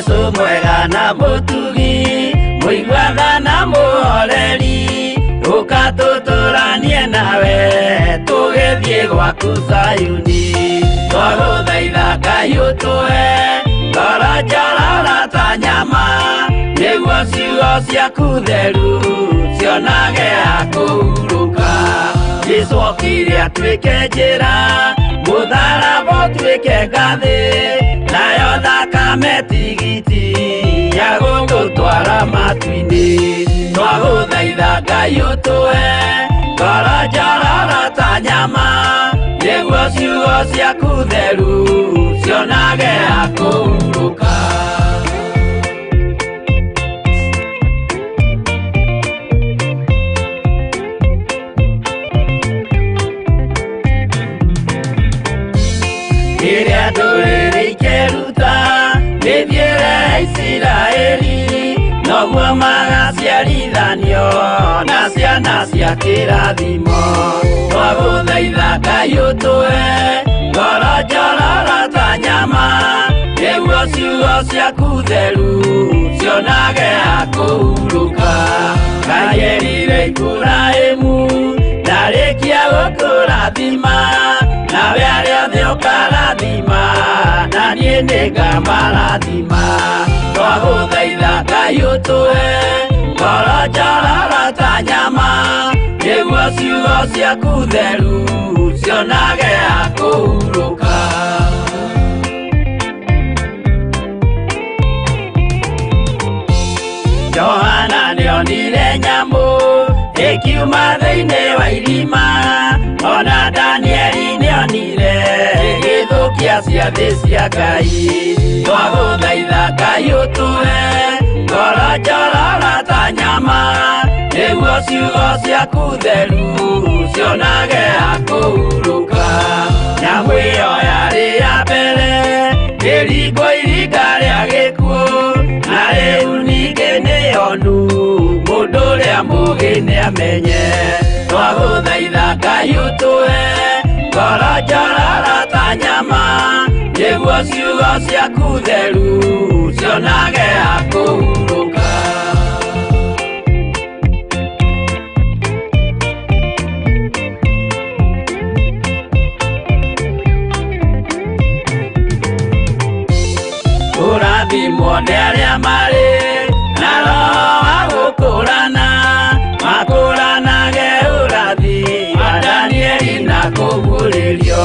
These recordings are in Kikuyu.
Jesu mwega na mũtugi, mũiguaga na mũhoreri, ũka tũtũranie nawe tũgĩthiĩ gwaku Zayuni. Twagũthaitha Ngai ũtũhe ngoro njororo ta nyama, nĩguo ciugo ciaku theru cionage ha kũhurũka. Jesu okire atuĩke njĩra, mũtharaba ũtuĩke ngathĩ, nayo thakame tigiti ya gũtũtwara matu-inĩ. Twagũthaitha Ngai ũtũhe ngoro njororo ta nyama, nĩguo ciugo ciaku theru cionage ha kũhurũka. Rĩrĩa ndũrĩrĩ ikeruta mĩthiĩre ya Isiraeli, noguo magaciarithanio na ciana cia kĩrathimo. Twagũthaitha Ngai ũtũhe ngoro njororo ta nyama, nĩguo ciugo ciaku theru cionage ha kũhurũka. Ngai erire Iburahĩmu ndarĩkia gũkũrathima, nawe arĩa othe ũkarathima, na niĩ nĩngamarathima. Twagũthaitha Ngai ũtũhe ngoro njororo ta nyama, nĩguo ciugo ciaku theru cionage ha kũhurũka. Johana nĩonire nyamũ ĩkiuma thĩinĩ wa irima, ona Danieli nĩonire ĩgĩthũkia ciathĩ cia Ngai. Twagũthaitha Ngai ũtũhe ngoro njororo ta nyama, nĩguo ciugo ciaku theru cionage ha kũhurũka. Nyamũ ĩyo yarĩ ya mbere ĩringwo iringa rĩa gĩkuũ, na rĩu ningĩ nĩyonu mũndũ ũrĩa mũũgĩ nĩamenye. Twagũthaitha Ngai ũtũhe ngoro njororo ta nyama, nĩguo ciugo ciaku theru cionage ha kũhurũka. Kũrathimwo nĩ arĩa marĩ na roho wa gũkũrana, makũranage ũrathi wa Danieli na kũguũrĩrio.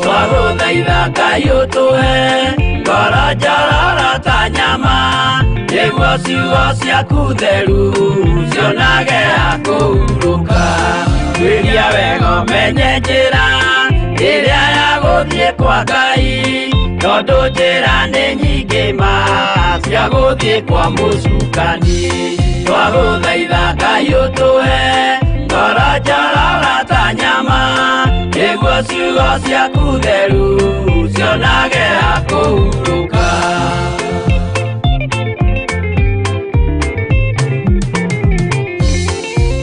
Twagũthaitha Ngai ũtũhe ngoro njororo ta nyama, nĩguo ciugo ciaku theru cionage ha kũhurũka. Tuĩria wega ũmenye njĩra ĩrĩa ya gũthiĩ kwa Ngai, tondũ njĩra nĩ nyingĩ ma cia gũthiĩ kwa mũcukani. Twagũthaitha Ngai ũtũhe ngoro njororo ta nyama, nĩguo ciugo ciaku theru cionage ha kũhurũka.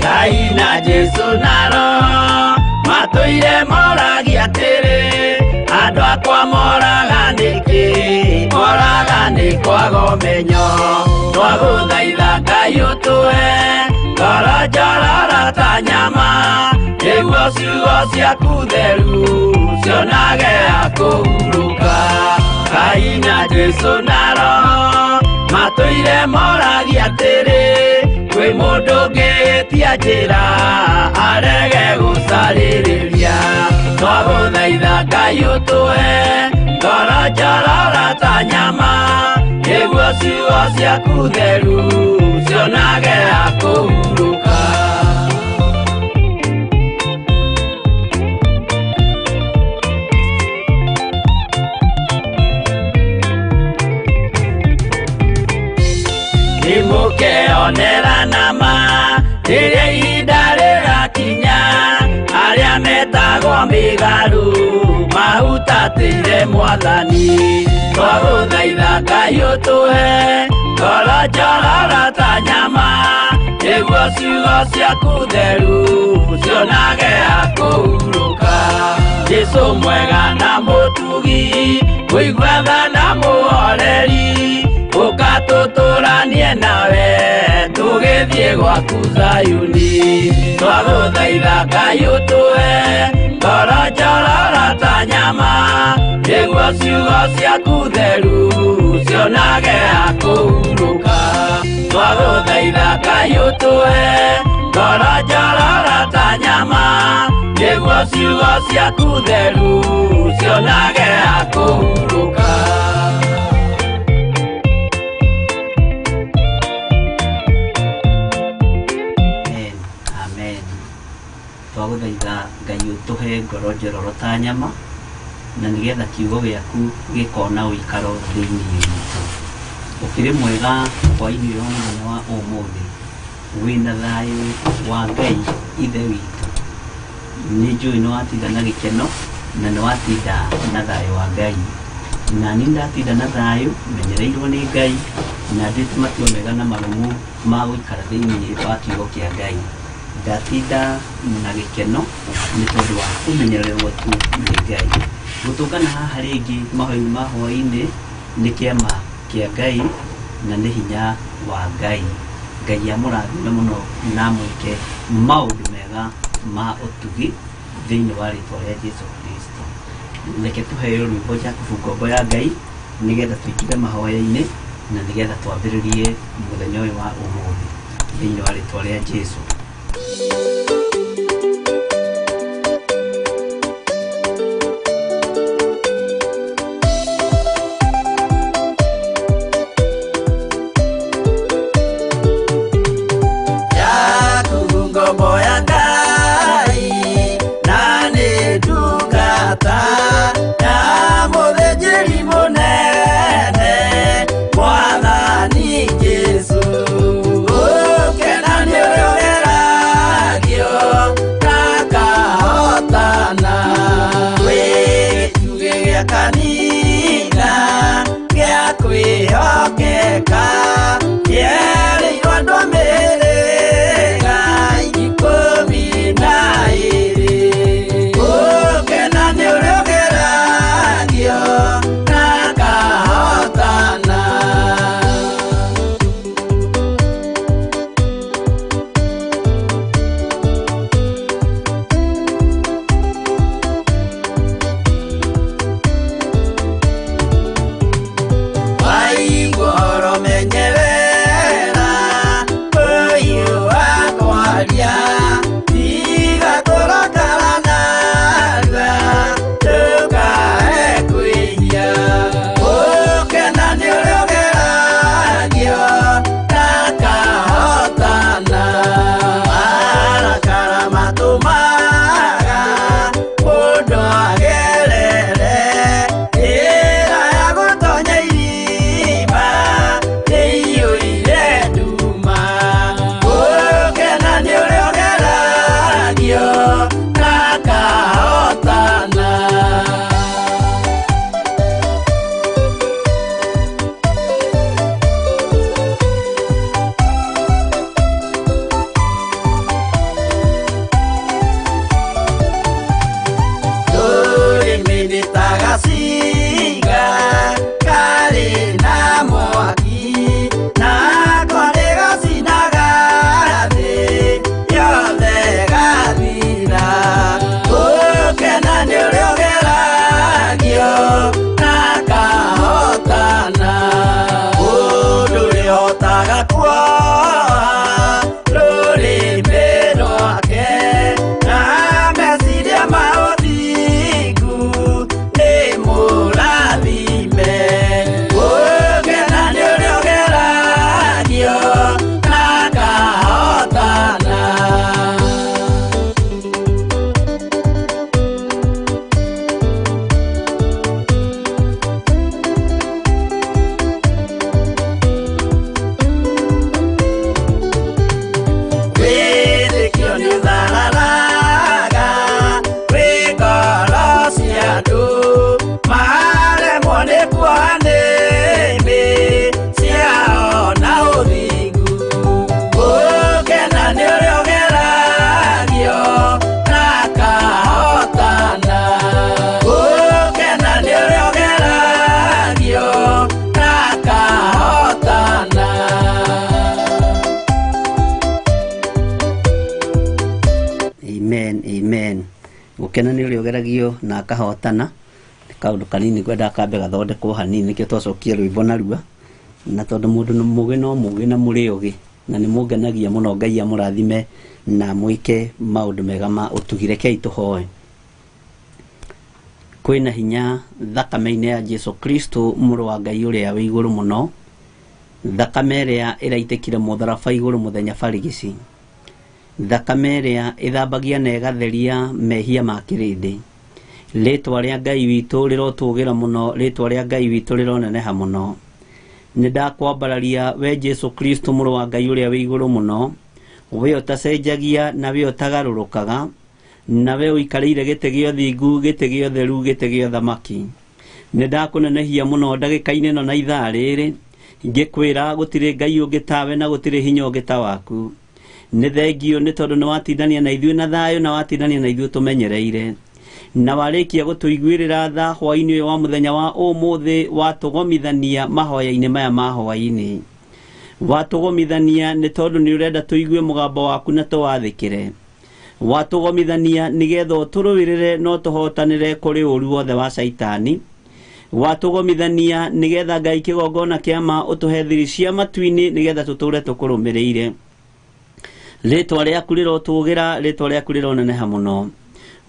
Ngai na Jesu na Roho matũire moragia atĩrĩ, andũ akwa moraga nĩkĩ? Moraga nĩ kwaga ũmenyo. Twagũthaitha Ngai ũtũhe ngoro njororo ta nyama, nĩguo ciugo ciaku theru cionage ha kũhurũka. Ngai na Jesu na Roho matũire moragia atĩrĩ, kwĩ mũndũ ũngĩtia njĩra arege gũcarĩrĩria. Twagũthaitha Ngai ũtũhe ngoro njororo ta nyama, nĩguo ciugo ciaku theru cionage ha kũhurũka. Nĩmũkeonera nama rĩrĩa ihinda rĩgakinya, arĩa metagwo mĩgarũ mahutatĩire Mwathani. Twagũthaitha Ngai ũtũhe ngoro njororo ta nyama, nĩguo ciugo ciaku theru cionage ha kũhurũka. Jesu mwega na mũtugi, mũigua tha na mũhoreri, Tũtũranie nawe tũgĩthiĩ gwaku Zayuni. Twagũthaitha Ngai ũtũhe ngoro njororo ta nyama, nĩguo ciugo ciaku theru cionage ha kũhurũka. Twagũthaitha Ngai ũtũhe ngoro njororo ta nyama, nĩguo ciugo ciaku theru cionage ha kũhurũka. Amen. Amen. Twagũthaitha Ngai ũtũhe ngoro njororo ta nyama, na nĩgetha kiugo gĩaku gĩkona ũikaro thĩinĩ witũ. Ũkĩrĩ mwega hwaĩ-inĩ ũyũ wa mũthenya wa ũmũthĩ, wĩna thayũ wa Ngai ithe witũ. Nĩ njũĩ nĩ watinda na gĩkeno na nĩ watinda na thayũ wa Ngai. Na niĩ ndatinda na thayũ menyereirwo nĩ Ngai na nduĩte matua mega na marũmu ma gũikara thĩinĩ wa kiugo kĩa Ngai. Ndatinda na gĩkeno nĩ tondũ wa kũmenyererwo tu nĩ Ngai. Gũtũngana haha rĩngĩ mahoya-inĩ ma hwaĩ-inĩ nĩ kĩama kĩa Ngai na nĩ hinya wa Ngai. Ngai amũrathime mũno na amwĩke maũndũ mega ma ũtugi thĩinĩ wa rĩtwa rĩa Jesu Kristo. Reke tũheo rwĩmbo Jakubu ngombo ya Ngai nĩgetha tũingĩre mahoya-inĩ na nĩgetha twambĩrĩrie mũthenya ũyũ wa ũmũthĩ thĩinĩ wa rĩtwa rĩa Jesu. Jakubu ngombo ya Ngai na nĩ ndungata ya mũthĩnjĩri mũnene Mwathani Jesũ. Ũkena nĩ ũrĩa ũgeragio na akahotana, wĩ gĩtugĩ gĩa kanitha gĩa kwĩhokeka, kĩerĩirwo andũ a mĩhĩrĩga 12. Ũkena nĩ ũrĩa ũgeragio na akahotana. Waigua ũhoro menyerera ũyũ wa kwaria, tiga kũrakara narua ndũkae kwĩhia. Ũkena nĩ ũrĩa ũgeragio na akahotana, marakara matũmaga mũndũ agerere njĩra ya gũtonya irima ĩiyũire nduma. Ũkena nĩ ũrĩa ũgeragio na akahotana. Rũrĩmĩ nĩ ta gacinga karĩ na mwaki, nako nĩgacinaga thĩ yothe gathira. Ũkena nĩ ũrĩa ũgeragio na akahotana, mũndũ ũrĩhotaga kuoha rũrĩmĩ rwake na meciria ma ũthingu nĩ Amen, amen. Gũkena nĩ ũrĩa ũgeragio na akahotana. Nĩ kaũndũ kanini ngwenda kambe gathondekwo hanini nĩkĩo twacokia rwĩmbo narua. Na tondũ mũndũ nĩ mũgĩ no mũgĩ na mũrĩ ũgĩ, na nĩ mũngenagia mũno. Ngai amũrathime na mwĩke maũndũ mega ma ũtugi. Rekei tũhoe. Kwĩna hinya thakame-inĩ ya Jesu Kristo mũrũ wa Ngai ũrĩa wĩ igũrũ mũno, thakame ĩrĩa ĩraitĩkire mũtharaba igũrũ mũthenya barigici, thakame ĩrĩa ĩthambagia na ĩgatheria mehia ma kĩrĩndĩ. Rĩtwa rĩa Ngai witũ rĩrotũgĩra mũno, rĩtwa rĩa Ngai witũ rĩroneneha mũno. Nĩ ndakwambararia we Jesu Kristo mũrũ wa Ngai ũrĩa wĩ igũrũ mũno, we ũtacenjagia na we ũtagarũrũkaga, na we ũikarĩire gĩtĩ gĩa ũthingu, gĩtĩ gĩa ũtheru, gĩtĩ gĩa ũthamaki. Nĩ ndakũnenehia mũno ndagĩka-inĩ ĩno na ithaa rĩrĩ, ngĩkwĩra gũtirĩ Ngai ũngĩ tawe na gũtirĩ hinya ũngĩ ta waku. Nĩ thengio nĩ tondũ nĩ watindania na ithuĩ na thayũ, na watindania na ithuĩ tũmenyereire, na warĩkia gũtũiguĩrĩra tha hwaĩ-inĩ ũyũ wa mũthenya wa ũmũthĩ, watũgomithania mahoya-inĩ maya ma hwaĩ-inĩ. Watũgomithania nĩ tondũ nĩ ũrenda tũigue mũgambo waku na tũwathĩkĩre. Watũgomithania nĩgetha ũtũrũĩrĩre no tũhotanĩre kũrĩ ũru wothe wa caitani. Watũgomithania nĩgetha Ngai kĩgongona kĩa ma ũtũhe thiri cia matu-inĩ nĩgetha tũtũre tũkũrũmĩrĩire. Rĩtwa rĩaku rĩrotũgĩra, rĩtwa rĩaku rĩroneneha mũno.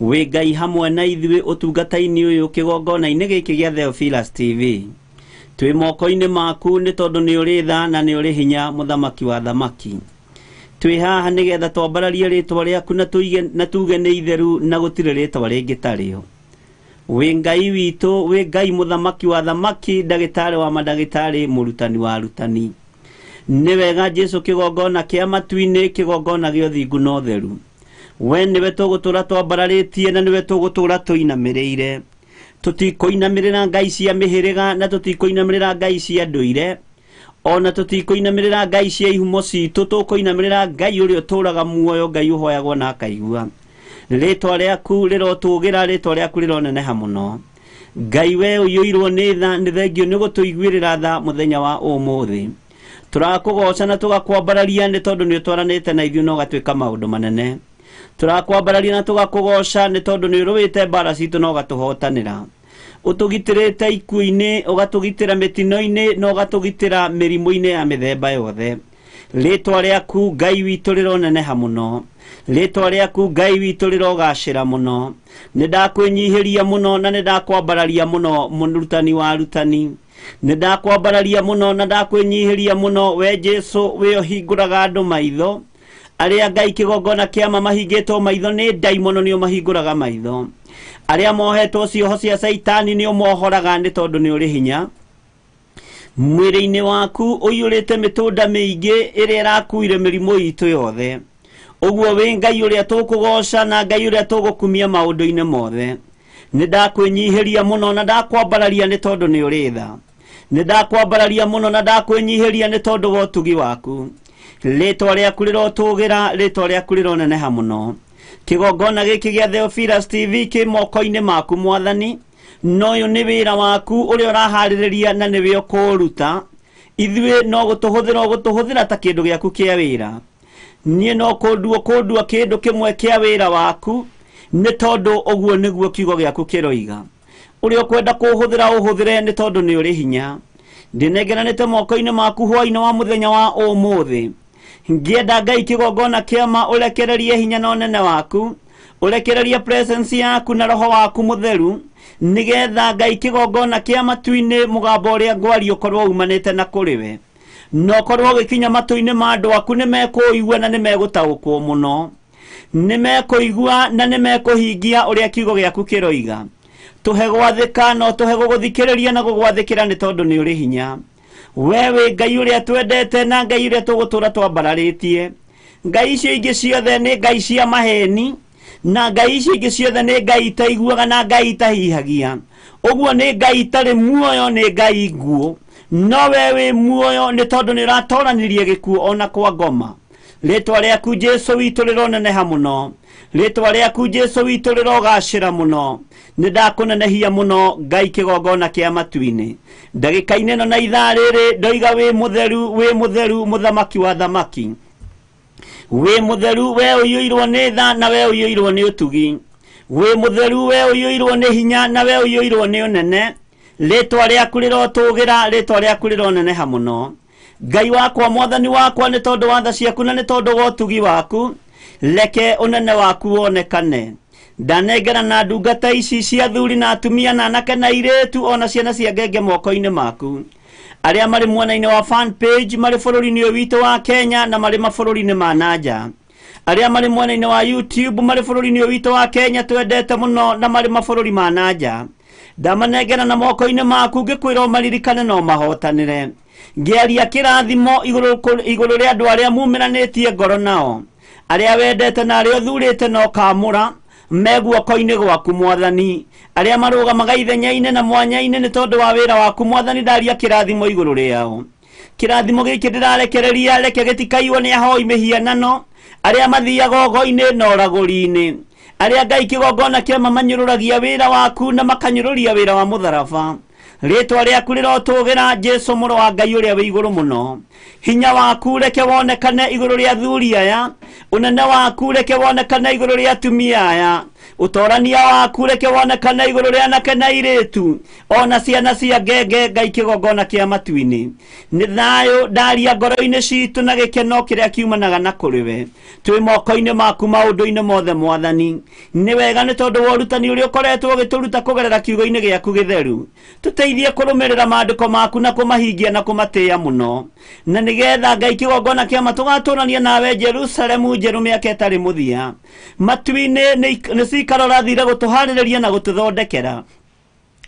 Wĩ Ngai hamwe na ithuĩ ũtungata-inĩ ũyũ kĩgongona-inĩ gĩkĩ gĩa Theophilus TV. Twĩ moko-inĩ maku nĩ tondũ nĩ ũrĩ tha na nĩ ũrĩ hinya, mũthamaki wa thamaki. Twĩ haha nĩgetha twambararie rĩtwa rĩaku na tuige na tuge nĩ itheru na gũtirĩ rĩtwa rĩngĩ tarĩo. Wĩ Ngai witũ, wĩ Ngai mũthamaki wa thamaki, ndagĩtarĩ wa mandagĩtarĩ, mũrutani wa arutani. Nĩ wega Jesu kĩgongona kĩa matu-inĩ, kĩgongona gĩa ũthingu na ũtheru. We nĩwe tũgũtũra twambararĩtie na nĩwe tũgũtũra tũinamĩrĩire. Tũtikũinamĩrĩra ngai cia mĩhĩrĩga na tũtikũinamĩrĩra ngai cia ndũire, ona tũtikũinamĩrĩra ngai cia ihumo citũ. Tũkũinamĩrĩra Ngai ũrĩa ũtũraga muoyo, Ngai ũhoyagwo na akaigua. Rĩtwa rĩaku rĩrotũgĩra, rĩtwa rĩaku rĩroneneha mũno. Ngai we ũiyũirwo nĩ tha, nĩ thengio nĩ gũtũiguĩrĩra tha mũthenya wa ũmũthĩ. Tũrakũgoca na tũgakwambararia nĩ tondũ nĩ ũtwaranĩte na ithuĩ na ũgatwĩka maũndũ manene. Tũrakwambararia na tũgakũgoca nĩ tondũ nĩ ũrũĩte mbara citũ na ũgatũhotanĩra. Ũtũgitĩrĩte ikuũ-inĩ, ũgatũgitĩra mĩtino-inĩ na ũgatũgitĩra mĩrimũ-inĩ ya mĩthemba yothe. Rĩtwa rĩaku Ngai witũ rĩroneneha mũno. Rĩtwa rĩaku Ngai witũ rĩrogacĩra mũno. Nĩ ndakwĩnyihĩria mũno na nĩ ndakwambararia mũno, mũrutani wa arutani. Nĩ ndakwambararia mũno na ndakwĩnyihĩria mũno, we Jesu wĩ ũhingũraga andũ maitho. Arĩa Ngai kĩgongona kĩa ma mahingĩtwo maitho nĩ ndaimono nĩo mahingũraga maitho. Arĩa mohetwo cioho cia caitani nĩo mohoraga nĩ tondũ nĩ ũrĩ hinya. Mwĩrĩ-inĩ waku ũiyũrĩte mĩtũnda mĩingĩ ĩrĩa ĩrakuire mĩrimũ itũ yothe. Ũguo wĩ Ngai ũrĩa tũkũgoca na Ngai ũrĩa tũgũkumia maũndũ-inĩ mothe. Nĩ ndakwĩnyihĩria mũno na ndakwambararia nĩ tondũ nĩ ũrĩ tha. Nĩ ndakwambararia mũno na ndakwĩnyihĩria nĩ tondũ wa ũtugi waku. Rĩtwa rĩaku rĩrotũgĩra, rĩtwa rĩaku rĩroneneha mũno. Kĩgongona gĩkĩ gĩa Theophilus TV kĩ moko-inĩ maku mwathani. No ũyũ nĩ wĩra waku ũrĩa ũraharĩrĩria na nĩwe ũkũũruta. Ithuĩ no gũtũhũthĩra ũgũtũhũthĩra ta kĩndũ gĩaku kĩa wĩra. Niĩ no kũndua kũndua kĩndũ kĩmwe kĩa wĩra waku, nĩ tondũ ũguo nĩguo kiugo gĩaku kĩroiga. Ũrĩa ũkwenda kũũhũthĩra ũhũthĩre nĩ tondũ nĩ ũrĩ hinya. Ndĩnengeranĩte moko-inĩ maku hwaĩ-inĩ wa mũthenya wa ũmũthĩ. Ngĩenda Ngai kĩgongona kĩa ma ũrekererie hinya na ũnene waku, ũrekererie presence yaku na roho waku mũtheru, nĩgetha Ngai kĩgongona kĩa matu-inĩ mũgambo ũrĩa ngwaria ũkorwo umanĩte na kũrĩ we. Na ũkorwo ũgĩkinya matũ-inĩ ma andũ aku, nĩ mekũigua na nĩ megũtaũkwo mũno. Nĩ mekũigua na nĩ mekũhingia ũrĩa kiugo gĩaku kĩroiga. Tũhe gwathĩka no tũhe gũgũthikĩrĩria na gũgwathĩkĩra nĩ tondũ nĩ ũrĩ hinya. We wĩ Ngai ũrĩa twendete na Ngai ũrĩa tũgũtũra twambararĩtie. Ngai icio ingĩ ciothe nĩ ngai cia maheni, na ngai icio ingĩ ciothe nĩ ngai itaiguaga na ngai itahihagia. Ũguo nĩ ngai itarĩ muoyo, nĩ ngai nguũ. No we wĩ muoyo nĩ tondũ nĩ ũratoranirie gĩkuũ ona kwa ngoma. Rĩtwa rĩaku Jesu witũ rĩroneneha mũno. Rĩtwa rĩaku Jesu witũ rĩrogacĩra mũno. Nĩ ndakũnenehia mũno Ngai kĩgongona kĩa matu-inĩ. Ndagĩka-inĩ ĩno na ithaa rĩrĩ ndoiga wĩ mũtheru, wĩ mũtheru, mũthamaki wa thamaki. Wĩ mũtheru we ũiyũirwo nĩ tha na we ũiyũirwo nĩ ũtugi. Wĩ mũtheru we ũiyũirwo nĩ hinya na we ũiyũirwo nĩ ũnene. Rĩtwa rĩaku rĩrotũgĩra, rĩtwa rĩaku rĩroneneha mũno. Ngai wakwa, mwathani wakwa, nĩ tondũ wa tha ciaku na nĩ tondũ wa ũtugi waku, reke ũnene waku wonekane. Ndanengera na ndungata ici cia athuri na atumia na anake na airĩtu ona ciana cia ngenge moko-inĩ maku. Arĩa marĩ mwena-inĩ wa fan page marĩ bũrũri-inĩ ũyũ witũ wa Kenya na marĩ mabũrũri-inĩ ma nanja. Arĩa marĩ mwena-inĩ wa YouTube marĩ bũrũri-inĩ ũyũ witũ wa Kenya twendete mũno na marĩ mabũrũri ma nanja. Ndamanengera na moko-inĩ maku ngĩkwĩra ũmaririkane na ũmahotanĩre. Ngĩaria kĩrathimo igũrũ rĩa andũ arĩa mumĩranĩtie ngoro nao, arĩa wendete na arĩa ũthurĩte na ũkamũra me guoko-inĩ gwaku mwathani, arĩa marũgamaga ithenya-inĩ na mwanya-inĩ nĩ tondũ wa wĩra waku mwathani, ndaria kĩrathimo igũrũ rĩao. Kĩrathimo gĩkĩ ndĩrarekereria reke gĩtikaiywo nĩ ahoi mĩhianano, arĩa mathiaga ogo-inĩ na ũragũri-inĩ, arĩa Ngai kĩgongona kĩama manyũrũragia wĩra waku na makanyũrũria wĩra wa mũtharaba. Rĩtwa rĩaku rĩrotũgĩra, Jesũ mũrũ wa Ngai ũrĩa wĩ igũrũ mũno. Hinya waku reke wonekane igũrũ rĩa athuri aya, ũnene waku reke wonekane igũrũ rĩa atumia aya, ũtorania waku reke wonekane igũrũ rĩa anake na airĩtu ona ciana cia ngenge. Ngai kĩgongona kĩa matu-inĩ, nĩ thayũ ndaria ngoro-inĩ citũ na gĩkeno kĩrĩa kiumanaga na kũrĩ we. Twĩ moko-inĩ maku maũndũ-inĩ mothe mwathani. Nĩ wega nĩ tondũ wa ũrutani ũrĩa ũkoretwo ũgĩtũruta kũgerera kiugo-inĩ gĩaku gĩtheru. Tũteithie kũrũmĩrĩra maandĩko maku na kũmahingia na kũmatĩĩa mũno, na nĩgetha Ngai kĩgongona kĩa matũgatũrania nawe Jerusalemu njerũ mĩaka ĩtarĩ mũthia. Matu-inĩ nĩ cikaro ũrathire gũtũharĩrĩria na gũtũthondekera,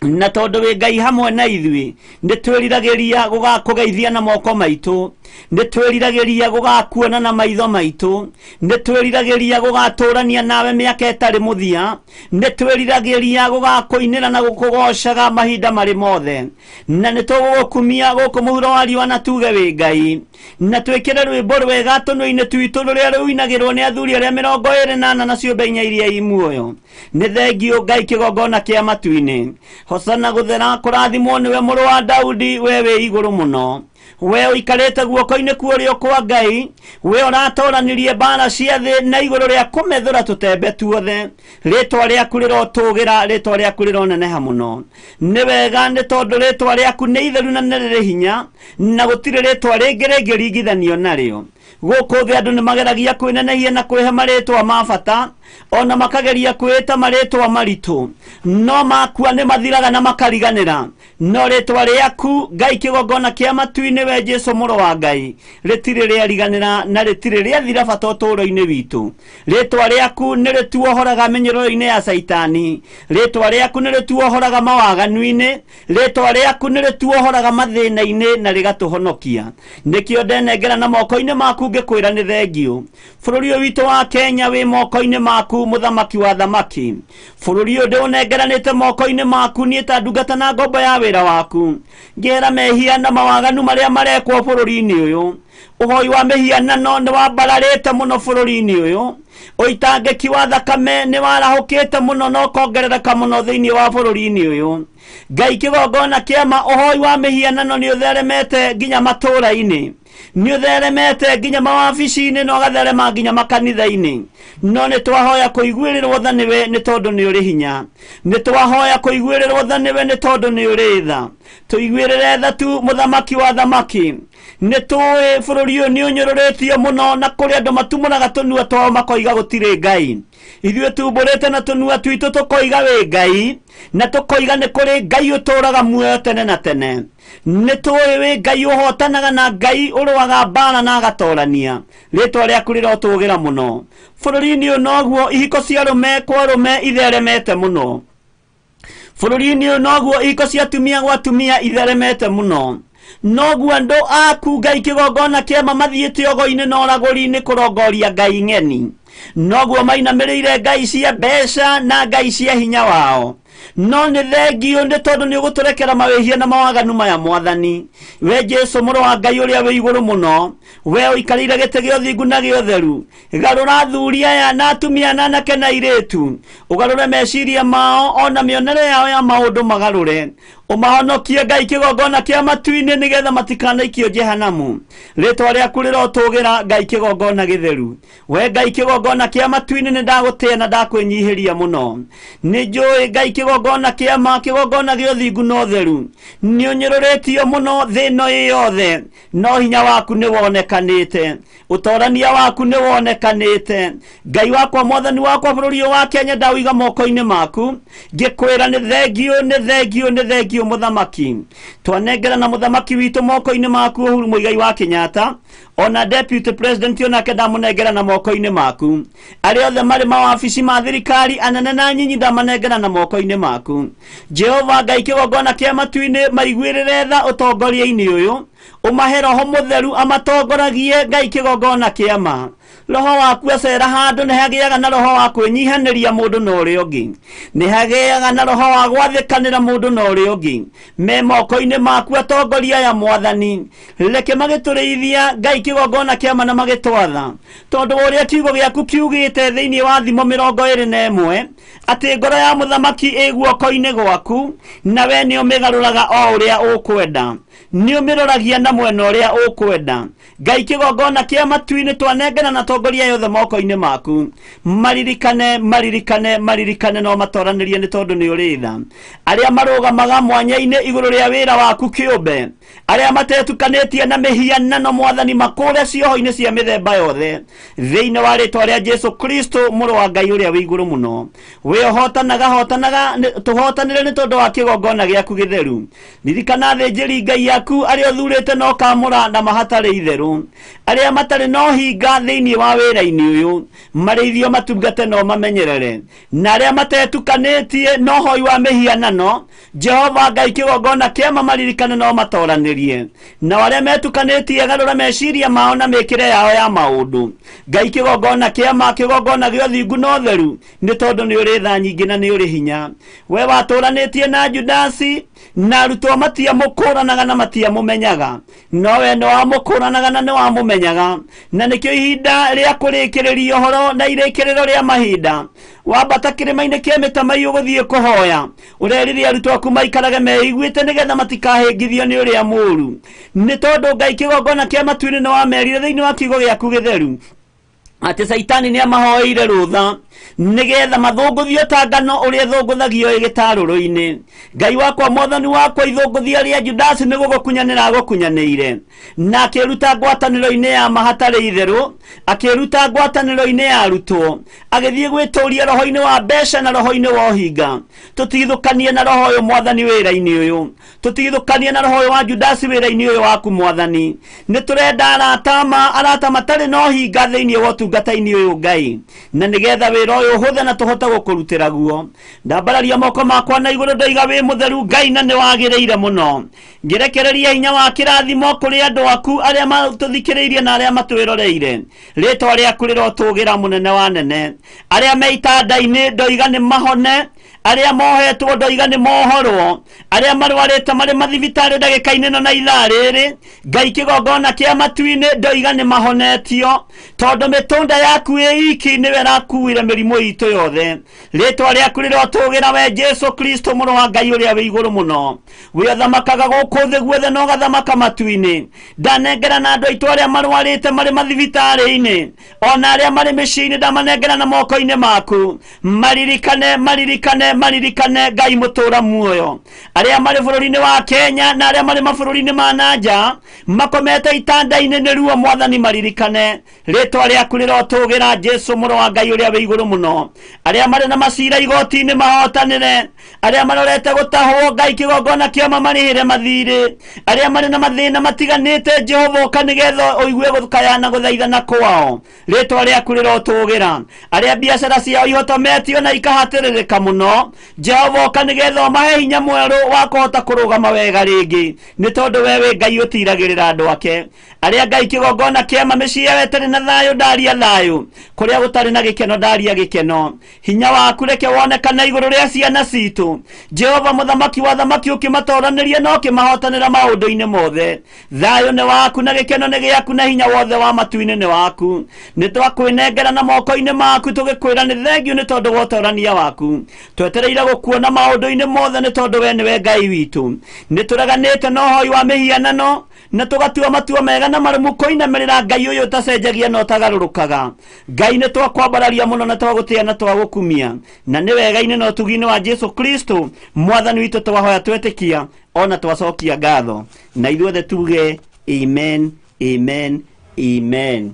na tondũ wĩ Ngai hamwe na ithuĩ nĩ twĩriragĩria gũgakũgeithia na moko maitũ, nĩ twĩriragĩria gũgakuona na maitho maitũ, nĩ twĩriragĩria gũgatũrania nawe mĩaka ĩtarĩ mũthia, nĩ twĩriragĩria gũgakũinĩra na gũkũgocaga mahinda marĩ mothe, na nĩ tũgũgũkumia gũkũ mũhuro wa riũa na tuge wĩ Ngai, na twĩkĩre rwĩmbo rwega tũnua-inĩ twitũ rũrĩa rũinagĩrwo nĩ athuri arĩa 24 na ciũmbe inya iria i muoyo. Nĩ thengiũ Ngai kĩgongona kĩa matu-inĩ. Hosana gũthera kũrathimwo nĩwe mũrũ wa Daudi, we wĩ igũrũ mũno, we ũikarĩte guoko-inĩ kwa ũrĩo kwa Ngai, we ũratoranirie mbara cia thĩ na igũrũ rĩa kũmethũra tũtembe tuothe. Rĩtwa rĩaku rĩrotũgĩra, rĩtwa rĩaku rĩroneneha mũno. Nĩ wega nĩ tondũ rĩtwa rĩaku nĩ itheru na nĩ rĩrĩ hinya, na gũtirĩ rĩtwa rĩngĩ rĩngĩringithanio narĩo. Gũkũ thĩ andũ nĩ mageragia kwĩnenehia na kwĩhe marĩtwa ma bata, ona makageria kwĩta marĩtwa maritũ, no makua nĩ mathiraga na makariganĩra. No rĩtwa rĩaku Ngai kĩgongona kĩa matu-inĩ, we Jesũ mũrũ wa Ngai, rĩtirĩ rĩariganĩra na rĩtirĩ rĩathira bata ũtũũro-inĩ witũ. Rĩtwa rĩaku nĩ rĩtuohoraga mĩnyororo-inĩ ya Caitani, rĩtwa rĩaku nĩ rĩtuohoraga mawaganu-inĩ, rĩtwa rĩaku nĩ rĩtuohoraga mathĩna-inĩ na rĩgatũhonokia. Nĩkĩo ndenengera na moko-inĩ maku ngĩkwĩra nĩ thengiũ. Bũrũri ũyũ witũ wa Kenya wĩ moko-inĩ maku, mũthamaki wa thamaki. Bũrũri ũyũ ndĩũnengeranĩte moko-inĩ maku niĩ ta ndungata na ngombo ya wĩra waku. Ngera mehia na mawaganu marĩa marekwo bũrũri-inĩ ũyũ. Ũhoi wa mĩhianano nĩ wambararĩte mũno bũrũri-inĩ ũyũ. Ũitangĩki wa thakame nĩ warahũkĩte mũno na ũkongerereka mũno thĩinĩ wa bũrũri-inĩ ũyũ. Ngai kĩgongona kĩama, ũhoi wa mĩhianano nĩ ũtheremete nginya matũũra-inĩ, nĩ ũtheremete nginya mawabici-inĩ na ũgatherema nginya makanitha-inĩ. No nĩ twahoya kũiguĩrĩrwo tha nĩwe nĩ tondũ nĩ ũrĩ hinya, nĩ twahoya kũiguĩrĩrwo tha nĩwe nĩ tondũ nĩ ũrĩ tha. Tũiguĩrĩre tha tu mũthamaki wa thamaki. Nĩ tũĩ bũrũri ũyũ nĩ ũnyũrũrĩtio mũno na kũrĩ andũ matumũraga tũnua twao makoiga gũtirĩ Ngai. Ithuĩ tumbũrĩte na tũnua twitũ tũkoiga wĩ Ngai, na tũkoiga nĩ kũrĩ Ngai ũtũũraga muoyo tene na tene. Nĩ tũĩ wĩ Ngai ũhotanaga na Ngai ũrũaga mbara na agatorania. Rĩtwa rĩaku rĩrotũgĩra mũno. Bũrũri-inĩ ũyũ noguo ihiko cia arũme kwa arũme itheremete mũno. Bũrũri-inĩ ũyũ noguo ihiko cia atumia gwa atumia itheremete mũno. Noguo andũ aku Ngai kĩgongona kĩama mathiĩte ogo-inĩ na ũragũri-inĩ kũrongoria Ngai ng'eni. Noguo mainamĩrĩire ngai cia mbeca na ngai cia hinya wao. No nĩ thengiũ nĩ tondũ nĩ ũgũtũrekera mawĩhia na mawaganu maya mwathani. We Jesũ mũrũ wa Ngai ũrĩa wĩ igũrũ mũno, we ũikarĩire gĩtĩ gĩa ũthingu na gĩa ũtheru, garũra athuri aya na atumia na anake na airĩtu, ũgarũre meciria mao ona mĩonere yao ya maũndũ magarũre. Ũmahonokie Ngai kĩgongona kĩa matu-inĩ nĩgetha matikanaikio Jehanamu. Rĩtwa rĩaku rĩrotũgĩra Ngai kĩgongona gĩtheru. We Ngai kĩgongona kĩa matu-inĩ nĩ ndagũtĩĩa na ndakwĩnyihĩria mũno. Nĩ njũĩ Ngai kĩgongona kĩa ma, kĩgongona gĩa ũthingu na ũtheru. Nĩ ũnyũrũrĩtio mũno thĩ ĩno ĩ yothe, no hinya waku nĩ wonekanĩte, ũtorania waku nĩ wonekanĩte. Ngai wakwa, mwathani wakwa, bũrũri ũyũ wa Kenya ndaũiga moko-inĩ maku, ngĩkwĩra nĩ thengiũ, nĩ thengiũ, nĩ thengiũ mũthamaki. Twanengera na mũthamaki witũ moko-inĩ maku Uhuru Muigai wa Kenyatta, ona deputy president onake ndamũnengera na moko-inĩ maku. Arĩa othe marĩ mawabici ma thirikari anene na nyinyi ndamanengera na moko-inĩ maku. Jehova Ngai kĩgongona kĩa matu-inĩ, maiguĩrĩre tha ũtongoria-inĩ ũyũ, ũmahe roho mũtheru amatongoragie Ngai kĩgongona kĩa ma. Roho waku acera handũ nĩ hagĩaga na roho wa kwĩnyihanĩria mũndũ na ũrĩa ũngĩ, nĩ hagĩaga na roho wa gwathĩkanĩra mũndũ na ũrĩa ũngĩ. Me moko-inĩ maku atongoria aya mwathani, reke magĩtũrĩithia Ngai kĩgongona kĩa ma na magĩtwatha, tondũ ũrĩa kiugo gĩaku kiugĩte thĩinĩ wa Thimo 21 atĩ ngoro ya mũthamaki ĩ guoko-inĩ gwaku, na we nĩ ũmĩgarũraga o ũrĩa ũkwenda, nĩ ũmĩroragia na mwena ũrĩa ũkwenda. Ngai kĩgongona kĩa matu-inĩ twanengera na atongoria yothe moko-inĩ maku, maririkane, maririkane, maririkane no matoranĩrie nĩ tondũ nĩ ũrĩ tha. Arĩa marũgamaga mwanya-inĩ igũrũ rĩa wĩra waku kĩũmbe, arĩa matetukanĩtie na mĩhianano mwathani, makũre cioho-inĩ cia mĩthemba yothe, thĩinĩ wa rĩtwa rĩa Jesu Kristo mũrũ wa Ngai ũrĩa wĩ igũrũ mũno. We ũhotanaga, hotanaga, tũhotanĩre nĩ tondũ wa kĩgongona gĩaku gĩtheru. Ririkana athĩnjĩri Ngai yaku arĩa ũthurĩte na ũkamũra na mahatarĩ itherũ, arĩa matarĩ na ũhinga thĩinĩ wa wĩra-inĩ ũyũ, marĩithio matungate no mamenyerere, na arĩa matetukanĩtie na ũhoi wa mĩhianano, Jehova Ngai kĩgongona kĩa ma maririkane no matoranĩrie, na arĩa metukanĩtie garũra meciria mao na mĩkĩre yao ya maũndũ. Ngai kĩgongona kĩa ma, kĩgongona gĩa ũthingu na ũtheru, nĩ tondũ nĩ ũrĩ tha nyingĩ na nĩ ũrĩ hinya. We watũranĩtie na Judasi na arutwo matiamũkũranaga na matiamũmenyaga, no we nĩ wamũkũranaga na nĩ wamũmenyaga, na nĩkĩo ihinda rĩa kũrĩkĩrĩria ũhoro na irĩkĩrĩro rĩa mahinda wambata kĩrĩma-inĩ kĩa mĩtamaiyũ gũthiĩ kũhoya, ũrerire arutwo aku maikarage meiguĩte nĩgetha matikahĩngithio nĩ ũrĩa mũũru, nĩ tondũ Ngai kĩgongona kĩa matu-inĩ nĩ wamerire thĩinĩ wa kiugo gĩaku gĩtheru atĩ Caitani nĩ amahoeire rũtha nĩgetha mathũngũthio ta ngano ũrĩa ĩthũngũthagio ĩgĩtarũrũ-inĩ. Ngai wakwa, mwathani wakwa, ithũngũthia rĩa Judasi nĩ gũgũkunyanĩra agũkunyanĩire, na akĩruta ngwatanĩro-inĩ ya ma hatarĩ itherũ, akĩruta ngwatanĩro-inĩ ya arutwo, agĩthiĩ gwĩtũria roho-inĩ wa mbeca na roho-inĩ wa ũhinga. Tũtigithũkanie na roho ũyũ mwathani wĩra-inĩ ũyũ, tũtigithũkanie na roho ũyũ wa Judasi wĩra-inĩ ũyũ waku mwathani. Nĩ tũrenda arata ma, arata matarĩ na ũhinga thĩinĩ wa ũtungata-inĩ ũyũ Ngai, na nĩgetha wĩra ũyũ ũhũthe na tũhote gũkũrutĩra guo. Ndambararia moko makwa na igũrũ ndoiga wĩ mũtheru Ngai na nĩ wagĩrĩire mũno. Ngĩrekereria hinya wa kĩrathimo kũrĩ andũ aku arĩa matũthikĩrĩirie na arĩa matwĩroreire. Rĩtwa rĩaku rĩrotũgĩra mũnene wa nene. Arĩa me itanda-inĩ ndoiga nĩ mahone, arĩa mohetwo ndoiga nĩ mohorwo, arĩa marwarĩte marĩ mathibitarĩ ndagĩka-inĩ ĩno na ithaa rĩrĩ, Ngai kĩgongona kĩa matu-inĩ ndoiga nĩ mahonetio, tondũ mĩtũnda yaku ĩ iki nĩwe ĩrakuire mĩrimũ itũ yothe. Rĩtwa rĩaku rĩrotũgĩra we Jesu Kristo mũrũ wa Ngai ũrĩa wĩ igũrũ mũno. We ũthamakaga gũkũ thĩ guothe na ũgathamaka matu-inĩ. Ndanengera na andũ aitũ arĩa marwarĩte marĩ mathibitarĩ-inĩ, ona arĩa marĩ mĩciĩ-inĩ ndamanengera na moko-inĩ maku. Maririkane, maririkane, maririkane Ngai mũtũra muoyo. Arĩa marĩ bũrũri-inĩ wa Kenya na arĩa marĩ mabũrũri-inĩ ma na nja makomete itanda-inĩ nĩ ruo mwathani maririkane. Rĩtwa rĩaku rĩrotũgĩra Jesu mũrũ wa Ngai ũrĩa wĩ igũrũ mũno. Arĩa marĩ na macira igoti-inĩ mahotanĩre, arĩa marorete gũtahwo Ngai kĩgongona kĩa ma marĩhĩre mathirĩ, arĩa marĩ na mathĩna matiganĩte Jehova ũka nĩgetha ũigue gũkaya na gũthaithana kwao. Rĩtwa rĩaku rĩrotũgĩra. Arĩa biacara ciao ihotometio na ikahatĩrĩrĩka mũno, Jehova ũka nĩgetha ũmahe hinya mwerũ wa kũhota kũrũgama wega rĩngĩ, nĩ tondũ we wĩ Ngai ũtiragĩrĩra andũ ake. Arĩa Ngai kĩgongona kĩama mĩciĩ yao ĩtarĩ na thayũ ndaria thayũ, kũrĩa gũtarĩ na gĩkeno ndaria gĩkeno. Hinya waku reke wonekane igũrũ rĩa ciana citũ. Jehova mũthamaki wa thamaki, ũkĩmatoranĩria na ũkĩmahotanĩra maũndũ-inĩ mothe. Thayũ nĩ waku na gĩkeno nĩ gĩaku na hinya wothe wa matu-inĩ nĩ waku. Nĩ twakwĩnengera na moko-inĩ maku tũgĩkwĩra nĩ thengiũ nĩ tondũ wa ũtorania waku. Twetereire gũkuona maũndũ-inĩ mothe nĩ tondũ we nĩwe Ngai witũ. Nĩ tũreganĩte na ũhoi wa mĩhianano na tũgatua matua mega na marũmu kũinamĩrĩra Ngai ũyũ ũtacenjagia na ũtagarũrũkaga. Ngai nĩ twakwambararia mũno na twagũtĩa na twagũkumia, na nĩ wega-inĩ na ũtugi-inĩ wa Jesu Kristo mwathani witũ twahoya twetĩkia ona twacokia ngatho, na ithuothe tuge amen, amen, amen.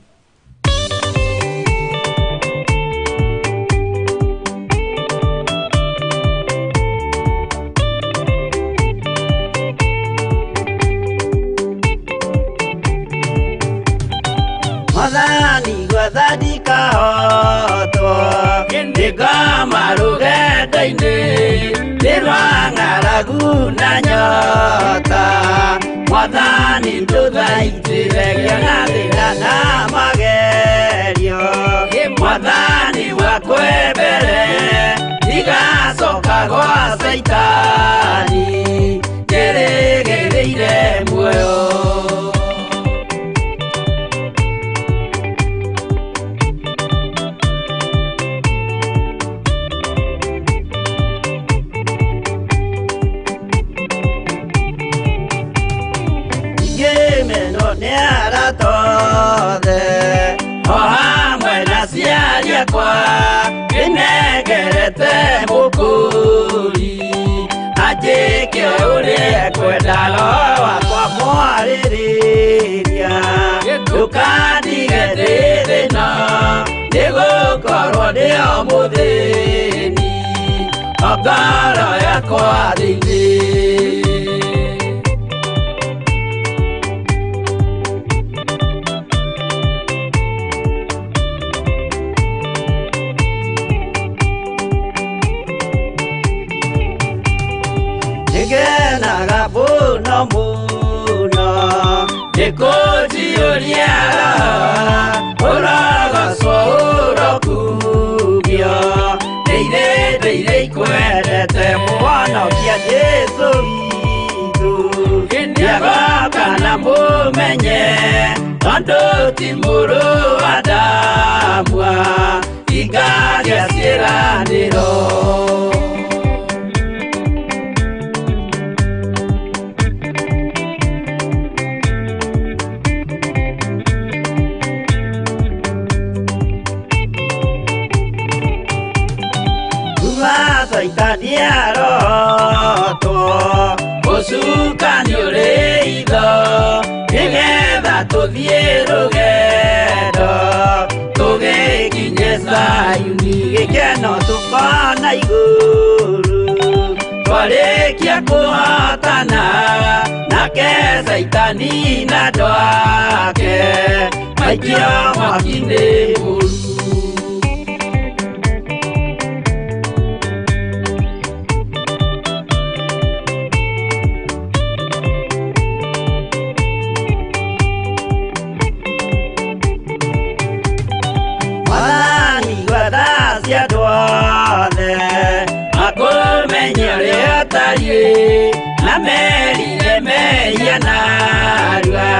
Mwathani gwathani kahotwo nĩngoma rũgendo-inĩ nĩ rwa ng'aragu na nyota. Mwathani ndũthaitĩre ngĩona thĩna na magerio. Mwathani wakwe mbere ndigacoka gwa Caitani njĩrĩgĩrĩire muoyo. O hamwe na aciari akwa nĩnengerete mũkũri anjĩke ũrĩa ekwenda roho wakwa mwarĩrĩria. Ndũkandige ndĩ thĩna nĩgũkorwo ndĩ o mũthĩni o ngoro yakwa thĩinĩ. Nĩngenaga mũno mũno nĩkũnjiyũria roho ũrogocwo ũrokumio. Ndĩire ndĩire ikwendete mũhonokia Jesũ witũ. Nĩagoka na mũmenye tondũ ti mũrũ wa Adamu ingagia ciĩranĩro. Caitani arotwo ũcukani ũrĩ itho nĩgetha tũthiĩ rũgendo tũgĩkinye Zayuni. Gĩkeno tũkona igũrũ twarĩkia kũhotana nake Caitani na andũ ake maikio mwaki-inĩ mũru. Makũmenye ũrĩa ũtariĩ na merire mehia narua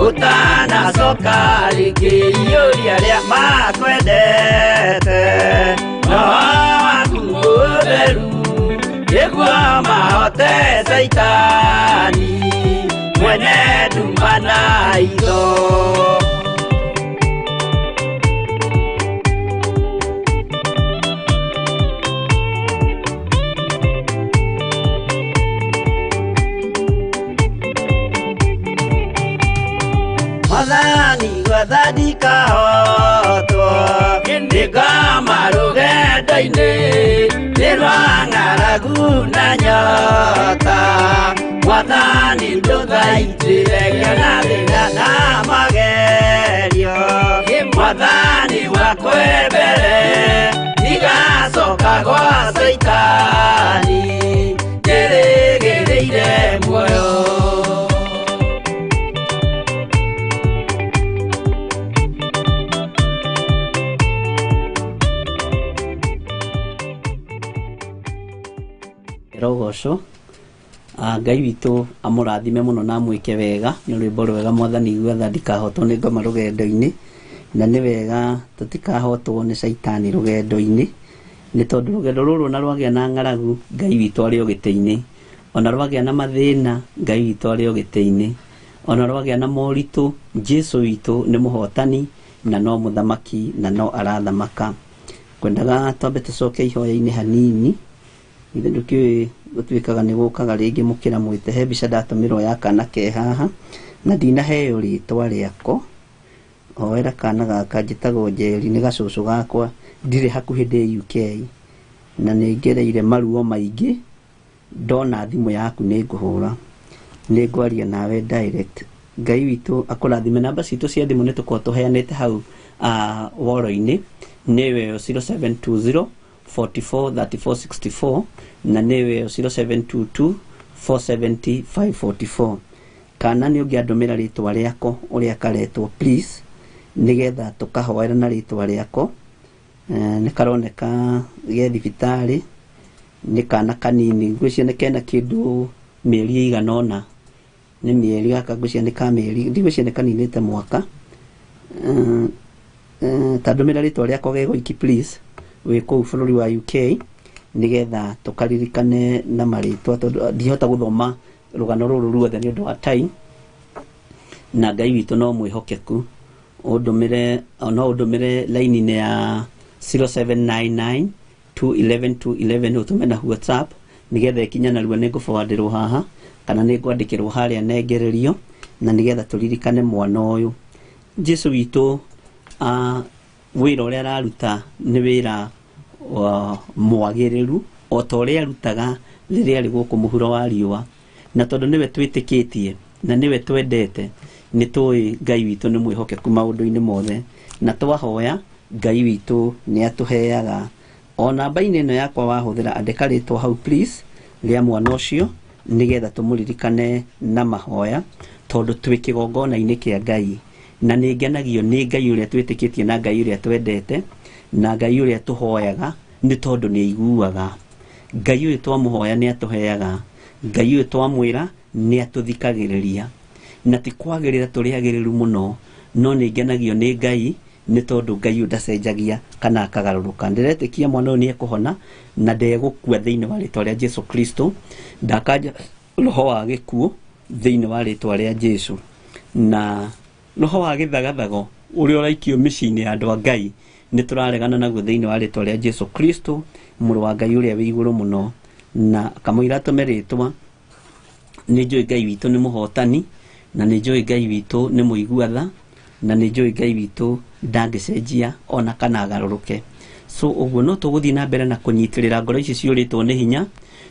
ũtanacoka rĩngĩ. Iyũria arĩa makwendete roho waku mũtheru nĩguo mahote Caitani mwene nduma na itho. Mwathani gwathani kahotwo nĩngoma rũgendo-inĩ nĩ rwa ng'aragu na nyota. Mwathani ndũthaitĩre ngĩona thĩna na magerio. Mwathani wakwe mbere ndigacoka gwa Caitani njĩrĩgĩrĩire muoyo. Arogocwo. Ngai witũ amũrathime mũno na amwĩke wega. Nĩ rwĩmbo rwega mwathani igua tha ndikahotwo nĩ ngoma rũgendo-inĩ, na nĩ wega tũtikahotwo nĩ caitani rũgendo-inĩ, nĩ tondũ rũgendo rũrũ ona rwagĩa na ng'aragu Ngai witũ arĩ o gĩtĩ-inĩ, ona rwagĩa na mathĩna Ngai witũ arĩ o gĩtĩ-inĩ, ona rwagĩa na moritũ Jesu witũ nĩ mũhotani na no mũthamaki na no arathamaka. Kwendaga twambe tũcoke ihoya-inĩ hanini, ithe ndũkĩũĩ gũtuĩkaga nĩ gũkaga rĩngĩ mũkĩra mwĩte. He mbica ndatũmĩrwo ya kana ke haha na ndinaheo rĩtwa rĩako. Hoera kana gaka, njĩtagwo Njeri, nĩ gacũcũ gakwa, ndirĩ hakuhĩ, ndĩ UK na nĩ ngereire maruo maingĩ. Ndona thimũ yaku nĩ ngũhũra, nĩ ngwaria nawe direct. Ngai witũ akũrathime. Namba citũ cia thimũ nĩ tũkorwo tũheanĩte hau woro-inĩ, nĩwe 0720 44 34 64 na nĩwe 0722 470 544. Kana nĩ ũngĩandũmĩra rĩtwa rĩako ũrĩa karetwo please, nĩgetha tũkahoera na rĩtwa rĩako. Nĩ karoneka ge thibitarĩ, nĩ kana kanini, ngwĩciria nĩ kena kĩndũ mĩeri ĩigana ũna, nĩ mĩeri gaka ngwĩciria nĩ ka mĩeri, ndigwĩciria nĩ kaninĩte mwaka. Ta ndũmĩra rĩtwa rĩako ge goiki please, wĩ kũu bũrũri wa UK, nĩgetha tũkaririkane na marĩtwa, tondũ ndihota gũthoma rũgano rũrũ ruothe nĩ ũndũ wa time. Na Ngai witũ no mwĩhokeku. Ũndũmĩre, no ũndũmĩre line-inĩ ya 0799 211 211, ũtũme na WhatsApp nĩgetha ĩkinye narua, nĩ ngũforwardĩrwo haha kana nĩ ngwandĩkĩrwo harĩa nengererio, na nĩgetha tũririkane mwana ũyũ. Jesu witũ wĩra ũrĩa araruta nĩ wĩra wa mwagĩrĩru o ta ũrĩa arutaga rĩrĩa arĩ gũkũ mũhuro wa riũa, na tondũ nĩwe twĩtĩkĩtie na nĩwe twendete, nĩ tũĩ Ngai witũ nĩ mwĩhokeku maũndũ-inĩ mothe, na twahoya Ngai witũ nĩ atũheaga. O namba-inĩ ĩno yakwa wahũthĩra, andĩka rĩtwa hau please rĩa mwana ũcio, nĩgetha tũmũririkane na mahoya, tondũ twĩ kĩgongona-inĩ kĩa Ngai, na nĩ ngenagio nĩ Ngai ũrĩa twĩtĩkĩtie na Ngai ũrĩa twendete na Ngai ũrĩa tũhoyaga, nĩ tondũ nĩ aiguaga. Ngai ũyũ twamũhoya nĩ atũheaga, Ngai ũyũ twamwĩra nĩ atũthikagĩrĩria, na ti kwagĩrĩra tũrĩ agĩrĩru mũno, no nĩ ngenagio nĩ Ngai nĩ tondũ Ngai ũyũ ndacenjagia kana akagarũrũka. Ndĩretĩkia mwana ũyũ nĩ ekũhona na ndegũkua thĩinĩ wa rĩtwa rĩa Jesu Kristo. Ndakanja roho wa gĩkuũ thĩinĩ wa rĩtwa rĩa Jesu, na roho wa gĩthagathago ũrĩa ũraikio mĩciĩ-inĩ ya andũ a Ngai nĩ tũraregana naguo thĩinĩ wa rĩtwa rĩa Jesu Kristo, mũrũ wa Ngai ũrĩa wĩ igũrũ mũno. Na kamũira atũme rĩtwa, nĩ njũĩ Ngai witũ nĩ mũhotani, na nĩ njũĩ Ngai witũ nĩ mũigua tha, na nĩ njũĩ Ngai witũ ndangĩcenjia ona kana agarũrũke. So ũguo no tũgũthiĩ na mbere na kũnyitĩrĩra ngoro ici ciũrĩtwo nĩ hinya,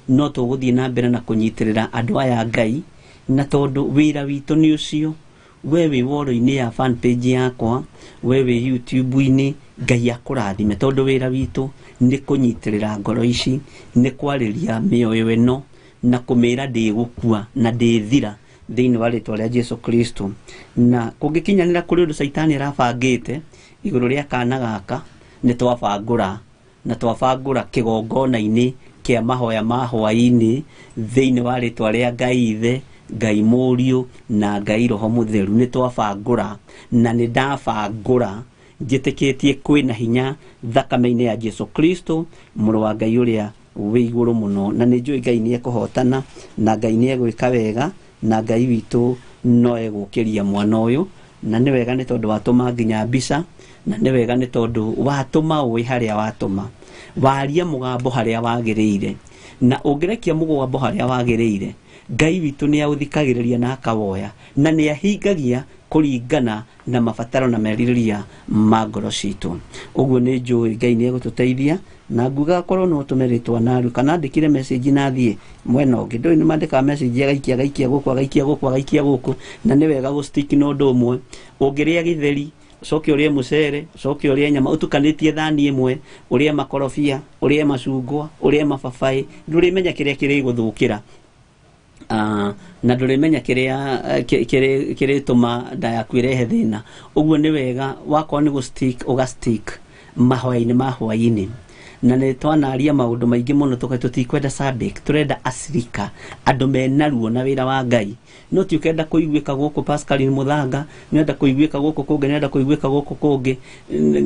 no tũgũthiĩ na mbere na kũnyitĩrĩra andũ aya a Ngai, na tondũ wĩra witũ nĩ ũcio. We wĩ woro-inĩ ya fan page yakwa, we wĩ YouTube-inĩ, Ngai akũrathime, tondũ wĩra witũ nĩ kũnyitĩrĩra ngoro ici, nĩ kwarĩria mĩoyo ĩno na kũmĩra ndĩgũkua na ndĩthira thĩinĩ wa rĩtwa rĩa Jesu Kristo. Na kũngĩkinyanĩra kũrĩ ũndũ caitani arabangĩte igũrũ rĩa kana gaka, nĩ twabangũra na twabangũra kĩgongona-inĩ kĩa mahoya ma hwaĩ-inĩ thĩinĩ wa rĩtwa rĩa Ngai Ithe, Ngai Mũriũ na Ngai Roho Mũtheru. Nĩ twabangũra na nĩ ndabangũra njĩtĩkĩtie kwĩna hinya thakame-inĩ ya Jesu Kristo, mũrũ wa Ngai ũrĩa wĩ igũrũ mũno, na nĩ njũĩ Ngai nĩ ekũhotana na Ngai nĩ egwĩka wega na Ngai witũ no egũkĩria mwana ũyũ. Na nĩ wega nĩ tondũ watũma nginya mbica, na nĩ wega nĩ tondũ watũma ũĩ harĩa watũma, waria mũgambo harĩa wagĩrĩire, na ũngĩrekia mũgambo harĩa wagĩrĩire, Ngai witũ nĩ aũthikagĩrĩria na akawoya, na nĩ ahingagia kũringana na mabataro na merirĩria ma ngoro citũ. Ũguo nĩ njũĩ Ngai nĩ egũtũteithia, na nguga korwo no ũtũme rĩtwa narua kana andĩkire message na thiĩ mwena ũngĩ. Ndũĩ nĩ mandĩkaga message agaikia agaikia gũkũ agaikia gũkũ agaikia gũkũ, na nĩ wega gũ stick na ũndũ ũmwe. Ũngĩrĩa gĩtheri, ũcoke ũrĩe mũcere, ũcoke ũrĩe nyama ũtukanĩtie thani ĩmwe, ũrĩe makorobia, ũrĩe macungwa, ũrĩe mababaĩ, ndũrĩmenya kĩrĩa kĩrĩgũthũkĩra. Na ndũrĩmenya kĩrĩa kĩrĩtũma nda yaku ĩrehe thĩna. Ũguo nĩ wega wakorwo nĩ gũ stick ũga stick mahoya-inĩ ma hwaĩ-inĩ. Na nĩ twanaria maũndũ maingĩ mũno tũtikwenda Sabik, tũrenda acirika andũ mena ruo na wĩra wa Ngai. No ti ũkenda kũiguĩka gũkũ Pascaline Mũthanga, nĩenda kũiguĩka gũkũ kũngĩ, nĩenda kũiguĩka gũkũ kũngĩ.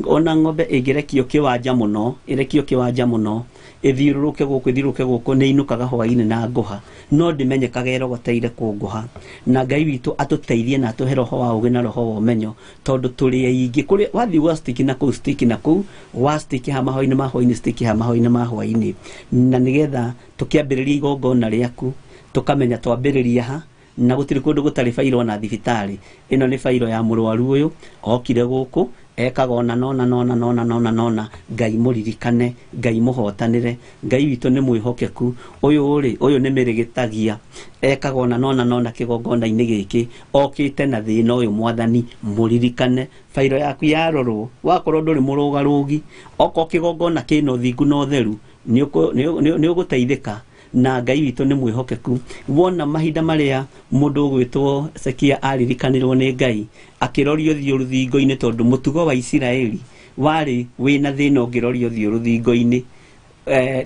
Ona ng'ombe ĩngĩrekio kĩwanja mũno, ĩrekio kĩwanja mũno, ĩthiũrũrũke gũkũ ĩthiũrũrũke gũkũ, nĩ inũkaga hwaĩ-inĩ na ngũha, no ndĩmenyekaga ĩrogoteire kũngũha. Na Ngai witũ atũteithie na atũhe roho wa ũgĩ na roho wa ũmenyo, tondũ tũrĩ aingĩ. Kũrĩ wathiĩ gwa stick na kũu, stick na kũu, wa stick ha mahoinĩ ma hwaĩ-inĩ, stick ha mahoinĩ ma hwaĩ-inĩ. Na nĩgetha tũkĩambĩrĩria igongona rĩaku, tũkamenya twambĩrĩria ha, na gũtirĩ kũndũ gũtarĩ bairo na thibitarĩ. Ĩno nĩ bairo ya mũrwaru ũyũ okire gũkũ ekaga ona nona nona nona nona nona. Ngai mũririkane, Ngai mũhotanĩre, Ngai witũ nĩ mwĩhokeku. Ũyũ rĩ, ũyũ nĩ mĩrĩgĩtagia, ekaga ona nona nona kĩgongona-inĩ gĩkĩ, okĩte na thĩna ũyũ. Mwathani mũririkane, bairo yaku yarorwo, wakorwo ndũrĩ mũrũgarũgi, okorwo kĩgongona kĩna ũthingu na ũtheru, nĩ ũgũteithĩka. Na Ngai witũ nĩ mwĩhokeku. Wona mahinda marĩa mũndũ ũgwĩtwo Hezekia aririkanirwo nĩ Ngai, akĩrorio ũthiũ rũthingo-inĩ, tondũ mũtugo wa Isiraeli warĩ wĩna thĩna ũngĩrorio ũthiũ rũthingo-inĩ,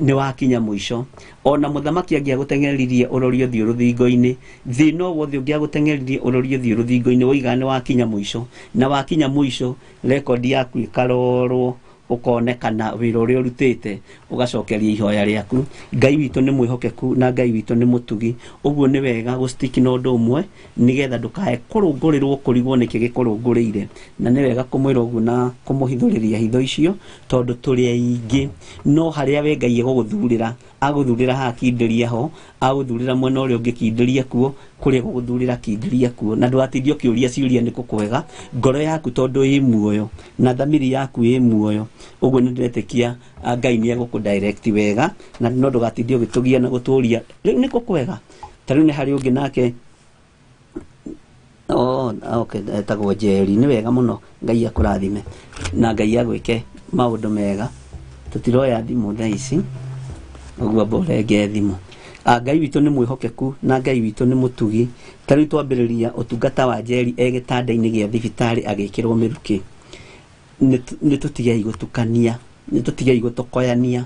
nĩ wakinya mũico. Ona mũthamaki angĩagũteng'eririe ũrorio ũthiũ rũthingo-inĩ, thĩna o wothe ũngĩagũteng'eririe ũrorio ũthiũ rũthingo-inĩ, woiga nĩ wakinya mũico. Na wakinya mũico, rekondi yaku ĩkarorwo, ũkonekana wĩra ũrĩa ũrutĩte, ũgacokeria ihoya rĩaku. Ngai witũ nĩ mwĩhokeku na Ngai witũ nĩ mũtugi. Ũguo nĩ wega gũstiki na ũndũ ũmwe, nĩgetha ndũkae kũrũngũrĩrwo kũrigwo nĩkĩ gĩkũrũngũrĩire. Na nĩ wega kũmwĩra ũguo na kũmũhithũrĩria hitho icio, tondũ tũrĩ aingĩ. No harĩa we Ngai egũgũthurĩra, agũthurĩra haha kindĩria ho, agũthurĩra mwena ũrĩa ũngĩ kindĩria kuo, kũrĩa egũgũthurĩra kindĩria kuo. Na ndũgatindie ũkĩũria ciũria nĩkũ kwega, ngoro yaku tondũ ĩ muoyo na thamiri yaku ĩ muoyo. Ũguo nĩ ndĩretĩkia Ngai nĩ egũkũ direct wega, na no ndũgatindie ũgĩtũgia na gũtũria rĩu nĩkũ kwega. Ta rĩu nĩ harĩ ũngĩ nake, oh, okay, etagwo Njeri. Nĩ wega mũno, Ngai akũrathime na Ngai agwĩke maũndũ mega. Tũtiroya thimũ thaa ici, ũguo amba ũrenge thimũ. Ngai witũ nĩ mwĩhokeku na Ngai witũ nĩ mũtugi. Ta rĩu twambĩrĩria ũtungata wa Njeri e gĩtanda-inĩ gĩa thibitarĩ agĩkĩrwo mĩrukĩ. Nĩ tũtigei gũtukania, nĩ tũtigei gũtokoyania.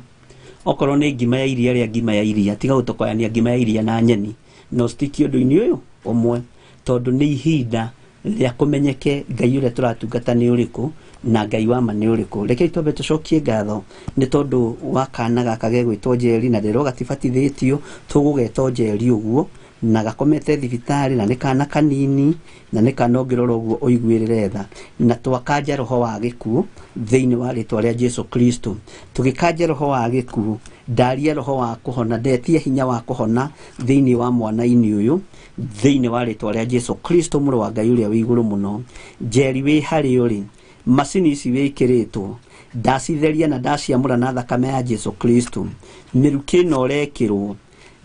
Okorwo nĩ ngima ya iria, rĩa ngima ya iria, tiga gũtokoyania ngima ya iria na nyeni. No stiki ũndũ-inĩ ũyũ ũmwe, tondũ nĩ ihinda rĩa kũmenyeke Ngai ũrĩa tũratungata nĩ ũrĩkũ na Ngai wa ma nĩ ũrĩkũ. Rekei twambe tũcokie ngatho nĩ tondũ wa kana gaka gegwĩtwo Njeri, na rĩro gatibatithĩtio, tũgũgetwo Njeri ũguo, na gakomete thibitarĩ, na nĩ kana kanini, na nĩ kana ũngĩrora ũguo ũiguĩrĩre tha. Na twakanja roho wa gĩkuũ thĩinĩ wa rĩtwa rĩa Jesu Kristo. Tũgĩkanja roho wa gĩkuũ, ndaria roho wa kũhona, ndetie hinya wa kũhona thĩinĩ wa mwana-inĩ ũyũ, thĩinĩ wa rĩtwa rĩa Jesu Kristo mũrũ wa Ngai ũrĩa wĩ igũrũ mũno. Njeri wĩ harĩa ũrĩ, macini ici wĩkĩrĩtwo, ndacitheria na ndaciamũra na thakame ya Jesu Kristo. Mĩrukĩ ĩno ũrekĩrwo,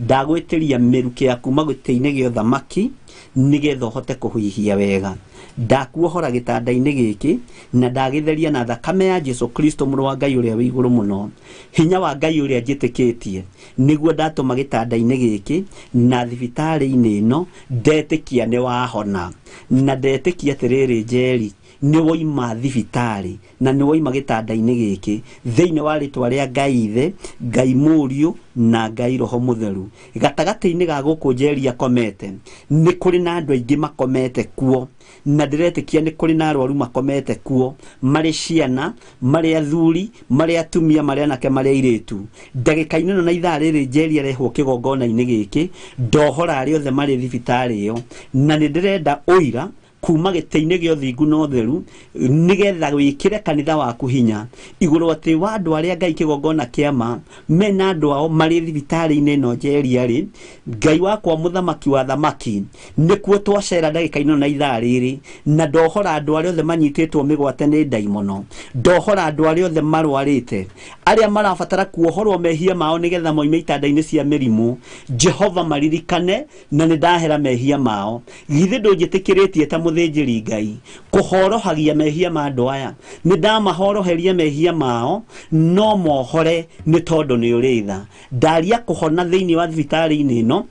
ndagwĩtĩria mĩrukĩ ya kuma gĩtĩ-inĩ gĩa ũthamaki, nĩgetha ũhote kũhuhia wega. Ndakuohora gĩtanda-inĩ gĩkĩ na ndagĩtheria na thakame ya Jesu Kristo mũrũ wa Ngai ũrĩa wĩ igũrũ mũno. Hinya wa Ngai ũrĩa njĩtĩkĩtie nĩguo ndatũma gĩtanda-inĩ gĩkĩ na thibitarĩ-inĩ ĩno, ndetĩkia nĩ wahona. Na ndetĩkia atĩrĩrĩ Njeri, nĩ woima thibitarĩ na nĩ woima gĩtanda-inĩ gĩkĩ thĩinĩ wa rĩtwa rĩa Ngai Ithe, Ngai Mũriũ na Ngai Roho Mũtheru. Gatagatĩ-inĩ ga gũkũ Njeri akomete, nĩ kũrĩ na andũ aingĩ makomete kuo, na ndĩretĩkia nĩ kũrĩ na arwaru makomete kuo, marĩ ciana, marĩ athuri, marĩ atumia, marĩ anake, marĩ airĩtu. Ndagĩka-inĩ ĩno na ithaa rĩrĩ Njeri arehwo kĩgongona-inĩ gĩkĩ, ndohora arĩa othe marĩ thibitarĩ ĩyo, na nĩ ndĩrenda ũira kuma gĩtĩ-inĩ gĩa ũthingu na ũtheru, nĩgetha wĩkĩre kanitha waku hinya igũrũ atĩ wa andũ arĩa Ngai kĩgongona kĩa ma mena andũ ao marĩ thibitarĩ-inĩ ĩno Njeri arĩ. Ngai wakwa mũthamaki wa thamaki, nĩkuo twacera ndagĩka-inĩ ĩno na ithaa rĩrĩ, na ndohora andũ arĩa othe manyitĩtwo mĩgwate nĩ ndaimono, ndohora andũ arĩa othe marwarĩte, arĩa marabatara kuohorwo mehia mao nĩgetha moime itanda-inĩ cia mĩrimũ. Jehova maririkane, na nĩ ndahera mehia mao. Githĩ ndũnjĩtĩkĩrĩtie ta mũthĩnjĩri Ngai kũhorohagia mehia ma andũ aya? Nĩ ndamahoroheria mehia mao, no mohore nĩ tondũ nĩ ũrĩ tha. Ndaria kũhona thĩinĩ wa thibitarĩ-inĩ ĩno,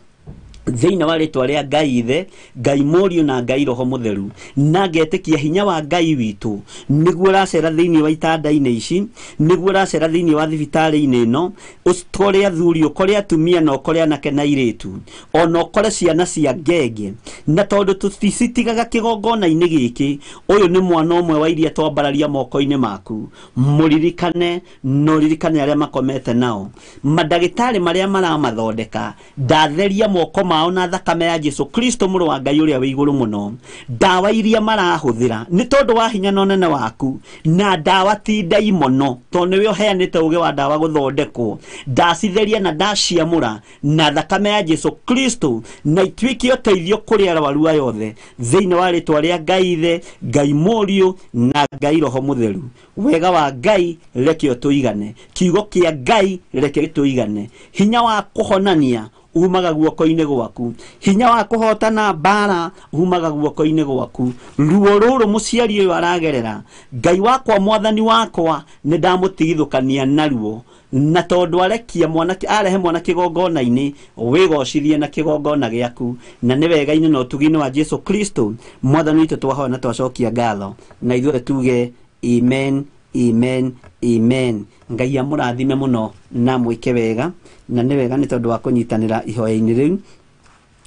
Thĩinĩ wa rĩtwa rĩa Ngai Ithe, Ngai Mũriũ na Ngai Roho Mũtheru, na ngetĩkia hinya wa Ngai witũ nĩguo ũracera thĩinĩ wa itanda-inĩ ici, nĩguo ũracera thĩinĩ wa thibitarĩ-inĩ ĩno, ũkore athuri, ũkore atumia na ũkore anake na airĩtu, ona ũkore ciana cia ngenge. Na tondũ tũticitigaga kĩgongona-inĩ gĩkĩ, ũyũ nĩ mwana ũmwe wa iria twambararia moko-inĩ maku, mũririkane na ũririkane arĩa makomete nao. Mandagĩtarĩ marĩa maramathondeka, ndatheria moko mao na thakame ya Jesu Kristo mũrũ wa Ngai ũrĩa wĩ igũrũ mũno. Ndawa iria marahũthĩra nĩ tondũ wa hinya na ũnene waku, na ndawa ti ndaimono, tondũ nĩwe ũheanĩte ũgĩ wa ndawa gũthondekwo. Ndacitheria na ndaciamũra na thakame ya Jesu Kristo, na ituĩke ũteithio kũrĩ arwaru aya othe, thĩinĩ wa rĩtwa rĩa Ngai Ithe, Ngai Mũriũ na Ngai Roho Mũtheru. Wega wa Ngai reke ũtũigane, kiugo kĩa Ngai reke gĩtũigane, hinya wa kũhonania umaga guoko-inĩ gwaku, hinya wa kũhotana mbara umaga guoko-inĩ gwaku. Ruo rũrũ mũciari ũyũ aragerera, Ngai wakwa mwathani wakwa nĩ ndamũtigithũkania naruo, na tondũ arekia mwanake, arehe mwana kĩgongona-inĩ, wĩgocithie na kĩgongona gĩaku, na nĩ wega-inĩ na ũtugi-inĩ wa Jesu Kristo mwathani witũ twahoya na twacokia ngatho, na ithuothe tuge amen, amen, amen. Ngai amũrathime mũno na mwĩke wega, na nĩ wega nĩ tondũ wa kũnyitanĩra ihoya-inĩ rĩu,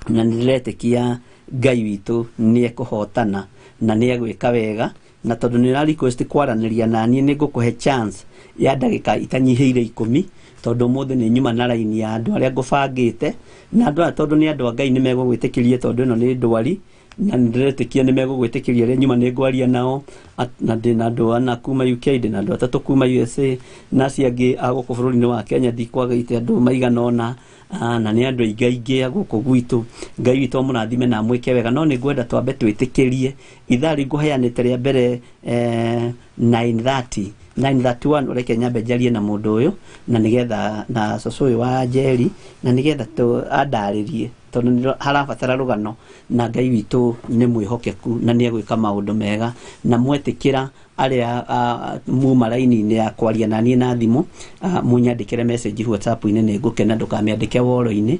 na nĩ ndĩretĩkia Ngai witũ nĩ ekũhotana na nĩ egwĩka wega. Na tondũ nĩ ũra request kwaranĩria na niĩ, nĩ ngũkũhe chance ya ndagĩka itanyihĩire 10, tondũ ũmũthĩ nĩ nyuma na raini ya andũ arĩa ngũbangĩte, na andũ aya tondũ nĩ andũ a Ngai nĩ megũgwĩtĩkĩria, tondũ ĩno nĩ ndwari, na nĩ ndĩretĩkia nĩ megũgwĩtĩkĩria rĩa nyuma nĩ ngwaria nao. Na ndĩna andũ ana kuma UK, ndĩna andũ atatũ kuma USA, na acio angĩ a gũkũ bũrũri-inĩ wa Kenya ndikwagĩte andũ maigana ũna, na nĩ andũ aingĩ aingĩ a gũkũ gwitũ. Ngai witũ amũrathime na amwĩke wega. No nĩ ngwenda twambe twĩtĩkĩrie ithaa rĩu ngũheanĩte rĩa mbere, 9:30, 9:31, ũreke nyambe njarie na mũndũ ũyũ, na nĩgetha na cũcũ ũyũ wa Njeri, na nĩgetha andarĩrie, tondũ nĩ harabatara rũgano, na Ngai witũ nĩ mwĩhokeku na nĩ egwĩka maũndũ mega. Na mwetĩkĩra arĩa muma raini-inĩ ya kwaria na niĩ na thimũ, mũnyandĩkĩre message WhatsApp-inĩ, nĩ ngũkena. Ndũkamĩandĩke woro-inĩ,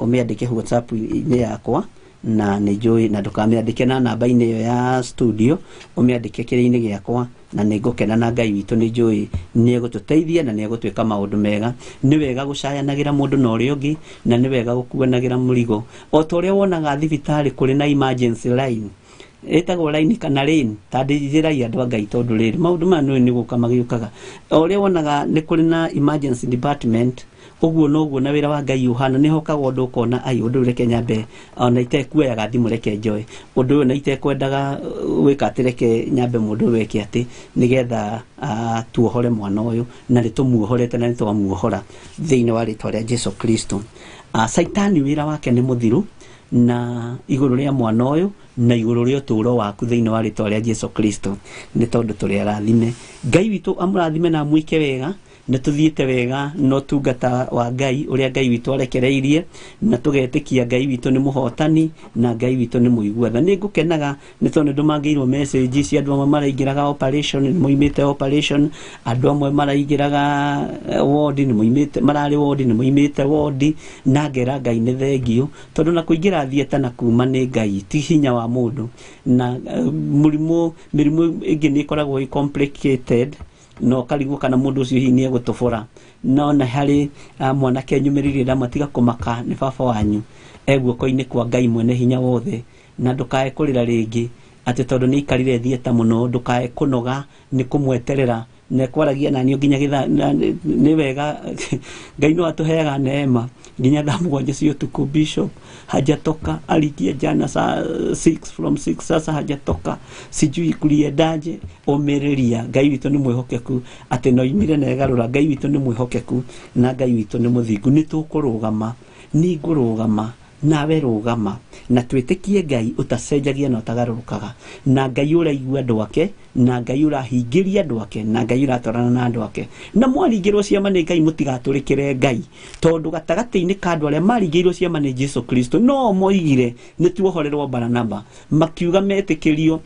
ũmĩandĩke WhatsApp-inĩ yakwa, na nĩ njũĩ, na ndũkamĩandĩke na namba-inĩ ĩyo ya studio, ũmĩandĩke kĩrĩa-inĩ gĩakwa, na nĩ ngũkena. Na Ngai witũ nĩ njũĩ nĩ egũtũteithia na nĩ egũtwĩka maũndũ mega. Nĩ wega gũcayanagĩra mũndũ na ũrĩa ũngĩ, na nĩ wega gũkuanagĩra mũrigo. O ta ũrĩa wonaga thibitarĩ kũrĩ na emergency line, ĩtagwo line kana lane, ta ndĩjĩragia andũ a Ngai, tondũ rĩrĩ maũndũ maya nĩ gũka magĩũkaga. O ũrĩa wonaga nĩ kũrĩ na emergency department, ũguo noguo na wĩra wa Ngai ũhana. Nĩ hokaga ũndũ ũkona, ai, ũndũ ũyũ reke nyambe ona itekuoyaga thimũ reke njoe ũndũ ũyũ, na itekwendaga gwĩka atĩ reke nyambe mũndũ ũyũ eke atĩ nĩgetha tuohore mwana ũyũ, na nĩ tũmuohorete na nĩ twamuohora thĩinĩ wa rĩtwa rĩa Jesu Kristo. Caitani wĩra wake nĩ mũthiru na igũrũ rĩa mwana ũyũ na igũrũ rĩa ũtũũro waku thĩinĩ wa rĩtwa rĩa Jesu Kristo, nĩ tondũ tũrĩ arathime. Ngai witũ amũrathime na amwĩke wega. Nĩ tũthiĩte wega na ũtungata wa Ngai ũrĩa Ngai witũ arekereirie, na tũgetĩkia Ngai witũ nĩ mũhotani na Ngai witũ nĩ mũigua tha. Nĩ ngũkenaga nĩ tondũ nĩ ndũmangĩirwo message cia andũ amwe maraingĩraga operation, nĩ moimĩte operation, andũ amwe maraingĩraga ward, nĩ moimĩte, mararĩ ward, nĩ moimĩte ward, na ngera Ngai nĩ thengio, tondũ na kũingĩra theatre na kuma nĩ Ngai, ti hinya wa mũndũ. Na mũrimũ, mĩrimũ ĩngĩ nĩ ĩkoragwo ĩ complicated, na ũkarigwo kana mũndũ ũcio hihi nĩ egũtũbũra. No na harĩ mwanake nyumĩrĩrie ndamatiga kũmaka, nĩ baba wanyu e guoko-inĩ kwa Ngai mwene hinya wothe, na ndũkae kũrĩra rĩngĩ atĩ tondũ nĩ aikarire theatre mũno, ndũkae kũnoga nĩ kũmweterera na kwaragia na niĩ nginya gĩthaa. Nĩ wega Ngai no atũheaga neema nginya thaa 7 cia ũtukũ. Bishop hajatoka, aliingia jana saa 6, from 6 sasa hajatoka, sijui kuliendaje. Ũmĩrĩria, Ngai witũ nĩ mwĩhokeku atĩ no imire na ĩgarũra. Ngai witũ nĩ mwĩhokeku na Ngai witũ nĩ mũthingu. Nĩ tũkũrũgama, nĩ ngũrũgama nawe rũgama, na twĩtĩkie Ngai ũtacenjagia na ũtagarũrũkaga, na Ngai ũraigua andũ ake, na Ngai ũrahingĩria andũ ake, na Ngai ũratwarana na andũ ake. Na mwaringĩrwo ciama nĩ Ngai, mũtigatũrĩkĩre Ngai, tondũ gatagatĩ-inĩ ka andũ arĩa maringĩirwo ciama nĩ Jesu Kristo, no moigire nĩ tuohorerwo Baranaba, makiuga metĩkĩrio.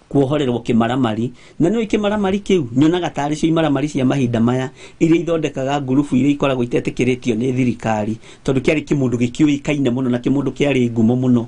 Kuohorerwo kĩmaramari. Na nĩũĩ kĩmaramari kĩu nyonaga tarĩ cio imaramari cia mahinda maya iria ithondekaga ngurubu iria ikoragwo itetĩkĩrĩtio nĩ thirikari, tondũ kĩarĩ kĩmũndũ gĩkĩũĩkaine mũno na kĩmũndũ kĩarĩ ngumo mũno,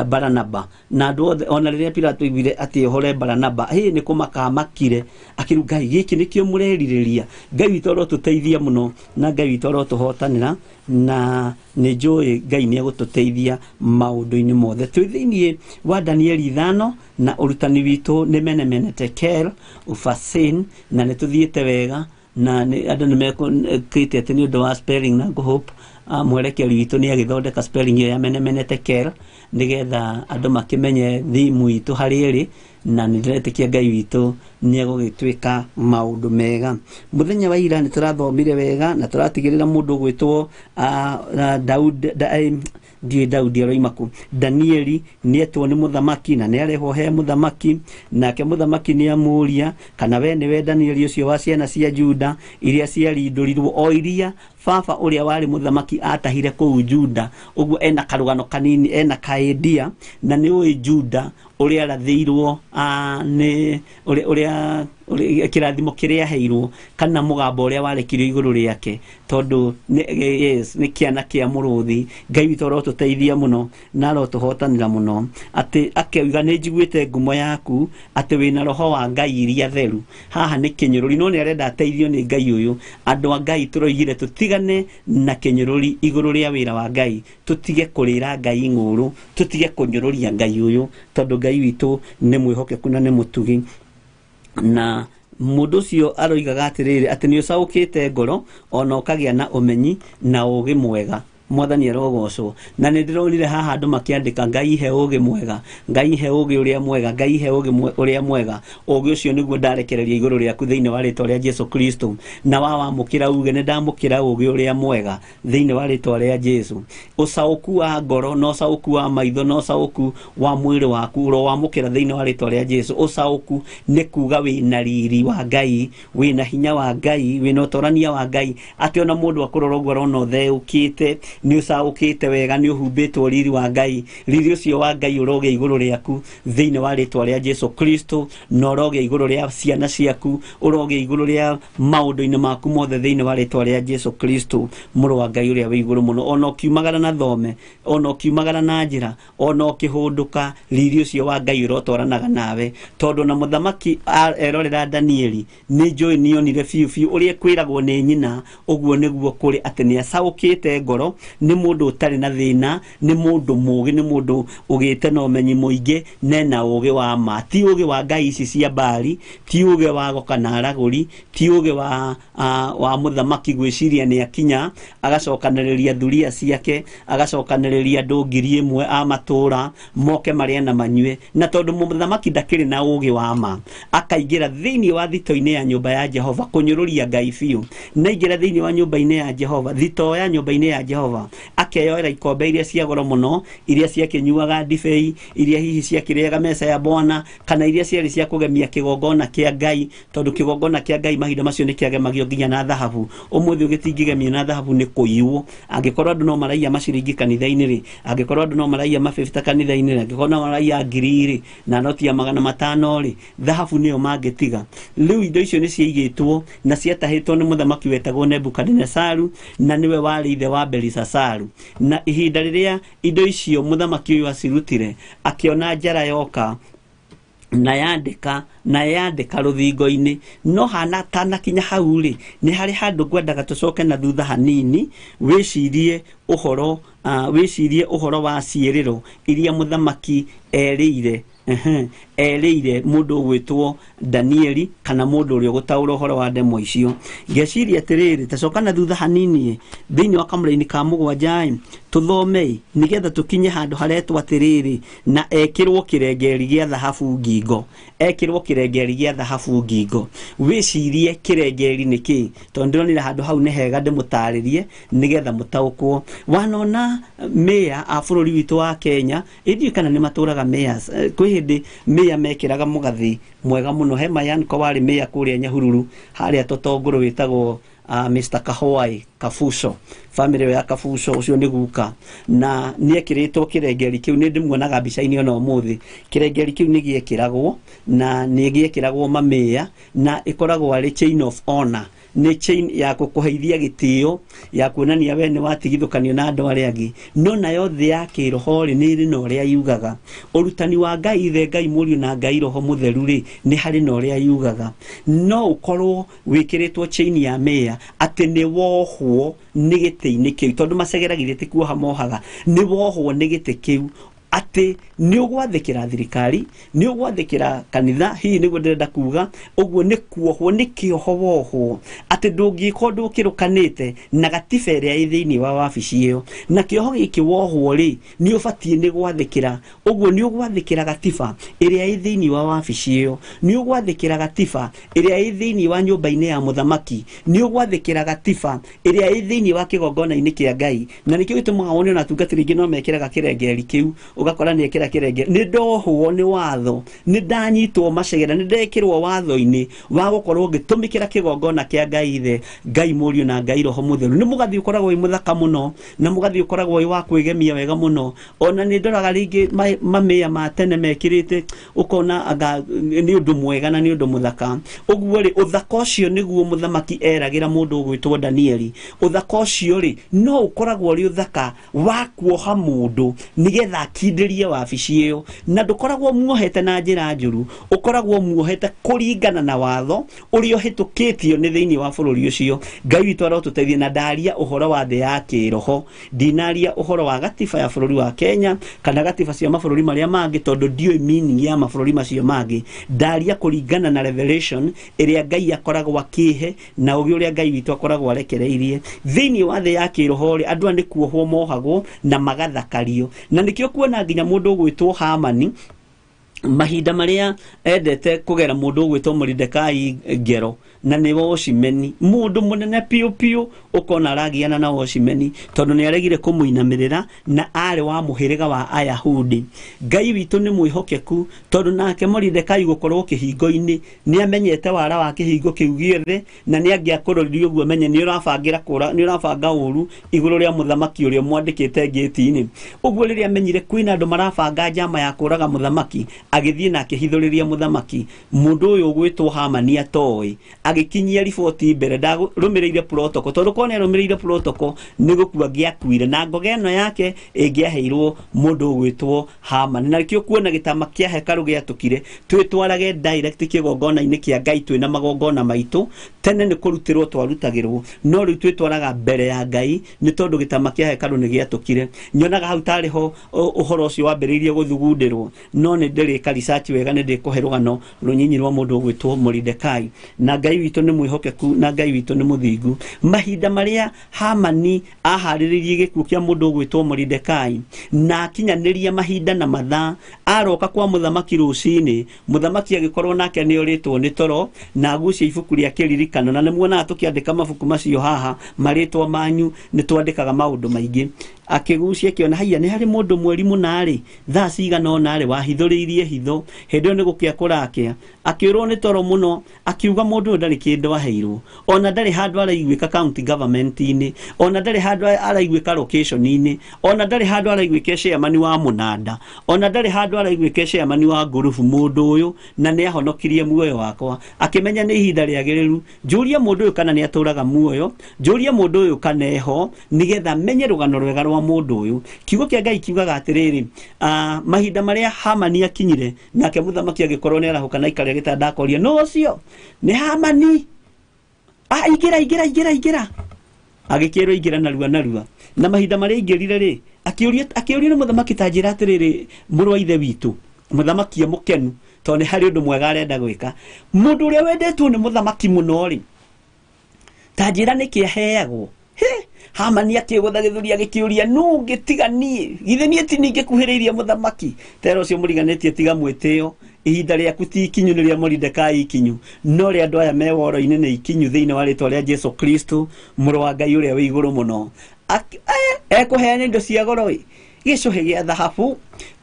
Baranaba. Na andũ othe ona rĩrĩa Pilato aiguire atĩ ohore Baranaba, hĩ nĩ kũmaka amakire, akĩru Ngai gĩkĩ nĩkĩo mũrerirĩria. Ngai witũ arotũteithia mũno na Ngai witũ arotũhotanĩra, na nĩ njũĩ Ngai nĩ egũtũteithia maũndũ-inĩ mothe. Twĩ thĩinĩ wa Danieli 5 na ũrutani witũ nĩ mene mene tekel ufasin, na nĩ tũthiĩte wega na andũ nĩ mekĩte atĩ nĩ ũndũ wa spelling, na ngũhope mwerekeri witũ nĩ agĩthondeka spelling ĩyo ya mene mene tekel nĩgetha andũ makĩmenye thimu itũ harĩa ĩrĩ, na nĩ ndĩretĩkia Ngai witũ nĩ egũgĩtwĩka maũndũ mega. Mũthenya wa ira nĩ tũrathomire wega na tũratigĩrĩra mũndũ ũgwĩtwo Daud, ndiũĩ Daudi aroima kũ. Danieli nĩetwo nĩ mũthamaki na nĩarehwo he mũthamaki, nake mũthamaki nĩamũria kana we nĩwe Danieli ũcio wa ciana cia Juda iria ciarindũrirwo, o iria baba ũrĩa warĩ mũthamaki atahire kũu Juda. Ũguo ena karũgano kanini, ena kaĩndia, na nĩũĩ Juda ũrĩa arathĩirwo, nĩ ũrĩa kĩrathimo kĩrĩa aheirwo kana mũgambo ũrĩa warekirio igũrũ rĩake, tondũ yes, nĩ kĩana kĩa mũrũthi. Ngai witũ arotũteithia mũno na arotũhotanĩra mũno, atĩ akeuga nĩ njiguĩte ngumo yaku atĩ wĩna roho wa Ngai iria theru. Haha nĩ kĩnyũrũri, no nĩ arenda ateithio nĩ Ngai ũyũ. Andũ a Ngai tũroigire tũtigane na kĩnyũrũri igũrũ rĩa wĩra wa Ngai, tũtige kũrĩra Ngai ng'ũrũ, tũtige kũnyũrũria Ngai ũyũ, tondũ Ngai witũ nĩ mwĩhokeku na nĩ mũtugi. Na mũndũ ũcio aroigaga atĩrĩrĩ, atĩ nĩ ũcaũkĩte ngoro ona ũkagĩa na ũmenyi na ũũgĩ mwega. Mwathani arogocwo. Na nĩ ndĩronire haha andũ makĩandĩka Ngai he ũũgĩ mwega, Ngai he ũũgĩ ũrĩa mwega, Ngai he ũũgĩ ũrĩa mwega. Ũũgĩ ũcio nĩguo ndarekereria igũrũ rĩaku thĩinĩ wa rĩtwa rĩa Jesu Kristo. Na wawamũkĩra uge nĩ ndamũkĩra ũũgĩ ũrĩa mwega thĩinĩ wa rĩtwa rĩa Jesu. Ũcaũku wa ngoro na ũcaũku wa maitho na ũcaũku wa mwĩrĩ waku ũrowamũkĩra thĩinĩ wa rĩtwa rĩa Jesu. Ũcaũku nĩ kuga wĩna riri wa Ngai, wĩna hinya wa Ngai, wĩna ũtorania wa Ngai, atĩ ona mũndũ akũrora ũguo arona ũtheũkĩte, nĩ ũcaũkĩte wega, nĩ ũhumbĩtwo riri wa Ngai. Riri ũcio wa Ngai ũrogĩa igũrũ rĩaku thĩinĩ wa rĩtwa rĩa Jesu Kristo, na ũrogĩa igũrũ rĩa ciana ciaku, ũrogĩa igũrũ rĩa maũndũ-inĩ maku mothe thĩinĩ wa rĩtwa rĩa Jesu Kristo, mũrũ wa Ngai ũrĩa wĩ igũrũ mũno. Ona ũkiumagara na thome, ona ũkiumagara na njĩra, ona ũkĩhũndũka, riri ũcio wa Ngai ũrotwaranaga nawe. Tondũ na mũthamaki erorera Danieli, nĩ njũĩ nĩonire biũ biũ ũrĩa kwĩragwo nĩ nyina, ũguo nĩguo kũrĩ atĩ nĩ acaũkĩte ngoro, nĩ mũndũ ũtarĩ na thĩna, nĩ mũndũ mũũgĩ, nĩ mũndũ ũgĩte na ũmenyi mũingĩ, nena ũũgĩ wa ma, ti ũũgĩ wa ngai ici cia Baali, ti ũũgĩ wa goka na aragũri, ti ũũgĩ wa mũthamaki gwĩciria nĩ akinya, agacokanĩrĩria thuria ciake, agacokanĩrĩria andũ 1,000 a matũũra moke marĩe na manyue. Na tondũ mũthamaki ndakĩrĩ na ũũgĩ wa ma, akaingĩra thĩinĩ wa thito-inĩ ya nyũmba ya Jehova kũnyũrũria Ngai biũ. Na aingĩra thĩinĩ wa nyũmba-inĩ ya Jehova, thito ya nyũmba-inĩ ya Jehova, akeyoera ikombe iria cia goro mũno, iria ciakĩnyuaga ndibei, iria hihi ciakĩrĩaga meza ya Bwana, kana iria ciarĩ cia kũgemia kĩgongona kĩa Ngai, tondũ kĩgongona kĩa Ngai mahinda macio nĩ kĩagemagio nginya na thahabu. Ũmũthĩ ũgĩtingĩgemio na thahabu nĩ kũiywo. Angĩkorwo andũ no maraiya maciringi kanitha-inĩ rĩ, angĩkorwo andũ no maraiya mabĩbita kanitha-inĩ rĩ, angĩkorwo no maraiya ngiri rĩ, na noti ya 500 rĩ, thahabu nĩyo mangĩtiga. Rĩu indo icio nĩ ciaigĩtwo na ciatahĩtwo nĩ mũthamaki wetagwo Nebukadinesaru, na nĩwe warĩ ithe wa Belisasaru. Na ihinda rĩrĩa indo icio mũthamaki ũyũ acirutire, akĩona njara yoka na yandĩka rũthingo-inĩ. No hana tanakinya hau rĩ, nĩ harĩ handũ ngwendaga tũcoke na thutha hanini, wĩcirie ũhoro wa ciĩrĩro iria mũthamaki erĩire, erĩire mũndũ ũgwĩtwo Danieli, kana mũndũ ũrĩa ũgũtaũra ũhoro wa ndemwa icio. Ngeciria atĩrĩrĩ, tacoka na thutha hanini thĩinĩ wa kamũraini ka 7 tũthomei nĩgetha tũkinye handũ haretwo atĩrĩrĩ, na ekĩrwo kĩrengeri gĩa thahabu ngingo, ekĩrwo kĩrengeri gĩa thahabu ngingo. Wĩcirie kĩrengeri nĩ kĩĩ, tondũ ndĩronire handũ hau nĩ hega ndĩmũtarĩrie nĩgetha mũtaũkwo. Wanona meya a bũrũri witũ wa Kenya, ithuĩ kana nĩ matũraga mayors, kwĩ hĩndĩ meya mekĩraga mũgathĩ mwega mũno. He Mayanko warĩ meya kũrĩa Nyahururu, harĩa Totongũrũ wĩtagwo Mr. Kahwai. Kabuco, family ya Kabuco ucio nĩ guka, na nĩekĩrĩtwo kĩrengeri kĩu, nĩ ndĩmuonaga mbica-inĩ ona ũmũthĩ. Kĩrengeri kĩu nĩ gĩekĩragwo na nĩ gĩekĩragwo mamĩya, na ĩkoragwo arĩ chain of honor, nĩ chain ya gũkũheithia gĩtĩo ya kuonania we nĩ watigithũkanio na andũ arĩa angĩ. No nayo thĩ ya kĩroho rĩ, nĩ ĩrĩ na ũrĩa yugaga. Ũrutani wa Ngai Ithe, Ngai Mũriũ na Ngai Roho Mũtheru rĩ, nĩ harĩ na ũrĩa yugaga. No ũkorwo wĩkĩrĩtwo chain ya mĩya atĩ nĩ wohwo nĩ gĩtĩ-inĩ kĩu, tondũ macegera githĩ ti kuoha mohaga, nĩ wohwo nĩ gĩtĩ kĩu atĩ nĩ ũgwathĩkĩra thirikari, nĩ ũgwathĩkĩra kanitha, hihi nĩguo ndĩrenda kuga ũguo, nĩ kuohwo, nĩ kĩoho wohwo, atĩ ndũngĩka ũndũ ũkĩrũkanĩte na gatiba ĩrĩa ĩ thĩinĩ wa wabici ĩyo. Na kĩoho gĩkĩ wohwo rĩ, nĩ ũbatiĩ nĩ gwathĩkĩra, ũguo nĩ ũgwathĩkĩra gatiba ĩrĩa ĩ thĩinĩ wa wabici ĩyo, nĩ ũgwathĩkĩra gatiba ĩrĩa ĩ thĩinĩ wa nyũmba-inĩ ya mũthamaki, nĩ ũgwathĩkĩra gatiba ĩrĩa ĩ thĩinĩ wa kĩgongona-inĩ kĩa Ngai. Na nĩkĩo gĩtũmaga wone ona atungatĩri aingĩ no mekĩraga kĩrengeri kĩu, ũgakora nĩ ekĩra kĩrengeri. Nĩ ndohwo nĩ watho, nĩ ndanyitwo macegera, nĩ ndekĩrwo watho-inĩ wa gũkorwo ngĩtũmĩkĩra kĩgongona kĩa Ngai Ithe, Ngai Mũriũ na Ngai Roho Mũtheru. Nĩ mũgathĩ ũkoragwo wĩ mũthaka mũno, na mũgathĩ ũkoragwo wĩ wa kwĩgemia wega mũno. Ona nĩ ndoraga rĩngĩ mamĩya ma tene mekĩrĩte, ũkona anga nĩ ũndũ mwega na nĩ ũndũ mũthaka. Ũguo rĩ, ũthaka ũcio nĩguo mũthamaki eragĩra mũndũ ũgwĩtwo Danieli. Ũthaka ũcio rĩ, no ũkoragwo ũrĩ ũthaka wa kuoha mũndũ nĩgetha akindĩrie wabici ĩyo, na ndũkoragwo muohete na njĩra njũru, ũkoragwo muohete kũringana na watho ũrĩa ũhĩtũkĩtio nĩ thĩinĩ wa bũrũri ũcio. Ngai witũ arotũteithie. Na ndaria ũhoro wa thĩ ya kĩroho, ndinaria ũhoro wa gatiba ya bũrũri wa Kenya kana gatiba cia mabũrũri marĩa mangĩ, tondũ ndiũĩ meaning ya mabũrũri macio mangĩ. Ndaria kũringana na revelation ĩrĩa Ngai akoragwo akĩhe na ũgĩ ũrĩa Ngai witũ akoragwo arekereirie thĩinĩ wa thĩ ya kĩroho rĩ, andũ aya nĩ kuohwo mohagwo na magathakario. Na nĩkĩo kuona nginya mũndũ ũgwĩtwo Hamani mahinda marĩa endete kũgera mũndũ ũgwĩtwo Moridekai ngero, na nĩ Woshimeni, mũndũ mũnene piũ piũ, ũkona aragiana na Woshimeni tondũ nĩ aregire kũmũinamĩrĩra na arĩ wa mũhĩrĩga wa Ayahudi. Ngai witũ nĩ mwĩhokeku, tondũ nake Moridekai gũkorwo kĩhingo-inĩ nĩ amenyete wara wa kĩhingo kĩu gĩothe, na nĩ angĩakũroririe ũguo amenye nĩ ũrabangira kũra, nĩ ũrabanga ũru igũrũ rĩa mũthamaki ũrĩa mwandĩkĩte ngĩti-inĩ. Ũguo rĩrĩa amenyire kwĩna andũ marabanga njama ya kũraga mũthamaki, agĩthiĩ na akĩhithũrĩria mũthamaki. Mũndũ ũyũ ũgwĩtwo Hamani atoĩ, agĩkinyia riboti mbere, ndarũmĩrĩire protocol, tondũ korwo nĩarũmĩrĩire protocol nĩ gũkua angĩakuire, na ngoga ĩno yake ĩngĩaheirwo mũndũ ũgwĩtwo Hamani. Na nĩkĩo kuona gĩtama kĩa hekarũ gĩatũkire, twĩtwarage direct kĩgongona-inĩ kĩa Ngai twĩna magongona maitũ. Tene nĩ kũrutĩrwo twarutagĩrwo, no rĩu twĩtwaraga mbere ya Ngai nĩ tondũ gĩtama kĩa hekarũ nĩ gĩatũkire. Nyonaga hau tarĩ ho ũhoro ũcio wambĩrĩirie gũthugundĩrwo, no nĩ ndĩrĩka research wega, nĩ ndĩkũhe rũgano rũnyinyi rwa mũndũ ũgwĩtwo Moridekai. Na Ngai witũ nĩ mwĩhokeku na Ngai witũ nĩ mũthingu. Mahinda marĩa Hamani aharĩrĩirie gĩkuũ kĩa mũndũ ũgwĩtwo Moridekai na akinyanĩria mahinda na mathaa, aroka kwa mũthamaki rũcinĩ, mũthamaki agĩkorwo nake nĩ orĩtwo nĩ toro na agucia ibuku rĩa kĩririkano. Na nĩ muonaga tũkĩandĩka mabuku macio haha, marĩtwa manyu, nĩ twandĩkaga maũndũ maingĩ. Akĩgucia akĩona haiya, nĩ harĩ mũndũ mweri mũna rĩ, thaa cigana ũna rĩ, wahithũrĩirie hitho, hĩndĩ ĩyo nĩ gũkĩa kũrakĩa. Akĩũrwo nĩ toro mũno, akiuga mũndũ ũyũ ndarĩ kĩndũ aheirwo, ona ndarĩ handũ araiguĩka county government-inĩ, ona ndarĩ handũ araiguĩka location-inĩ, ona ndarĩ handũ araiguĩka chairman wa mũnanda, ona ndarĩ handũ araiguĩka chairman wa ngurubu mũndũ ũyũ, na nĩ ahonokirie muoyo wakwa. Akĩmenya nĩ ihinda rĩagĩrĩru, njũrie mũndũ ũyũ kana nĩ atũraga muoyo, njũrie mũndũ ũyũ kana eho, nĩgetha menye rũgano rwega rwa mũndũ ũyũ. Kiugo kĩa Ngai kiugaga atĩrĩrĩ, mahinda marĩa Hamani akinyire, nake mũthamaki agĩkorwo nĩ arahũka na aikarĩra gĩtanda akoria, nũ ũcio? Nĩ Hamani. Ingĩra, ingĩra, ingĩra, ingĩra. Agĩkĩrwo ingĩra narua narua. Na mahinda marĩa aingĩrire rĩ, akĩũrio nĩ mũthamaki, ta njĩra atĩrĩrĩ, mũrũ wa ithe witũ, mũthamaki e mũkenu tondũ nĩ harĩ ũndũ mwega arenda gwĩka. Mũndũ ũrĩa wendetwo nĩ mũthamaki mũno rĩ, ta njĩra nĩkĩ aheagwo? He, Hamani akĩgũtha gĩthũri agĩkĩũria, nũ ũngĩ tiga niĩ? Githĩ niĩ ti niĩ ngĩkuhĩrĩirie mũthamaki? Tera ũcio mũriganĩtie tiga mwĩtĩo, ihinda rĩaku ti ikinyu, nĩ rĩa Moridekai ikinyu, no rĩa andũ aya me woro-inĩ nĩ ikinyu thĩinĩ wa rĩtwa rĩa Jesu Kristo, mũrũ wa Ngai ũrĩa wĩ igũrũ mũno. Ekũheana indo cia goro ĩ, gĩcũhĩ gĩa thahabu,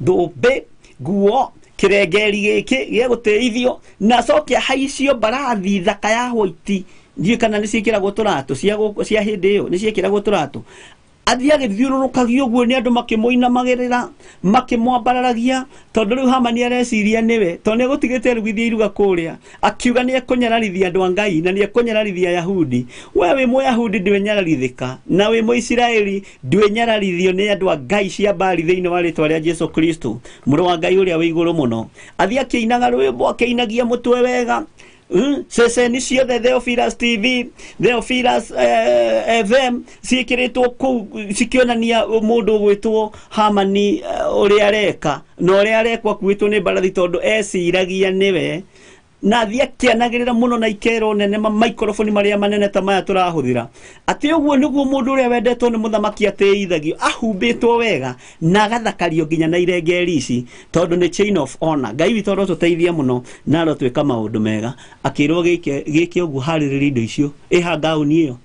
thũmbĩ, nguo, kĩrengeri gĩkĩ gĩa gũtĩithio, na acoke ahaicio mbarathi thaka ya white Ndiũĩ kana nĩ ciĩkĩragwo tũratũ cia hĩndĩ ĩyo, nĩ ciĩkĩragwo tũratũ. Athiĩ agĩthiũrũrũkagio ũguo nĩ andũ makĩmũinamagĩrĩra, makĩmwambararagia, tondũ rĩu Hamani areciria nĩwe, tondũ nĩegũtigĩte arugithia iruga kũrĩa, akiuga nĩekũnyararithia andũ a Ngai na nĩekũnyararithia Ayahudi. We wĩ Mũyahudi ndwĩnyararithĩka, na wĩ Mũisiraeli ndwĩnyararithio nĩ andũ a Ngai cia Baali thĩinĩ wa rĩtwa rĩa Jesu Kristo, mũrũ wa Ngai ũrĩa wĩ igũrũ mũno. Athiĩ akĩinaga rwĩmbo, akĩinagia mũtwe wega. Ceceni ciothe Theophilus TV, Theophilus FM ciĩkĩrĩtwo kũu cikĩonania mũndũ ũgwĩtwo Hamani ũrĩa areka na ũrĩa arekwo akuĩtwo nĩ mbarathi tondũ eciragia nĩwe. Na athiĩ akĩanagĩrĩra mũno na ikero nene ma maikoroboni marĩa manene ta maya tũrahũthĩra, atĩ ũguo nĩguo mũndũ ũrĩa wendetwo nĩ mũthamaki atĩithagio, ahumbĩtwo wega na agathakario nginya na irengeri ici, tondũ nĩ chain of honor. Ngai witũ arotũteithia mũno na arotwĩka maũndũ mega. Akĩrwo gĩke ũguo, harĩrĩria indo icio, ĩha ngaũni ĩyo,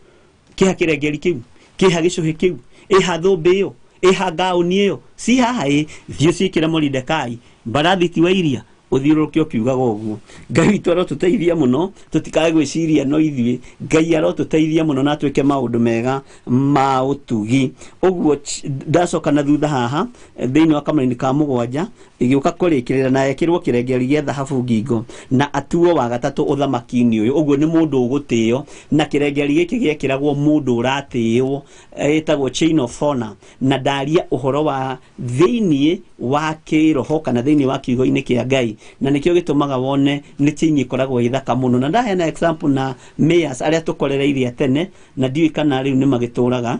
kĩha kĩrengeri kĩu, kĩha gĩcũhĩ kĩu, ĩha thũmbĩ ĩyo, ĩha ngaũni ĩyo, ci haha ĩ, thiĩ ũciĩkĩre Moridekai, mbarathi ti wa iria, ũthiũrũrũke ũkiugaga ũguo. Ngai witũ arotũteithia mũno, tũtikae gwĩciria no ithuĩ. Ngai arotũteithia mũno na atwĩke maũndũ mega ma ũtugi. Ũguo ndacoka na thutha haha thĩinĩ wa kamũraini ka 7 ĩgĩũka kũrĩkĩrĩra na ekĩrwo kĩrengeri gĩa thahabu ngingo na atuo wa gatatũ ũthamaki-inĩ ũyũ. Ũguo nĩ mũndũ ũgũtĩo, na kĩrengeri gĩkĩ gĩekĩragwo mũndũ ũratĩĩo, ĩtagwo chain of honor. Na ndaria ũhoro wa thĩinĩ wa kĩroho kana thĩinĩ wa kiugo-inĩ kĩa Ngai, na nĩkĩo gĩtũmaga wone nĩ chain ĩkoragwo ĩ thaka mũno. Na ndaheana example na mayors arĩa tũkorereirie tene, na ndiũĩ kana rĩu nĩ magĩtũraga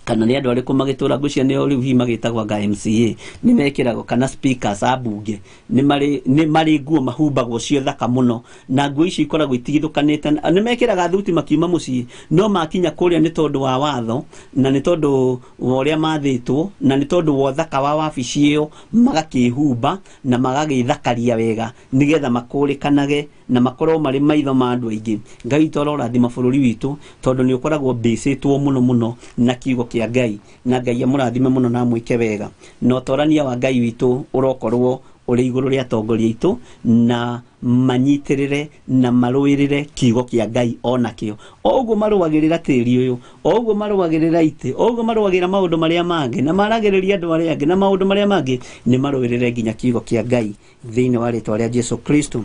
kana nĩ andũ arĩkũ magĩtũra, ngwĩciria nĩo rĩu hihi magĩtagwo anga MCA, nĩ mekĩragwo, kana speakers a mbunge nĩ marĩ nguo mahumbagwo cio thaka mũno, na nguo icio ikoragwo itigithũkanĩte. Nĩ mekĩraga thuti makiuma mũciĩ, no makinya kũrĩa nĩ tondũ wa watho na nĩ tondũ wa ũrĩa mathĩtwo na nĩ tondũ wa ũthaka wa wabici ĩyo, magakĩhumba na magagĩthakaria wega nĩgetha makũrĩkanage na makorwo marĩ maitho ma andũ aingĩ. Ngai witũ arorathima bũrũri witũ, tondũ nĩ ũkoragwo mbĩcĩtwo mũno mũno na kiugo kĩa Ngai, na Ngai amũrathime mũno na amwĩke wega. Na ũtorania wa Ngai witũ ũrokorwo ũrĩ igũrũ rĩa atongoria aitũ, na manyitĩrĩre na marũĩrĩre kiugo kĩa Ngai onakĩo. O ũguo marũagĩrĩra tĩri ũyũ, o ũguo marũagĩrĩra itĩ, o ũguo marũagĩrĩra maũndũ marĩa mangĩ, na maragĩrĩria andũ arĩa angĩ na maũndũ marĩa mangĩ, nĩ marũĩrĩre nginya kiugo kĩa Ngai thĩinĩ wa rĩtwa rĩa Jesu Kristo.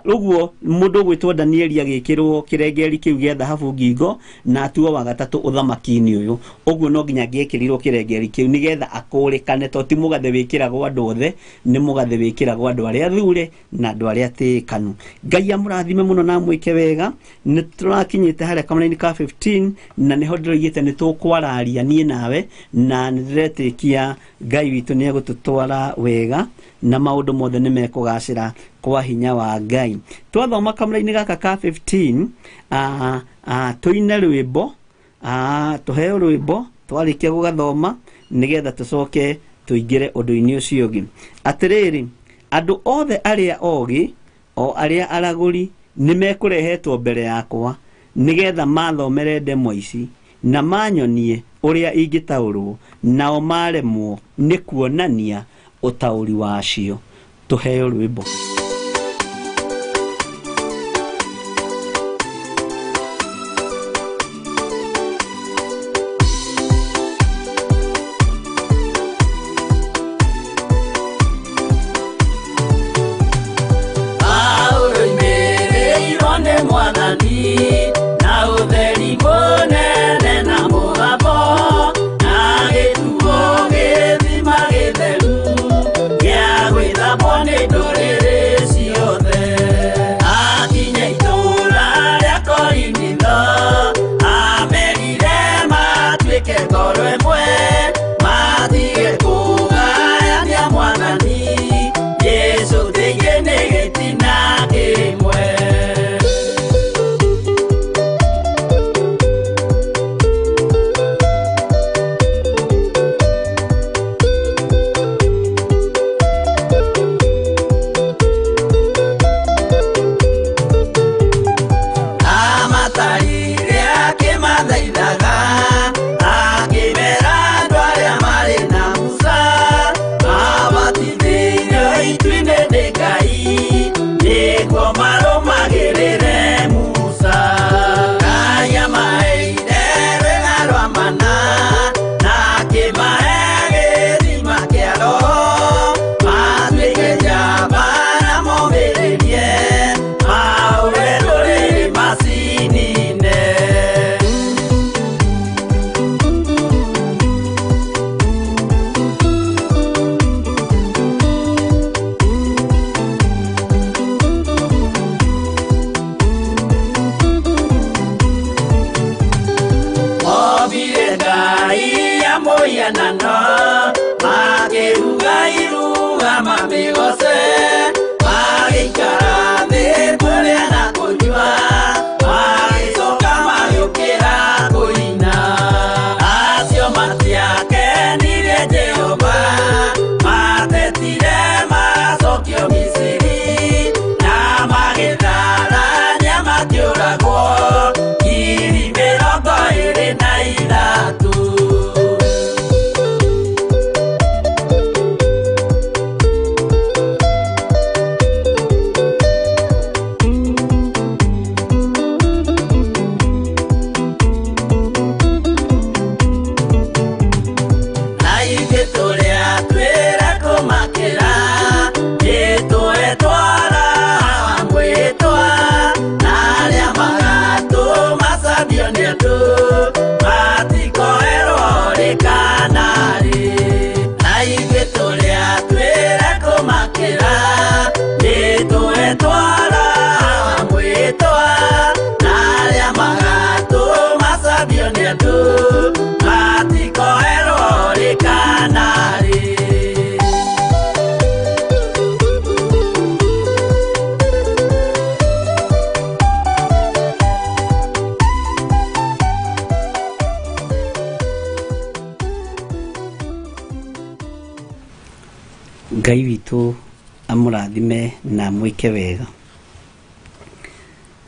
Ũguo mũndũ ũgwĩtwo Danieli agĩkĩrwo kĩrengeri kĩu gĩa thahabu ngingo na atuo wa gatatũ ũthamaki-inĩ ũyũ. Ũguo no nginya angĩekĩrirwo kĩrengeri kĩu nĩgetha akũrĩkane, to ti mũgathe wĩkĩragwo andũ othe, nĩ mũgathe wĩkĩragwo andũ arĩa athure na andũ arĩa atĩĩkanu. Ngai amũrathime mũno na amwĩke wega. Nĩ tũrakinyĩte harĩa kamũraini ka 15 na nĩho ndĩroigĩte nĩ tũkwararia niĩ nawe, na nĩ ndĩretĩkia Ngai witũ nĩ egũtũtwara wega na maũndũ mothe nĩ mekũgacĩra kwa hinya wa Ngai. Twathoma kamũraini gaka ka 15, tũine rwĩmbo, tũheo rwĩmbo twarĩkia gũgathoma nĩgetha tũcoke tũingĩre ũndũ-inĩ ũcio ũngĩ. Atĩrĩrĩ, andũ othe arĩa ogĩ o arĩa aragũri nĩ mekũrehetwo mbere yakwa nĩgetha mathomere ndemwa ici na manyonie ũrĩa ingĩtaũrwo, nao maremwo nĩ kuonania ũtaũri wacio. Tũheo rwĩmbo. Amatarire akĩmathaithaga, akĩmera mũhianano makĩruga iruga mamĩgoce magĩikara thĩ kũrĩa na kũnyua magĩcoka magĩũkĩra kũina acio matiakenirie Jehova matetire macokio Misiri na magĩtharania makĩũragwo 23,000. Na ithuĩ tũrĩa twĩra kũmakĩra nĩtwetwara mwĩtwa na arĩa magatũmacambio nĩ andũ matikoerwo rĩ kana rĩ. Na ithuĩ tũrĩa twĩra kũmakĩra nĩtwetwara mwĩtwa na arĩa magatũmacambio nĩ andũ matikoerwo rĩ kana rĩ. Ngai witũ amũrathime na amwĩke wega.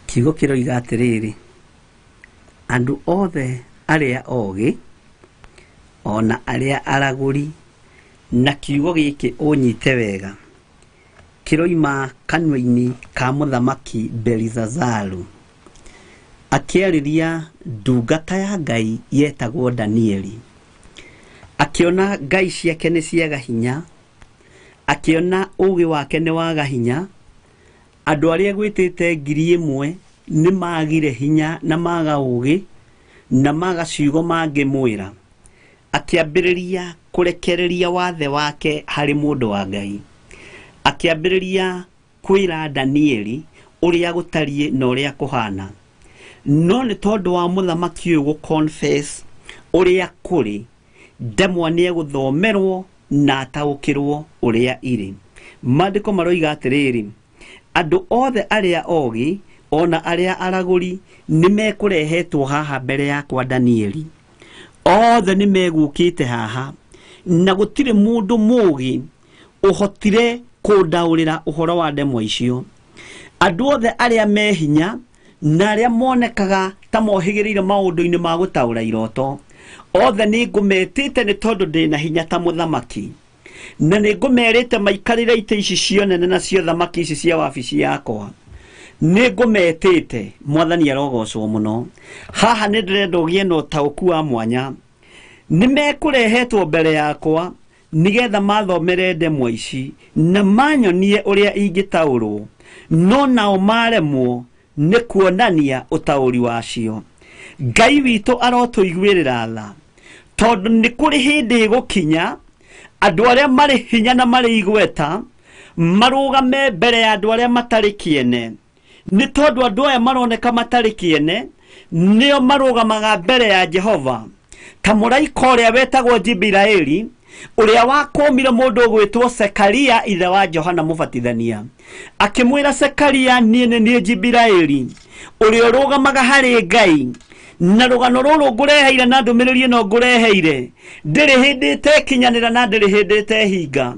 Kiugo kĩroiga atĩrĩrĩ, andũ othe arĩa ogĩ ona arĩa aragũri, na kiugo gĩkĩ ũnyite wega, kĩroima kanua-inĩ ka mũthamaki Belizazaru akĩarĩria ndungata ya Ngai yetagwo Danieli. Akĩona ngai ciake nĩ ciaga hinya, akĩona ũgĩ wake nĩ waga hinya, andũ arĩa gwĩtĩte 1,000 nĩ magire hinya na maga ũgĩ na maga ciugo mangĩmwĩra. Akĩambĩrĩria kũrekereria wathe wake harĩ mũndũ wa Ngai, akĩambĩrĩria kwĩra Danieli ũrĩa gũtariĩ na ũrĩa kũhana. No nĩ tondũ wa mũthamaki ũyũ gũ confess ũrĩa kũrĩ, ndemwa nĩ egũthomerwo na ataũkĩrwo ũrĩa irĩ. Maandĩko maroiga atĩrĩrĩ, andũ othe arĩa ogĩ ona arĩa aragũri nĩ mekũrehetwo haha mbere yakwa Danieli. Othe nĩ megũkĩte haha na gũtirĩ mũndũ mũũgĩ ũhotire kũndaũrĩra ũhoro wa ndemwa icio. Andũ othe arĩa me hinya na arĩa monekaga ta mohĩgĩrĩire maũndũ-inĩ ma gũtaũra iroto, othe nĩ ngũmetĩte nĩ tondũ ndĩna hinya ta mũthamaki, na nĩ ngũmerĩte maikarĩre itĩ ici cia nene na cia thamaki ici cia wabici yakwa. Nĩ ngũmetĩte. Mwathani arogocwo mũno. Haha nĩ ndĩrenda ũgĩe na ũtaũku wa mwanya. Nĩ mekũrehetwo mbere yakwa nĩgetha mathomere ndemwa ici na manyonie ũrĩa ingĩtaũrwo, no nao maremwo nĩ kuonania ũtaũri wacio. Ngai witũ arotũiguĩrĩra tha, tondũ nĩ kũrĩ hĩndĩ ĩgũkinya andũ arĩa marĩ hinya na marĩ igweta marũgame mbere ya andũ arĩa matarĩ kĩene. Nĩ tondũ andũ aya maroneka matarĩ kĩene nĩo marũgamaga mbere ya Jehova, ta mũraika ũrĩa wetagwo Jibiraeli ũrĩa wakũmire mũndũ ũgwĩtwo Sekaria ithe wa Johana Mũbatithania, akĩmwĩra Sekaria, niĩ nĩ niĩ Jibiraeli ũrĩa ũrũgamaga harĩ Ngai, na rũgano rũrũ ngũreheire na ndũmĩrĩri ĩno ngũreheire ndĩrĩ hĩndĩ ĩtekinyanĩra na ndĩrĩ hĩndĩ ĩtehinga.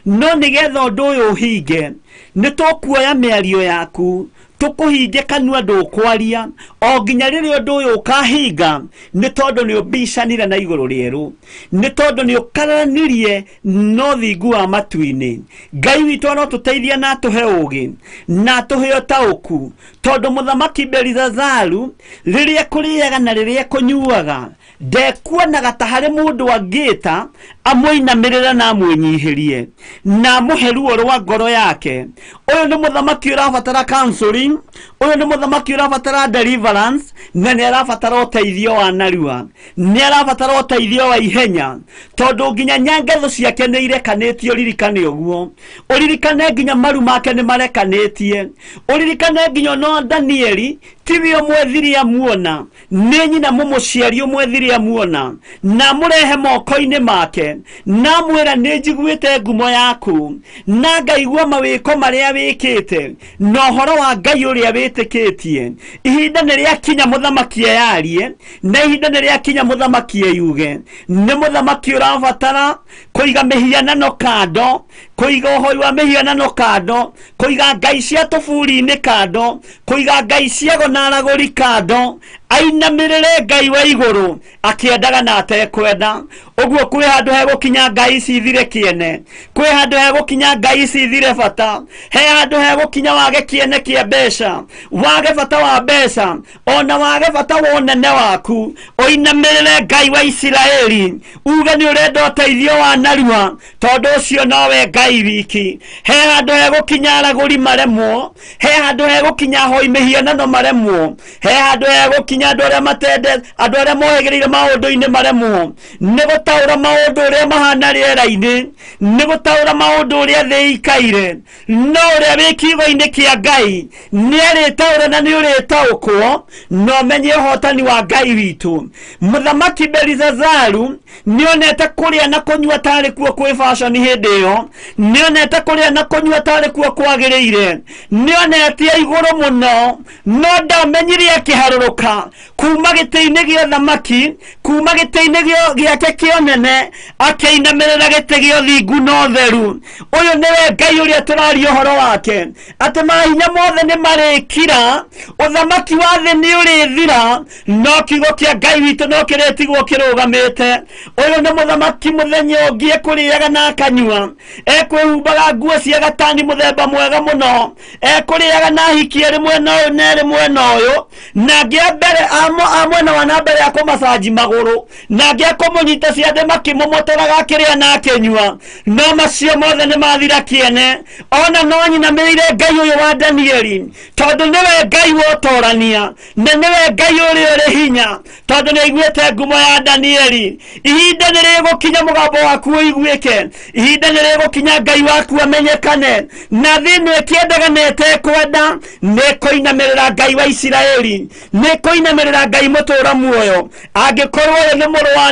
No nĩgetha ũndũ ũyũ ũhinge nĩ tũkuoya mĩario yaku tũkũhinge kanua ndũkwaria o nginya rĩrĩa ũndũ ũyũ ũkahinga, nĩ tondũ nĩ ũmbicanire na igũrũ rĩerũ, nĩ tondũ nĩ ũkaranirie no thingu wa matu-inĩ. Ngai witũ arotũteithia na atũhe ũũgĩ na atũhe ũtaũku, tondũ mũthamaki Belizazaru rĩrĩa kũrĩaga na rĩrĩa kũnyuaga ndekuonaga ta harĩ mũndũ angĩta Amũinamĩrĩre na amwĩnyihĩrie na amũhe ruo rwa ngoro yake. Ũyũ nĩ mũthamaki ũrabatara counseling, ũyũ nĩ mũthamaki ũrabatara deliverance, na nĩ arabatara ũteithio wa narua, nĩ arabatara ũteithio wa ihenya, tondũ nginya nyangetho ciake nĩ irekanĩtio. Ririkane ũguo, ũririkane nginya maru make nĩ marekanĩtie, ũririkane nginya no Danieli tiwe ũmwethirie amuona, nĩ nyina mũmũciari ũmwethirie amuona, na amũrehe moko-inĩ make, na amwĩra nĩ njiguĩte ngumo yaku, na ngaigua mawĩko marĩa wĩkĩte, na ũhoro wa Ngai ũrĩa wĩtĩkĩtie. Ihinda nĩ rĩakinya mũthamaki eyarie, na ihinda nĩ rĩakinya mũthamaki eyuge. Nĩ mũthamaki ũrabatara kũiga mĩhianano kando, kũiga ũhoi wa mĩhianano kando, kũiga ngai cia tũburi-inĩ kando, kũiga ngai cia na aragũri kando, ainamĩrĩre Ngai wa igũrũ akĩendaga na atekwenda. Ũguo kwĩ handũ hegũkinya ngai ici ithire kĩene, kwĩ handũ hegũkinya ngai ici ithire bata, he handũ hegũkinya wage kĩene kĩa mbeca, wage bata wa mbeca, ona wage bata wa ũnene waku, ũinamĩrĩre Ngai wa Isiraeli, uge nĩ ũrenda ũteithio wa narua, tondũ ũcio nowe Ngai wiki. He handũ hegũkinya aragũri maremwo, he handũ hegũkinya ahoi mĩhianano maremwo, he handũ hegũkinya andũ arĩa matende, andũ arĩa mohĩgĩrĩire maũndũ-inĩ maremwo nĩ gũtaũra maũndũ ũrĩa mahana rĩera-inĩ, nĩ gũtaũra maũndũ ũrĩa thĩ ĩikaire. No ũrĩa wĩ kiugo-inĩ kĩa Ngai nĩ arĩtaũra na nĩ ũrĩtaũkwo, na ũmenye ũhotani wa Ngai witũ. Mũthamaki Belisazaru nĩonete kũrĩa na kũnyua tarĩ kuo kwĩ fashion hĩndĩ ĩyo, nĩonete kũrĩa na kũnyua tarĩ kuo kwagĩrĩire, nĩonete igũrũ mũno, no ndamenyire akĩharũrũka kuma gĩtĩ-inĩ gĩa thamaki, kuma gĩtĩ-inĩ gĩake kĩonene, akĩinamĩrĩra gĩtĩ gĩa ũthingu na ũtheru. Ũyũ nĩwe Ngai ũrĩa tũraria ũhoro wake, atĩ mahinya mothe nĩ marĩkira, ũthamaki wa thĩ nĩ ũrĩthira, no kiugo kĩa Ngai witũ no kĩrĩtigwo kĩrũgamĩte. Ũyũ nĩ mũthamaki mũthenya ũngĩ ekũrĩaga na akanyua, ekwĩhumbaga nguo cia gatani mũthemba mwega mũno, ekũrĩaga na hiki ĩrĩ mwena ũyũ na ĩrĩ mwena ũyũ, na ngĩa mbere a mwena wa na mbere akũmacanji magũrũ, na ngĩa kũmũnyita ciande makĩmũmotoraga akĩrĩa na akĩnyua. No macio mothe nĩ mathira kĩene. Ona no nyinamĩrĩire Ngai ũyũ wa Danieli, tondũ nĩwe Ngai wa ũtorania, na nĩwe Ngai ũrĩa ũrĩ hinya, tondũ nĩ aiguĩte ngumo ya Danieli. Ihinda nĩ rĩgũkinya mũgambo waku ũiguĩke, ihinda nĩ rĩgũkinya Ngai waku amenyekane, na thĩ ĩno ĩkĩendaga na ĩtekwenda nĩ ĩkũinamĩrĩra Ngai wa Isiraeli, nĩ ĩkũinamĩrĩra Ngai mũtũũra muoyo. Angĩkorwo ũyũ nĩ mũrũ wa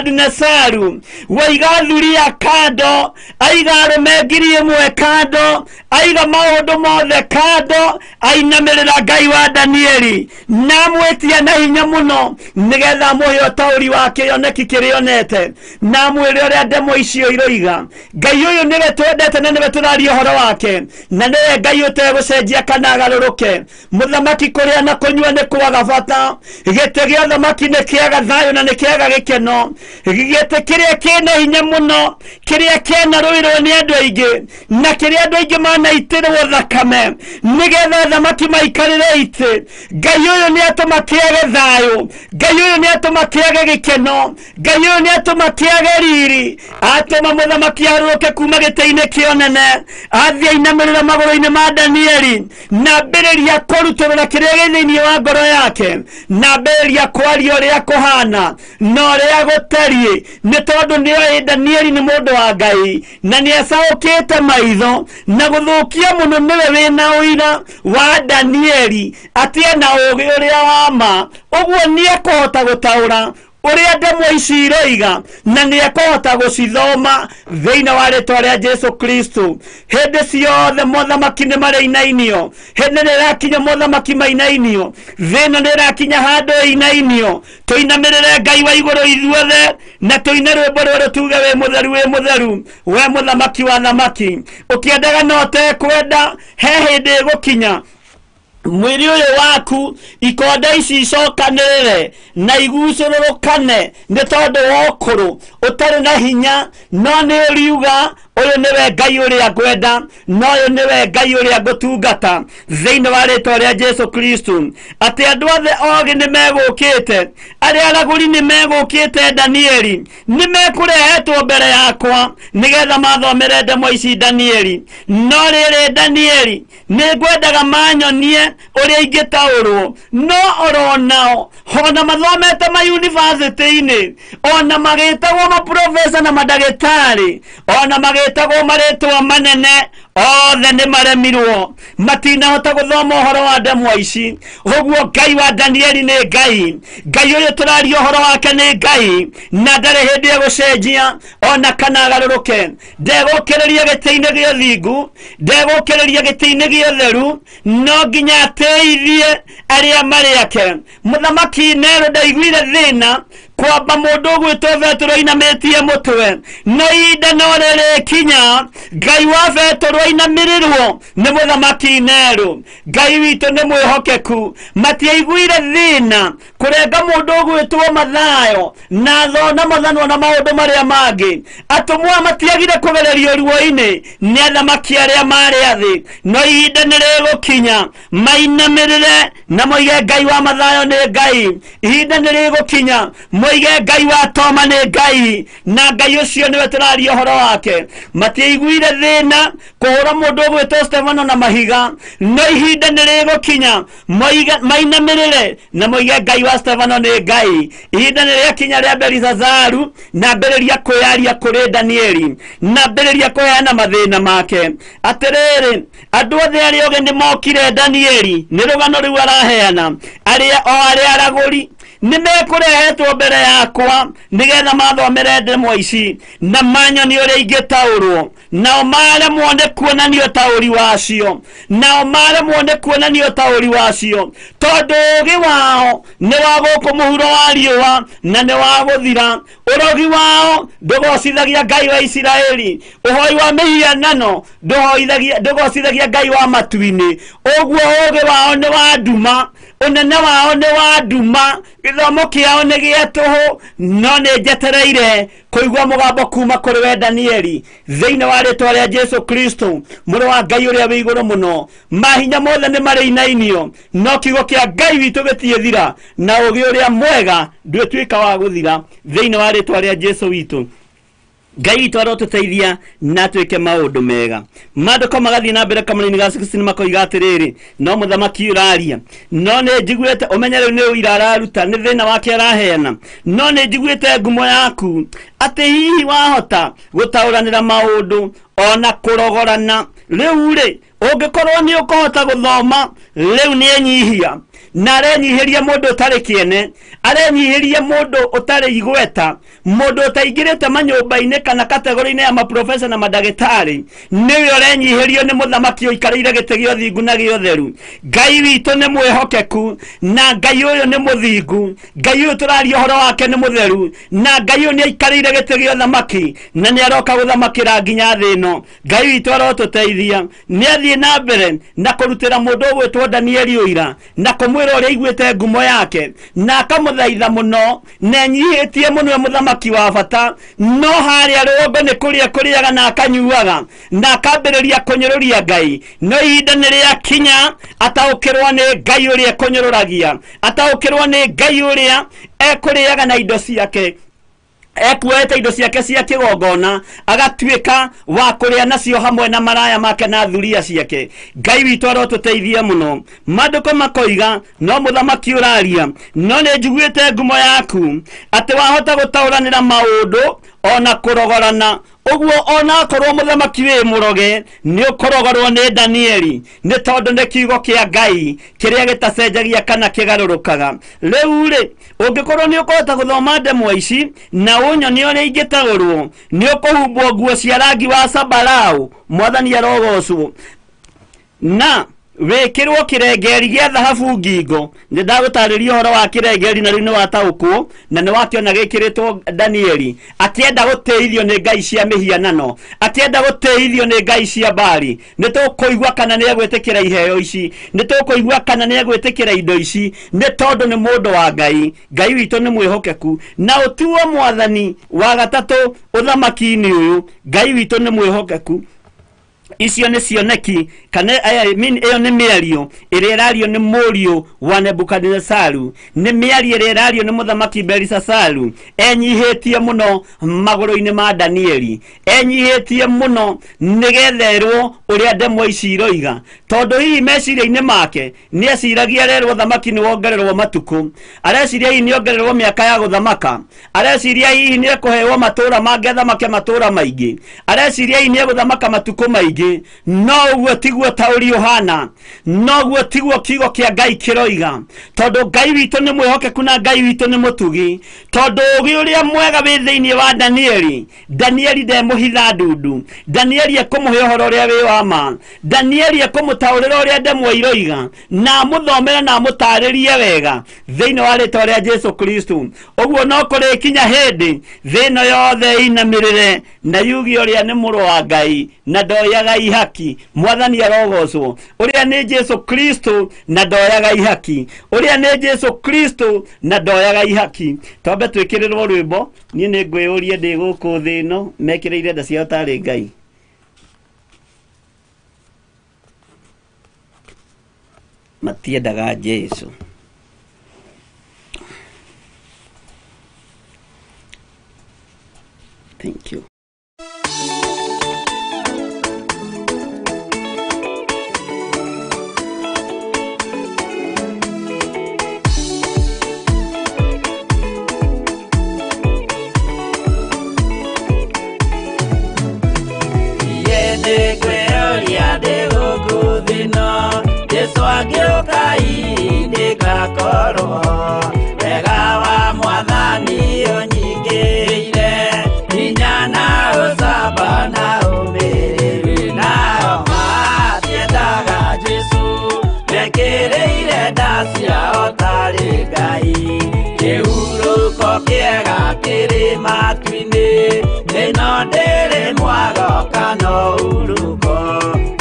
Nebukadinesaru, waiga thuria kando, aiga arũme 1,000 kando, aiga maũndũ mothe kando, ainamĩrĩra Ngai wa Danieli, na amwĩtia na hinya mũno, nĩgetha amũhe ũtaũri wa kĩoneki kĩrĩa onete, na amwĩre ũrĩa ndemwa icio iroiga. Ngai ũyũ nĩwe twendete na nĩwe tũraria ũhoro wake, na nĩwe Ngai ũtegũcenjia kana agarũrũke. Mũthamaki kũrĩa na kũnyua nĩ kwaga bata, gĩtĩ gĩa thamaki nĩ kĩaga thayũ na nĩ kĩaga gĩkeno, gĩtĩ kĩrĩa kĩna hinya mũno, kĩrĩa kĩanarũĩrwo nĩ andũ aingĩ, na kĩrĩa andũ aingĩ manaitĩrwo thakame nĩgetha thamaki maikarĩre itĩ. Ngai ũyũ nĩ atũma kĩage thayũ, Ngai ũyũ nĩ atũma kĩage gĩkeno, Ngai ũyũ nĩ atũma kĩage riri, atũma mũthamaki arũrũke kuma gĩtĩ-inĩ kĩonene, athiĩ ainamĩrĩra magũrũ-inĩ ma Danieli, na ambĩrĩria kũrutũrũra kĩrĩa gĩ thĩinĩ wa ngoro yake, na ambĩrĩria kwaria ũrĩa kũhana na ũrĩa gũtariĩ, nĩ tondũ nĩoĩ Danieli nĩ mũndũ wa Ngai, na nĩ acaũkĩte maitho na gũthũkia mũno nĩwe wĩna ũira wa Danieli atĩ ena ũũgĩ ũrĩa wa ma. Ũguo nĩ ekũhota gũtaũra ũrĩa ndemwa ici iroiga, na nĩ ekũhota gũcithoma thĩinĩ wa rĩtwa rĩa Jesu Kristo. Hĩndĩ ciothe mothamaki nĩ marĩinainio, hĩndĩ nĩ ĩrakinya mothamaki mainainio, thĩna nĩ ĩrakinya handũ ĩinainio. Tũinamĩrĩre Ngai wa igũrũ ithuothe, na tũine rwĩmbo rũrũ tuge wĩ mũtheru, wĩ mũtheru, we mũthamaki wa thamaki. Ũkĩendaga na ũtekwenda, he hĩndĩ ĩgũkinya mwĩrĩ ũyũ waku ikonde ici icokanĩrĩre na igucũrũrũkane nĩ tondũ wa ũkũrũ, ũtarĩ na hinya, no nĩ ũriuga Ũyũ nĩwe Ngai ũrĩa ngwenda, na ũyũ nĩwe Ngai ũrĩa ngũtungata thĩinĩ wa rĩtwa rĩa Jesu Kristo. Atĩ andũ othe ogĩ nĩ megũkĩte, arĩa aragũri nĩ megũkĩte Danieli, nĩ mekũrehetwo mbere yakwa nĩgetha mathomere ndemwa ici Danieli. No rĩrĩ Danieli, nĩ ngwendaga manyonie ũrĩa ingĩtaũrwo, no oro nao ona mathomete mayunivasĩtĩ-inĩ, ona magĩtagwo maprofesa na mandagĩtarĩ, ona magĩtagwo marĩtwa manene, othe nĩ maremirwo, matinahota gũthoma ũhoro wa ndemwa ici. Ũguo Ngai wa Danieli nĩ Ngai, Ngai ũyũ tũraria ũhoro wake nĩ Ngai, na ndarĩ hĩndĩ egũcenjia ona kana agarũrũke. Ndegũkĩrĩria gĩtĩ-inĩ gĩa ũthingu, ndegũkĩrĩria gĩtĩ-inĩ gĩa ũtheru, no nginya ateithie arĩa marĩ ake. Mũthamaki Nero ndaiguire thĩna kwamba mũndũ ũgwĩtwo Betũrũ ainamĩtie mũtwe, no ihinda no rĩrĩkinya Ngai wa Betũrũ ainamĩrĩrwo nĩ mũthamaki Nero. Ngai witũ nĩ mwĩhokeku, matiaiguire thĩna kũrenga mũndũ ũgwĩtwo Mathayo na thona mathanwa na maũndũ marĩa mangĩ. Atũmwo matiagire kũgererio ruo-inĩ nĩ athamaki arĩa marĩ a thĩ, no ihinda nĩ rĩgũkinya mainamĩrĩre na moige Ngai wa Mathayo nĩ Ngai. Ihinda nĩ rĩgũkinya moige Ngai wa Toma nĩ Ngai, na Ngai ũcio nĩwe tũraria ũhoro wake. Matiaiguire thĩna kũhũra mũndũ ũgwĩtwo Stefano na mahiga, no ihinda nĩ rĩgũkinya mainamĩrĩre na moige Ngai wa Stefano nĩ Ngai. Ihinda nĩ rĩakinya rĩa Belisazaru na ambĩrĩria kwĩyaria kũrĩ Danieli, na ambĩrĩria kũheana mathĩna make. Atĩrĩrĩ, andũ othe arĩa ogĩ nĩ mokire Danieli, nĩ rũgano rũu araheana, arĩa o arĩa aragũri nĩ mekũrehetwo mbere yakwa nĩgetha mathomere ndemwa ici na manyoni ũrĩa ingĩtaũrwo, nao maremwo nĩ kuonania ũtaũri wacio, nao maremwo nĩ kuonania ũtaũri wacio, tondũ ũũgĩ wao nĩ wa gũkũ mũhuro wa riũa na nĩ wa gũthira. Ũrogi wao ndũgocithagia Ngai wa Isiraeli, ũhoi wa mĩhianano ndũgocithagia Ngai wa matu-inĩ. Ũguo ũũgĩ wao nĩ wa nduma, ũnene wao nĩ wa nduma, gĩthomo kĩao nĩ gĩa tũhũ. No nĩ njetereire kũigua mũgambo kuma kũrĩ we Danieli thĩinĩ wa rĩtwa rĩa Jesu Kristo, mũrũ wa Ngai ũrĩa wĩ igũrũ mũno. Mahinya mothe nĩ marĩinainio, no kiugo kĩa Ngai witũ gĩtiĩthira, na ũũgĩ ũrĩa mwega ndwĩtuĩka wa gũthira thĩinĩ wa rĩtwa rĩa Jesu witũ. Ngai witũ arotũteithia na twĩke maũndũ mega. Maandĩko magathiĩ na mbere kamũra-inĩ ga 16 makoiga atĩrĩrĩ, no mũthamaki ũraria, no nĩ njiguĩte, ũmenye rĩu nĩ ũira araruta, nĩ thĩna wake araheana, no nĩ njiguĩte ngumo yaku atĩ hihi wahota gũtaũranĩra maũndũ ona kũrogorana. Rĩu rĩ, ũngĩkorwo nĩ ũkũhota gũthoma, rĩu nĩ enyihia, na arenyihĩria mũndũ ũtarĩ kĩene, arenyihĩria mũndũ ũtarĩ igweta, mũndũ ũtaingĩrĩte manyũmba-inĩ kana kategori-inĩ ya maprofesa na mandagĩtarĩ, nĩwe ũrenyihĩrio nĩ mũthamaki ũikarĩire gĩtĩ gĩa ũthingu na gĩa ũtheru. Ngai witũ nĩ mwĩhokeku, na Ngai ũyũ nĩ mũthingu, Ngai ũyũ tũraria ũhoro wake nĩ mũtheru, na Ngai ũyũ nĩ aikarĩire gĩtĩ gĩa ũthamaki na nĩ aroka gũthamakĩra nginya thĩ ĩno. Ngai witũ arotũteithia. Nĩ athiĩ na mbere na kũrutĩra mũndũ ũgwĩtwo Danieli ũira na kũmwĩra ũrĩa aiguĩte ngumo yake, na akamũthaitha mũno, na enyihĩtie mũno mũthamaki wa bata, no harĩa rũgongo nĩ kũrĩa kũrĩaga na akanyuaga na akambĩrĩria kũnyũrũria Ngai. No ihinda nĩ rĩakinya ataũkĩrwo nĩ Ngai ũrĩa ekũnyũrũragia, ataũkĩrwo nĩ Ngai ũrĩa ekũrĩaga na indo ciake, ekuoete indo ciake cia kĩgongona agatuĩka wa kũrĩa nacio hamwe na maraya make na thuria ciake. Ngai witũ arotũteithia mũno. Maandĩko makoiga, no mũthamaki ũraria, no nĩ njiguĩte ngumo yaku atĩ wahota gũtaũranĩra maũndũ ona kũrogorana. Ũguo ona akorwo mũthamaki wĩ mũroge, nĩ ũkũrogorwo nĩ Danieli, nĩ tondũ nĩ kiugo kĩa Ngai kĩrĩa gĩtacenjagia kana kĩgarũrũkaga. Rĩu rĩ, ũngĩkorwo nĩ ũkũhota gũthoma ndemwa ici na ũnyonie ũrĩa ingĩtaũrwo, nĩ ũkũhumbwo nguo cia rangi wa sambarau. Mwathani arogocwo. Na Wĩkĩrwo kĩrengeri gĩa thahabu ngingo. Nĩ ndagũtarĩria ũhoro wa kĩrengeri na rĩu nĩ wataũkwo na nĩ wakĩona gĩkĩrĩtwo Danieli akĩenda gũtĩithio nĩ ngai cia mĩhianano, akĩenda gũtĩithio nĩ ngai cia Baali. Nĩ tũkũigua kana nĩ egwĩtĩkĩra iheo ici, nĩ tũkũigua kana nĩ egwĩtĩkĩra indo ici, nĩ tondũ nĩ mũndũ wa Ngai. Ngai witũ nĩ mwĩhokeku. Na ũtuo mwathani wa gatatũ ũthamaki-inĩ ũyũ, Ngai witũ nĩ mwĩhokeku. Icio nĩ cioneki kana ĩyo nĩ mĩario ĩrĩa ĩrario nĩ mũriũ wa Nebukadinesaru, nĩ mĩario ĩrĩa ĩrario nĩ mũthamaki Belisasaru. Enyihĩtie mũno magũrũ-inĩ ma Danieli, enyihĩtie mũno nĩgetha erwo ũrĩa ndemwa ici iroiga, tondũ hihi meciria-inĩ make nĩ eciragia rerwo thamaki nĩ wongererwo matukũ, areciria hihi nĩ ongererwo mĩaka ya gũthamaka, areciria hihi nĩ ekũhewa matũra mangĩ athamake matũra maingĩ, areciria hihi nĩ egũthamaka matukũ maingĩ. No ũguo tiguo taũri ũhana, no ũguo tiguo kiugo kĩa Ngai kĩroiga, tondũ Ngai witũ nĩ mwĩhokeku na Ngai witũ nĩ mũtugi. Tondũ ũũgĩ ũrĩa mwega wĩ thĩinĩ wa Danieli, Danieli ndemũhitha ndundu, Danieli ekũmũhe ũhoro ũrĩa wĩ wa ma, Danieli ekũmũtaũrĩra ũrĩa ndemwa iroiga, na amũthomere na amũtarĩrie wega thĩinĩ wa rĩtwa rĩa Jesu Kristo. Ũguo no kũrĩkinya hĩndĩ thĩ ĩno yothe ĩinamĩrĩre na yuge ũrĩa nĩ mũrũ wa Ngai na ndoyaga ihaki. Mwathani arogocwo. Ũrĩa nĩ Jesu Kristo na ndoyaga ihaki, ũrĩa nĩ Jesu Kristo na ndoyaga ihaki. Twambe twĩkĩrĩrwo rwĩmbo. Niĩ nĩ ngwĩyũria ndĩ gũkũ thĩ ĩno mekĩrĩire nda ciao tarĩ Ngai. Matiendaga Jesu. Thank you. Jesu agĩũka ndĩgakorwo wega wa mwathani ũnyingĩire, hinya na ũcamba na ũmĩrĩru. Nao matiendaga Jesu mekĩrĩire nda ciao tarĩ Ngai. Kĩhurũko kĩega kĩrĩ matu-inĩ, ĩno ndĩrĩ mwago kana ũhurũko.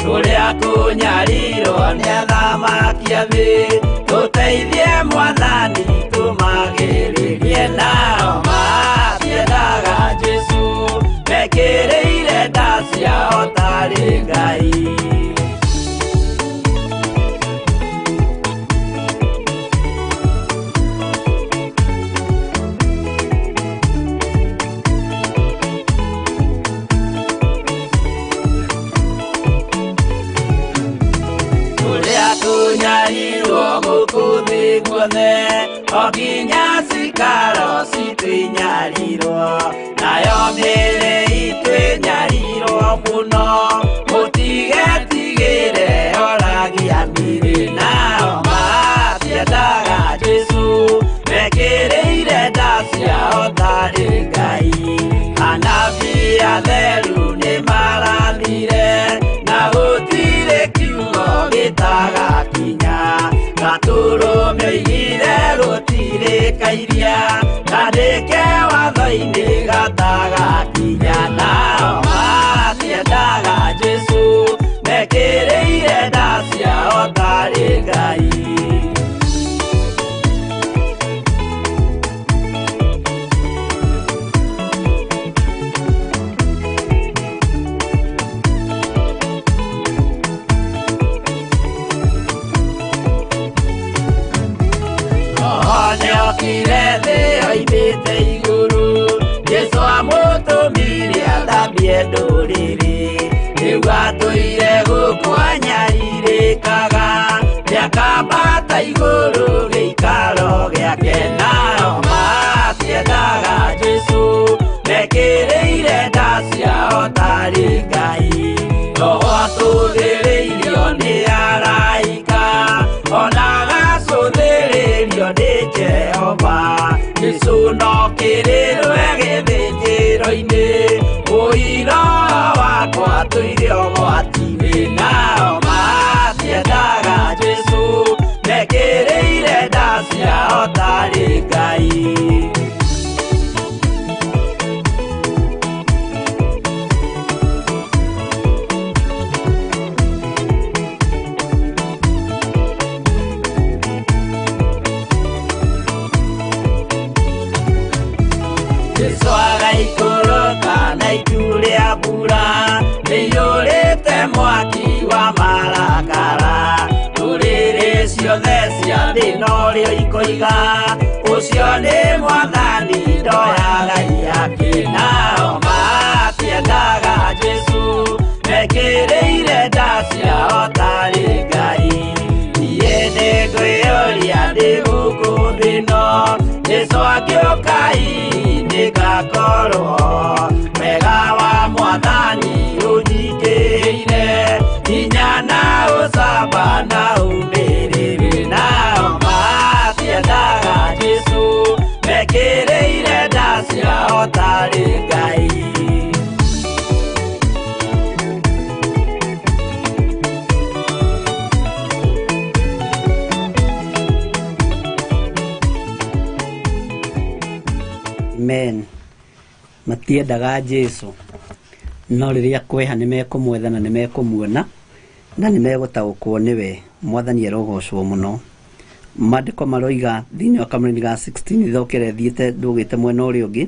Kũrĩa kũnyarirwo nĩ athamaki a thĩ, tũteithie mwathani tũmagĩrĩrie. Nao matiendaga Jesu mekĩrĩire nda ciao tarĩ Ngai. Kũnyarirwo gũkũ thĩ guothe, o nginya cikaro citũ inyarirwo, nayo mĩĩrĩ itũ ĩnyarirwo mũno. Mũtigetigĩre oragia mĩĩrĩ. Nao matiendaga Jesu mekĩrĩire nda ciao tarĩ Ngai. Anabii atheru nĩmarathire, na gũtirĩ kiugo gĩtagakinya. Gatũrũme oigire gũtirĩ kairia, kandĩke watho-inĩ gatagakinya. Nao matiendaga Jesu mekĩrĩire nda ciao tarĩ Ngai. Nĩokire thĩ oimĩte igũrũ, Jesu amũtũmire athambie ndũrĩrĩ. Rĩu atũire gũkũ anyarirĩkaga, nĩakambata igũrũ gĩikaro gĩake. Nao matiendaga Jesu mekĩrĩire nda ciao tarĩ Ngai. Roho atũthĩrĩirio nĩ araika, ona agacũthĩrĩrio nĩ Jehova. Jesu no kĩrĩrwe gĩthĩnjĩro-inĩ, ũira wakwa tũire ũgwati-inĩ. Nao matiendaga itu rĩa mbura rĩiyũrĩte mwaki wa marakara. Ndũrĩrĩ ciothe cia thĩ norĩo ikoiga ũcio nĩ mwathani ndoyaga iaki. Nao matiendaga Jesũ mekĩrĩire nda ciao tarĩ Ngai. Niĩ nĩngwĩyũria ndĩ gũkũ thĩ ĩno, Jesũ angĩũka hihi nĩngakorwo. Wega wa mwathani ũnjingĩrĩire, hinya na ũcamba na ũmĩrĩru. Nao matiendaga Jesũ mekĩrĩire nda ciao tarĩ Ngai. Amen. Matiendaga Jesũ no rĩrĩa kweha nĩmekũmwetha na nĩmekũmuona na nĩmegũtaũkwo nĩwe. Mwathani arogocwo mũno. Maandĩko maroiga thĩinĩ wa kamũrĩni ga 16 thokere thiĩte ndũgĩte mwena ũrĩa ũngĩ,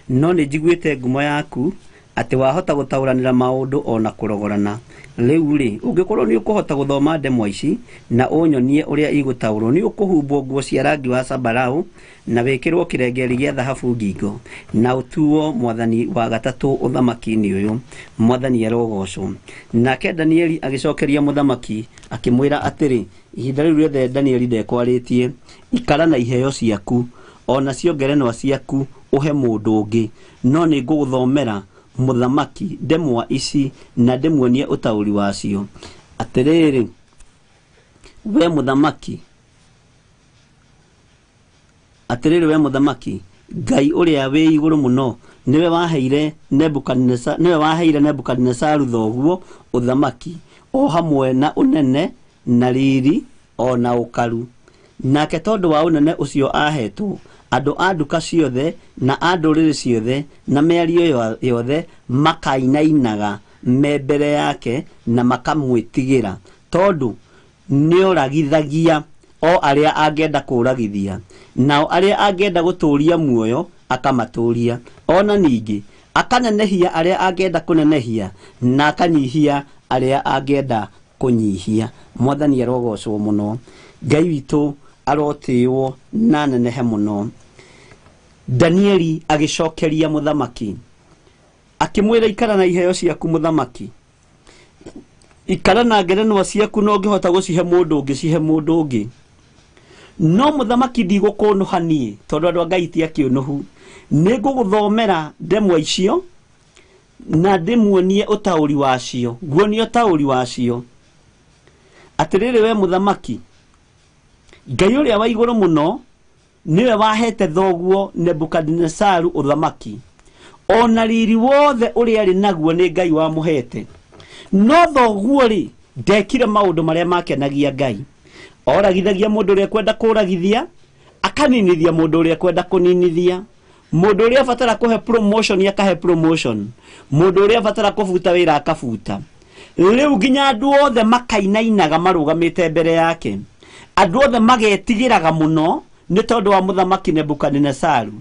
no nĩ njiguĩte ngumo yaku atĩ wahota gũtaũranĩra maũndũ ona kũrogorana. Rĩu rĩ, ũngĩkorwo nĩ ũkũhota gũthoma ndemwa ici na ũnyonie ũrĩa igũtaũrwo, nĩ ũkũhumbwo nguo cia rangi wa zambarau na wĩkĩrwo kĩrengeri gĩa thahabu ngingo na ũtuo mwathani wa gatatũ ũthamaki-inĩ ũyũ. Mwathani arogocwo. Nake Danieli agĩcokeria mũthamaki akĩmwĩra atĩrĩ, ihinda rĩu rĩothe Danieli ndekwarĩtie, ikara na iheo ciaku ona cio ngerenwa ciaku ũhe mũndũ ũngĩ, no nĩ ngũgũthomera mũthamaki ndemwa ici na ndĩmuonie ũtaũri wacio. Atĩrĩrĩ we mũthamaki, atĩrĩrĩ we mũthamaki, Ngai ũrĩa wĩ igũrũ mũno nĩwe waheire Nebukadinesaru thoguo ũthamaki o hamwe na ũnene na riri o na ũkaru. Nake tondũ wa ũnene ũcio ahetwo, andũ a nduka ciothe na a ndũrĩrĩ ciothe na mĩario yothe makainainaga me mbere yake na makamwĩtigĩra, tondũ nĩoragithagia o arĩa angĩenda kũragithia, nao arĩa angĩenda gũtũũria muoyo akamatũũria. Ona ningĩ akanenehia arĩa angĩenda kũnenehia na akanyihia arĩa angĩenda kũnyihia. Mwathani arogocwo mũno. Ngai witũ arotĩĩwo na nenehe mũno. Danieli agĩcokeria mũthamaki akĩmwĩra, ikara na iheo ciaku mũthamaki, ikara na ngerenwa ciaku, no ũngĩhota gũcihe mũndũ ũngĩ cihe mũndũ ũngĩ. No mũthamaki ndigũkũnũha niĩ, tondũ andũ a Ngai ti akĩũnũhu. Nĩngũgũthomera ndemwa icio na ndĩmuonie ũtaũri wacio, nguonie ũtaũri wacio. Atĩrĩrĩ we mũthamaki, Ngai ũrĩa wa igũrũ mũno nĩwe wahete thoguo Nebukadinesaru ũthamaki, ona riri wothe ũrĩa arĩ naguo nĩ Ngai wamũhete. No thoguo rĩ, ndekire maũndũ marĩa makenagia Ngai. Oragithagia mũndũ ũrĩa kwenda kũragithia, akaninithia mũndũ ũrĩa kwenda kũninithia. Mũndũ ũrĩa abatara kũhe promotion akahe promotion, mũndũ ũrĩa abatara kũbuta wĩra akabuta. Rĩu nginya andũ othe makainainaga marũgamĩte mbere yake, andũ othe magetigĩraga mũno nĩ tondũ wa mũthamaki Nebukadinesaru.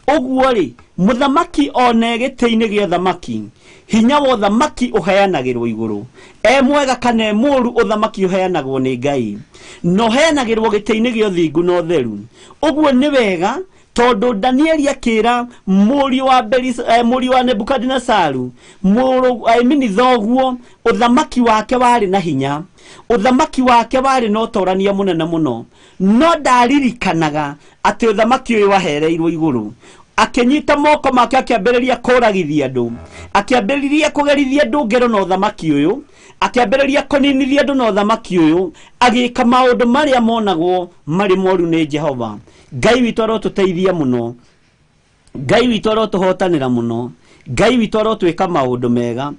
Ũguo rĩ, mũthamaki one gĩtĩ-inĩ gĩa ũthamaki, hinya wa ũthamaki ũheanagĩrwo igũrũ. E mwega kana e mũũru, ũthamaki ũheanagwo nĩ Ngai, na ũheanagĩrwo gĩtĩ-inĩ gĩa ũthingu na ũtheru. Ũguo nĩ wega, tondũ Danieli akĩra mũriũ wa Nebukadinesaru, mũrũ thoguo, ũthamaki wake warĩ na hinya, ũthamaki wake warĩ na ũtorania mũnene mũno, no ndaririkanaga atĩ ũthamaki ũyũ wahereirwo igũrũ. Akĩnyita moko make akĩambĩrĩria kũragithia andũ, akĩambĩrĩria kũgerithia andũ ngero na ũthamaki ũyũ, akĩambĩrĩria kũninithia andũ na ũthamaki ũyũ, agĩka maũndũ marĩa monagwo marĩ moru nĩ Jehova. Ngai witũ arotũteithia mũno, Ngai witũ arotũhotanĩra mũno, Ngai witũ arotwĩka maũndũ mega,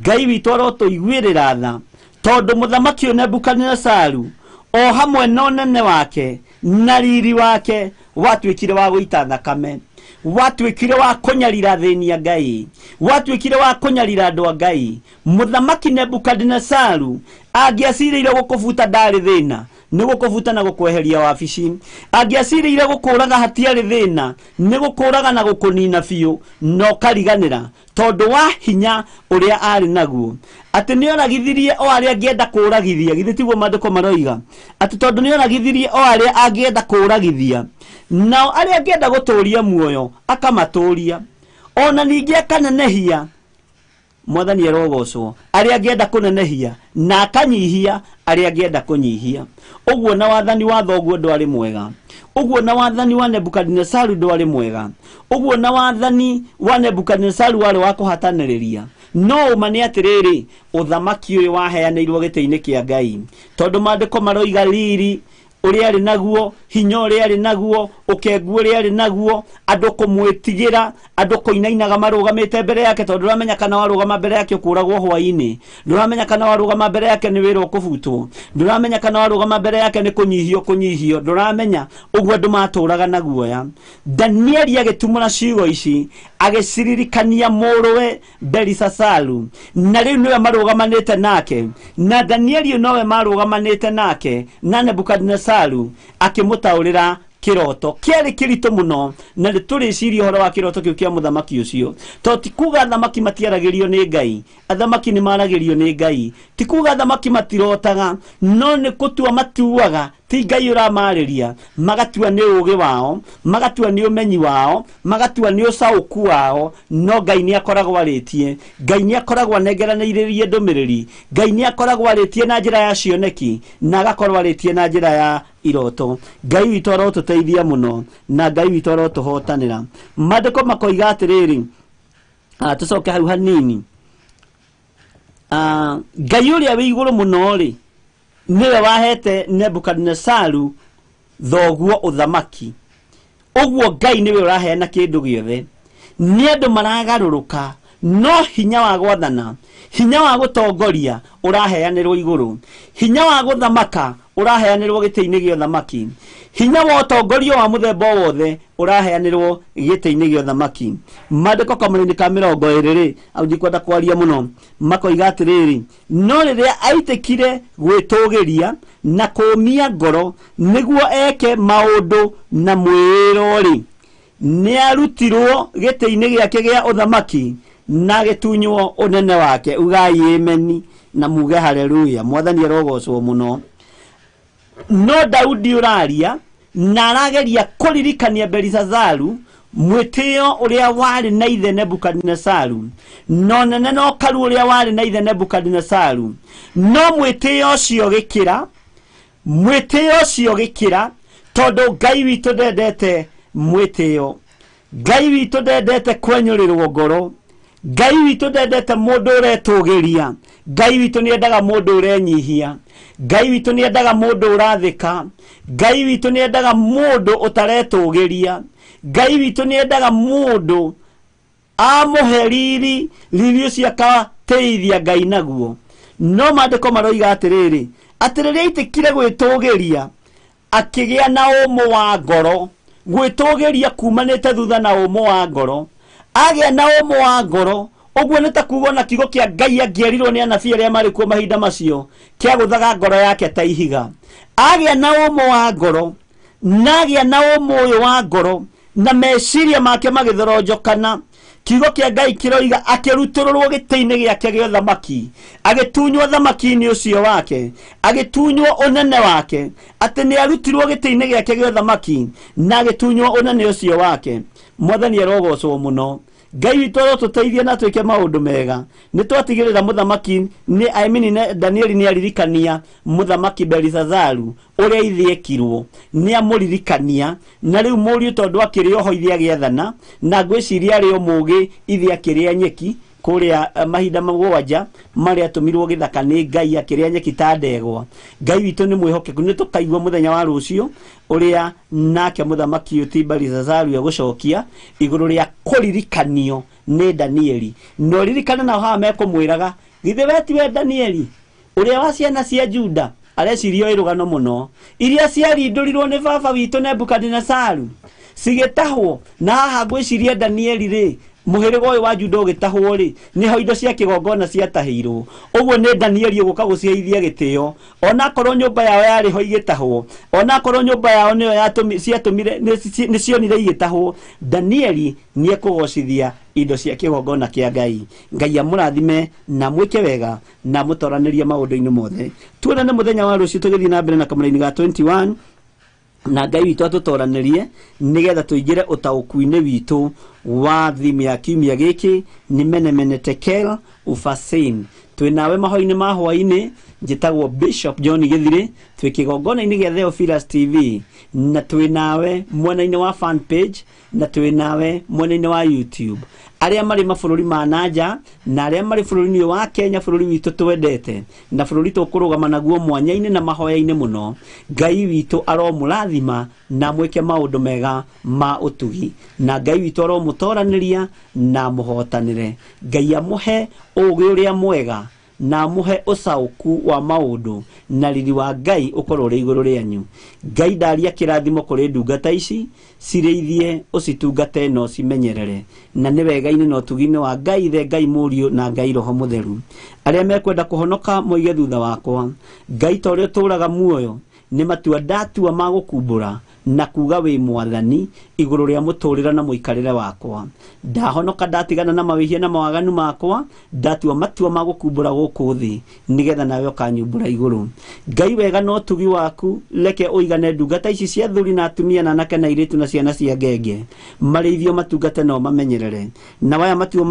Ngai witũ arotũiguĩrĩra tha, tondũ mũthamaki ũyũ Nebukadinesaru o hamwe na ũnene wake na riri wake watuĩkire wa gũita thakame, watuĩkire wa kũnyarira thĩni a Ngai, watuĩkire wa kũnyarira andũ a Ngai. Mũthamaki Nebukadinesaru angĩacirĩire gũkũbuta ndarĩ thĩna, Nĩ gũkũbuta na gũkweheria wabici. Angĩacirĩire gũkũraga hatiarĩ thĩna, nĩ gũkũraga na gũkũnina biũ na ũkariganĩra tondũ wa hinya ũrĩa arĩ naguo. Atĩ nĩoragithirie o arĩa angĩenda kũragithia, githĩ tiguo maandĩko maroiga? Atĩ tondũ nĩoragithirie o arĩa angĩenda kũragithia, nao arĩa angĩenda gũtũria muoyo akamatũria, ona ningĩ akanenehia. Mwathani arogocwo. Arĩa angĩenda kũnenehia na akanyihia arĩa angĩenda kũnyihia. Ũguo na wathani wa thoguo ndwarĩ mwega, ũguo na wathani wa Nebukadinesaru ndwarĩ mwega, ũguo na wathani wa Nebukadinesaru warĩ wa kũhatanĩrĩria. No ũma nĩ atĩrĩrĩ, ũthamaki ũyũ waheanĩirwo gĩtĩ-inĩ kĩa Ngai, tondũ maandĩko maroiga riri ũrĩa arĩ naguo, hinya ũrĩa arĩ naguo, ũkengu ũrĩa arĩ naguo, andũ kũmwĩtigĩra, andũ kũinainaga marũgamĩte mbere yake, tondũ ndũramenya kana warũgama mbere yake ũkũragwo hwaĩ-inĩ, ndũramenya kana warũgama mbere yake nĩ wĩra ũkũbutwo, ndũramenya kana warũgama mbere yake nĩ kũnyihio kũnyihio, ndũramenya. Ũguo andũ matũraga na guoya. Danieli agĩtumũra ciugo ici agĩciririkania mũrũwe Belisasaru, na rĩu nĩwe marũgamanĩte nake, na Danieli nowe marũgamanĩte nake na Nebukadinesaru akĩmũtaũrĩra kĩroto kĩarĩ kĩritũ mũno, na nĩ tũrĩciria ũhoro wa kĩroto kĩu kĩa mũthamaki ũcio. To ti kuga athamaki matiaragĩrio nĩ Ngai, athamaki nĩ maragĩrio nĩ Ngai. Ti kuga athamaki matirotaga, no nĩ gũtua matuaga, ti Ngai ũramarĩria, magatua nĩ ũũgĩ wao, magatua nĩ ũmenyi wao, magatua nĩ ũcaũku wao, no Ngai nĩ akoragwo arĩtie. Ngai nĩ akoragwo anengeranĩirie ndũmĩrĩri, Ngai nĩ akoragwo arĩtie na njĩra ya cioneki, na agakorwo arĩtie na njĩra ya iroto. Ngai witũ arotũteithia mũno, na Ngai witũ arotũhotanĩra. Maandĩko makoiga atĩrĩrĩ, tũcoke hau hanini. Ngai ũrĩa wĩ igũrũ mũno rĩ, nĩwe wahete Nebukadinesaru thoguo ũthamaki. Ũguo Ngai nĩwe ũraheana kĩndũ gĩothe. Nĩ andũ maragarũrũka, no hinya wa gwathana, hinya wa gũtongoria ũraheanĩrwo igũrũ, hinya wa gũthamaka ũraheanĩrwo gĩtĩ-inĩ gĩa ũthamaki, hinya wa ũtongoria wa mũthemba o wothe ũraheanĩrwo gĩtĩ-inĩ gĩa ũthamaki. Maandĩko kamũra-inĩ ka 20 rĩ, au ndikwenda kwaria mũno, makoiga atĩrĩrĩ, no rĩrĩa aitĩkire gwĩtũgĩria na kũũmia ngoro nĩguo eke maũndũ na mwĩĩro rĩ, nĩarutirwo gĩtĩ-inĩ gĩake gĩa ũthamaki na agĩtunywo ũnene wake. Ugai ameni na muge haleluya. Mwathani arogocwo mũno. No Daudi ũraria na arageria kũririkania Belisazaru mwĩtĩo ũrĩa warĩ na ithe Nebukadinesaru, no nene no karu ũrĩa warĩ na ithe Nebukadinesaru, no mwĩtĩo ũcio gĩkĩra, mwĩtĩo ũcio gĩkĩra, tondũ Ngai witũ ndendete mwĩtĩo, Ngai witũ ndendete kwenyũrĩrwo ngoro, Ngai witũ ndendete mũndũ ũretũgĩria, Ngai witũ nĩendaga mũndũ ũrenyihia, Ngai witũ nĩendaga mũndũ ũrathĩka, Ngai witũ nĩendaga mũndũ ũtaretũgĩria, Ngai witũ nĩendaga mũndũ amũhe riri, riri ũcio akatĩithia Ngai naguo. No maandĩko maroiga atĩrĩrĩ, atĩ rĩrĩa aitĩkire gwĩtũgĩria akĩgĩa na ũmũ wa ngoro. Gwĩtũgĩria kumanĩte thutha na ũmũ wa ngoro. Agĩa na ũmũ wa ngoro, ũguo nĩ ta kuga ona kiugo kĩa Ngai angĩerirwo nĩ anabii arĩa marĩ kuo mahinda macio, kĩagũthaga ngoro yake ta ihiga. Agĩa na ũmũ wa ngoro, na agĩa na ũmũ ũyũ wa ngoro, na meciria make magĩthoronjokana. Kiugo kĩa Ngai kĩroiga akĩrutũrũrwo gĩtĩ-inĩ gĩake gĩa ũthamaki, agĩtunywo thamaki-inĩ ũcio wake, agĩtunywo ũnene wake, atĩ nĩ arutirwo gĩtĩ-inĩ gĩake gĩa ũthamaki na agĩtunywo ũnene ũcio wake. Mwathani arogocwo mũno. Ngai witũ arotũteithia na twĩke maũndũ mega. Nĩ twatigĩrĩra mũthamaki nĩ I mean Danieli nĩ aririkania mũthamaki Belisazaru ũrĩa ithe ekirwo, nĩ amũririkania. Na rĩu mũriũ tondũ akĩrĩ oho ithe agĩathana, na ngwĩciria arĩ o mũũgĩ ithe akĩrĩa nyeki kũrĩa mahinda mũgwanja marĩa atũmirwo gĩthaka nĩ Ngai akĩrĩa nyeki ta ndegwa. Ngai witũ nĩ mwĩhokeku, nĩ tũkaigua mũthenya wa rũciũ ũrĩa nake mũthamaki ũyũ ti Belisazaru egũcokia igũrũ rĩa kũririkanio nĩ Danieli. Na ũririkane nao haha mekũmwĩraga, githĩ we tiwe Danieli ũrĩa wa ciana cia Juda areciria oĩ rũgano mũno, iria ciarindũrirwo nĩ baba witũ Nebukadinesaru cigĩtahwo. Na haha ngwĩciria Danieli rĩ Mũhĩrĩga ũyũ wa Juda ũgĩtahwo rĩ, nĩho indo cia kĩgongona ciatahĩirwo. Ũguo nĩ Danieli ũgũka gũciheithia gĩtĩo, onakorwo nyũmba yao yarĩ ho igĩtahwo, onakorwo nyũmba yao nĩyo ciatũmire nĩ cionire igĩtahwo, Danieli nĩ ekũgocithia indo cia kĩgongona kĩa Ngai. Ngai amũrathime na mwĩke wega na mũtoranĩrie maũndũ-inĩ mothe. Tuonane mũthenya wa rũciũ tũgĩthiĩ na mbere na kamũraini ga 21, na Ngai witũ atũtoranĩrie nĩgetha tũingĩre ũtaũku-inĩ witũ wa theme ya kiumia gĩkĩ nĩ Mene Tekel Upharsin. Twĩ nawe mahoinĩ ma hwainĩ, njĩtagwo Bishop John Githiri, twĩ kĩgongona-inĩ gĩa Theophilus TV, na twĩ nawe mwena-inĩ wa fan page, na twĩ nawe mwena-inĩ wa YouTube. Arĩa marĩ mabũrũri ma nanja na arĩa marĩ bũrũri-inĩ wa Kenya, bũrũri witũ twendete na bũrũri tũkũrũgama naguo mwanya-inĩ na mahoya-inĩ mũno, Ngai witũ aromũrathima na mwĩke maũndũ mega ma ũtugi, na Ngai witũ aromũtoranĩria na mũhotanĩre. Ngai amũhe ũũgĩ ũrĩa mwega na amũhe ũcaũku wa maũndũ, na riri wa Ngai ũkorwo ũrĩ igũrũ rĩanyu. Ngai ndaria kĩrathimo kũrĩ ndungata ici, cirĩithie, ũcitungate na ũcimenyerere, na nĩ wega-inĩ na ũtugi-inĩ wa Ngai Ithe, Ngai Mũriũ na Ngai Roho Mũtheru. Arĩa mekwenda kũhonoka moige thutha wakwa, Ngai ta ũrĩa ũtũũraga muoyo, nĩ matua ndatua ma gũkumbũra na kuga wĩ mwathani igũrũ rĩa mũtũrĩre na mũikarĩre wakwa. Ndahonoka ndatigana na mawĩhia na mawaganu makwa, ndatua matua ma gũkumbũra gũkũ thĩ nĩgetha nawe ũkanyumbũra igũrũ. Ngai wega na ũtugi waku reke ũigane ndungata ici cia athuri na atumia na anake na airĩtu na ciana cia ngenge, marĩithio matungate na ũmamenyerere, na aya matua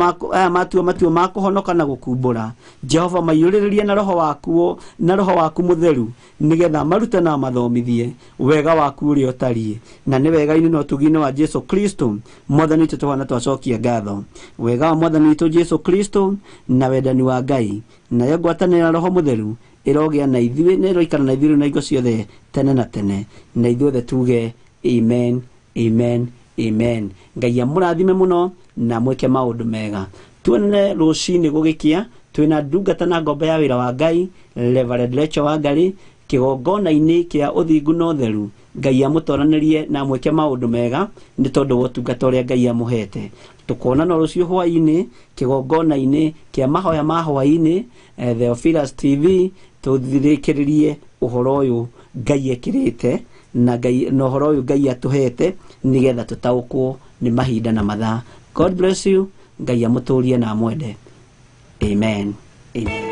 matua ma kũhonoka na gũkumbũra, Jehova maiyũrĩrĩrie na roho waku, na roho waku mũtheru, nĩgetha marute na mathomithie wega waku ũrĩa ũtariĩ, na nĩ wega-inĩ na ũtugi-inĩ wa Jesu Kristo mwathani witũ tũhana twacokia ngatho. Wega wa mwathani witũ Jesu Kristo na wendani wa Ngai nayo ngwatanĩro ya roho mũtheru ĩrogĩa na ithuĩ na ĩroikara na ithuĩ na hingo ciothe tene na tene, na ithuothe tuge amen, amen, amen. Ngai amũrathime mũno na mwĩke maũndũ mega. Tuonane rũcinĩ gũgĩkĩa twĩna ndungata na ngombo ya wĩra wa Ngai Reverend Rachel Wangari kĩgongona-inĩ kĩa ũthingu na ũtheru. Ngai amũtoranĩrie na amwĩke maũndũ mega nĩ tondũ wa ũtungata ũrĩa Ngai amũhete. Tũkonana rũciũ hwaĩ-inĩ kĩgongona-inĩ kĩa mahoya ma hwaĩ-inĩ, Theophilus TV, tũthirĩkĩrĩrie ũhoro ũyũ Ngai ekĩrĩte na Ngai na ũhoro ũyũ Ngai atũhete nĩgetha tũtaũkwo nĩ mahinda na mathaa. God bless you. Ngai amũtũrie na amwende. Amen. Amen.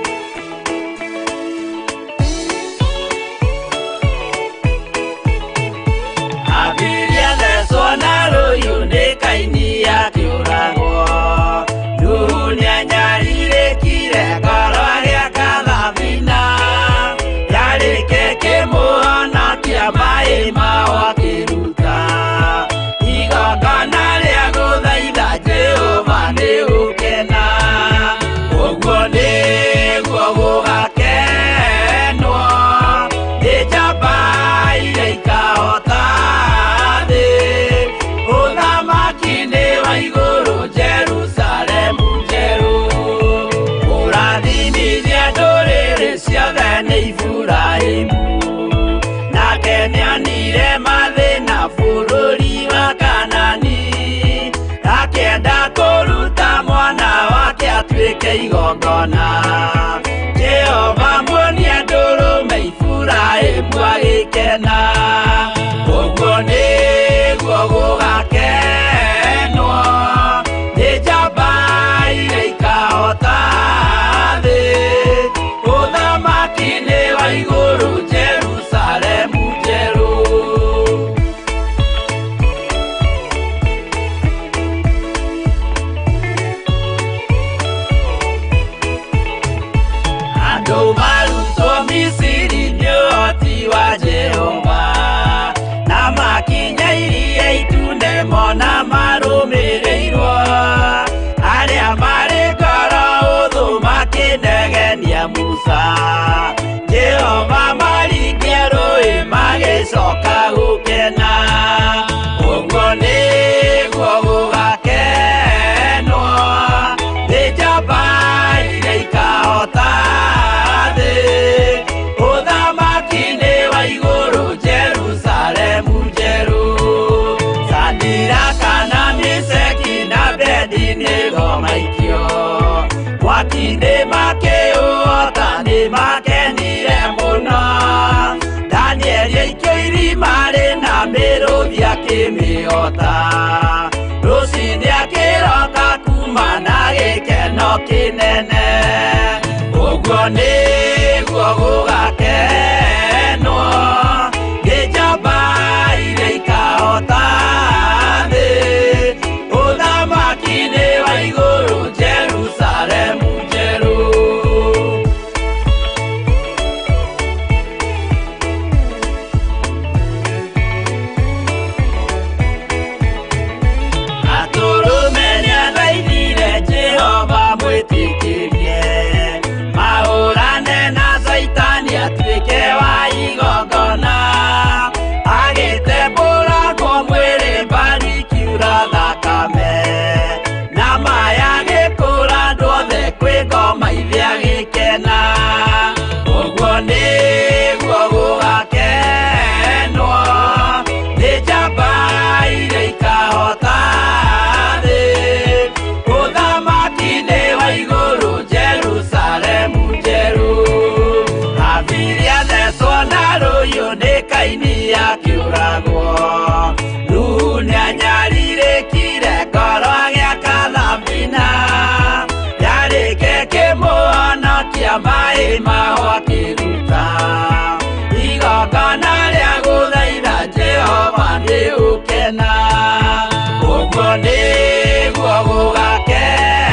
Igongona Jehova muonia ndũrũme Iburahĩmu agĩkena, ũguo nĩguo gũgakenwo nĩ njamba iria ikahota thĩ, ũthamaki-inĩ wa igũrũ Jerusalemu njerũ. Marutwo Misiri nĩ ũhoti wa Jehova, na makinya iria itune mona marũmĩrĩirwo, arĩa marĩ ngoro ũthũ makĩnegenia Musa, Jehova maringia rũĩ magĩcoka gũkena, ũguo nĩguo gũgakenwo nĩ njamba iria ikahota ũthamaki-inĩ wa igũrũ Jerusalemu njerũ. Sadiraka na Meshaki na Abedinego Athamaki nĩmakĩũhota nĩmakenire mũno. Danieli aikio irima rĩna mĩrũthi akĩmĩhota. Rũcinĩ akĩroka kuma na gĩkeno kĩnene. Ũguo nĩguo gũgakenwo nĩ njamba iria ikahota thĩ. Ũthamaki-inĩ wa igũrũ Jerusalemu njerũ. Atũrũme nĩathaithire Jehova mwĩtĩkĩrie mahũrane na Caitani atuĩke wa igongona. Agĩtembũrangwo mwĩrĩ mbari ikiura thakame na maya gĩkũra andũ othe kwĩ ngoma ithe agĩkena. Ũguo nĩguo gũgakenwo nĩ njamba iria ikahota thĩ. Ũthamaki-inĩ wa igũrũ Jerusalemu njerũ. Habili athecwo na rũhiũ nĩ Kaini akĩũragwo. Nuhu nĩanyarirĩkire ngoro agĩaka thabina. Yarĩke kĩmũhonokia maĩ maho akĩruta. Igongona rĩa gũthaitha Jehova nĩũkena. Ũguo nĩguo gũgakenwo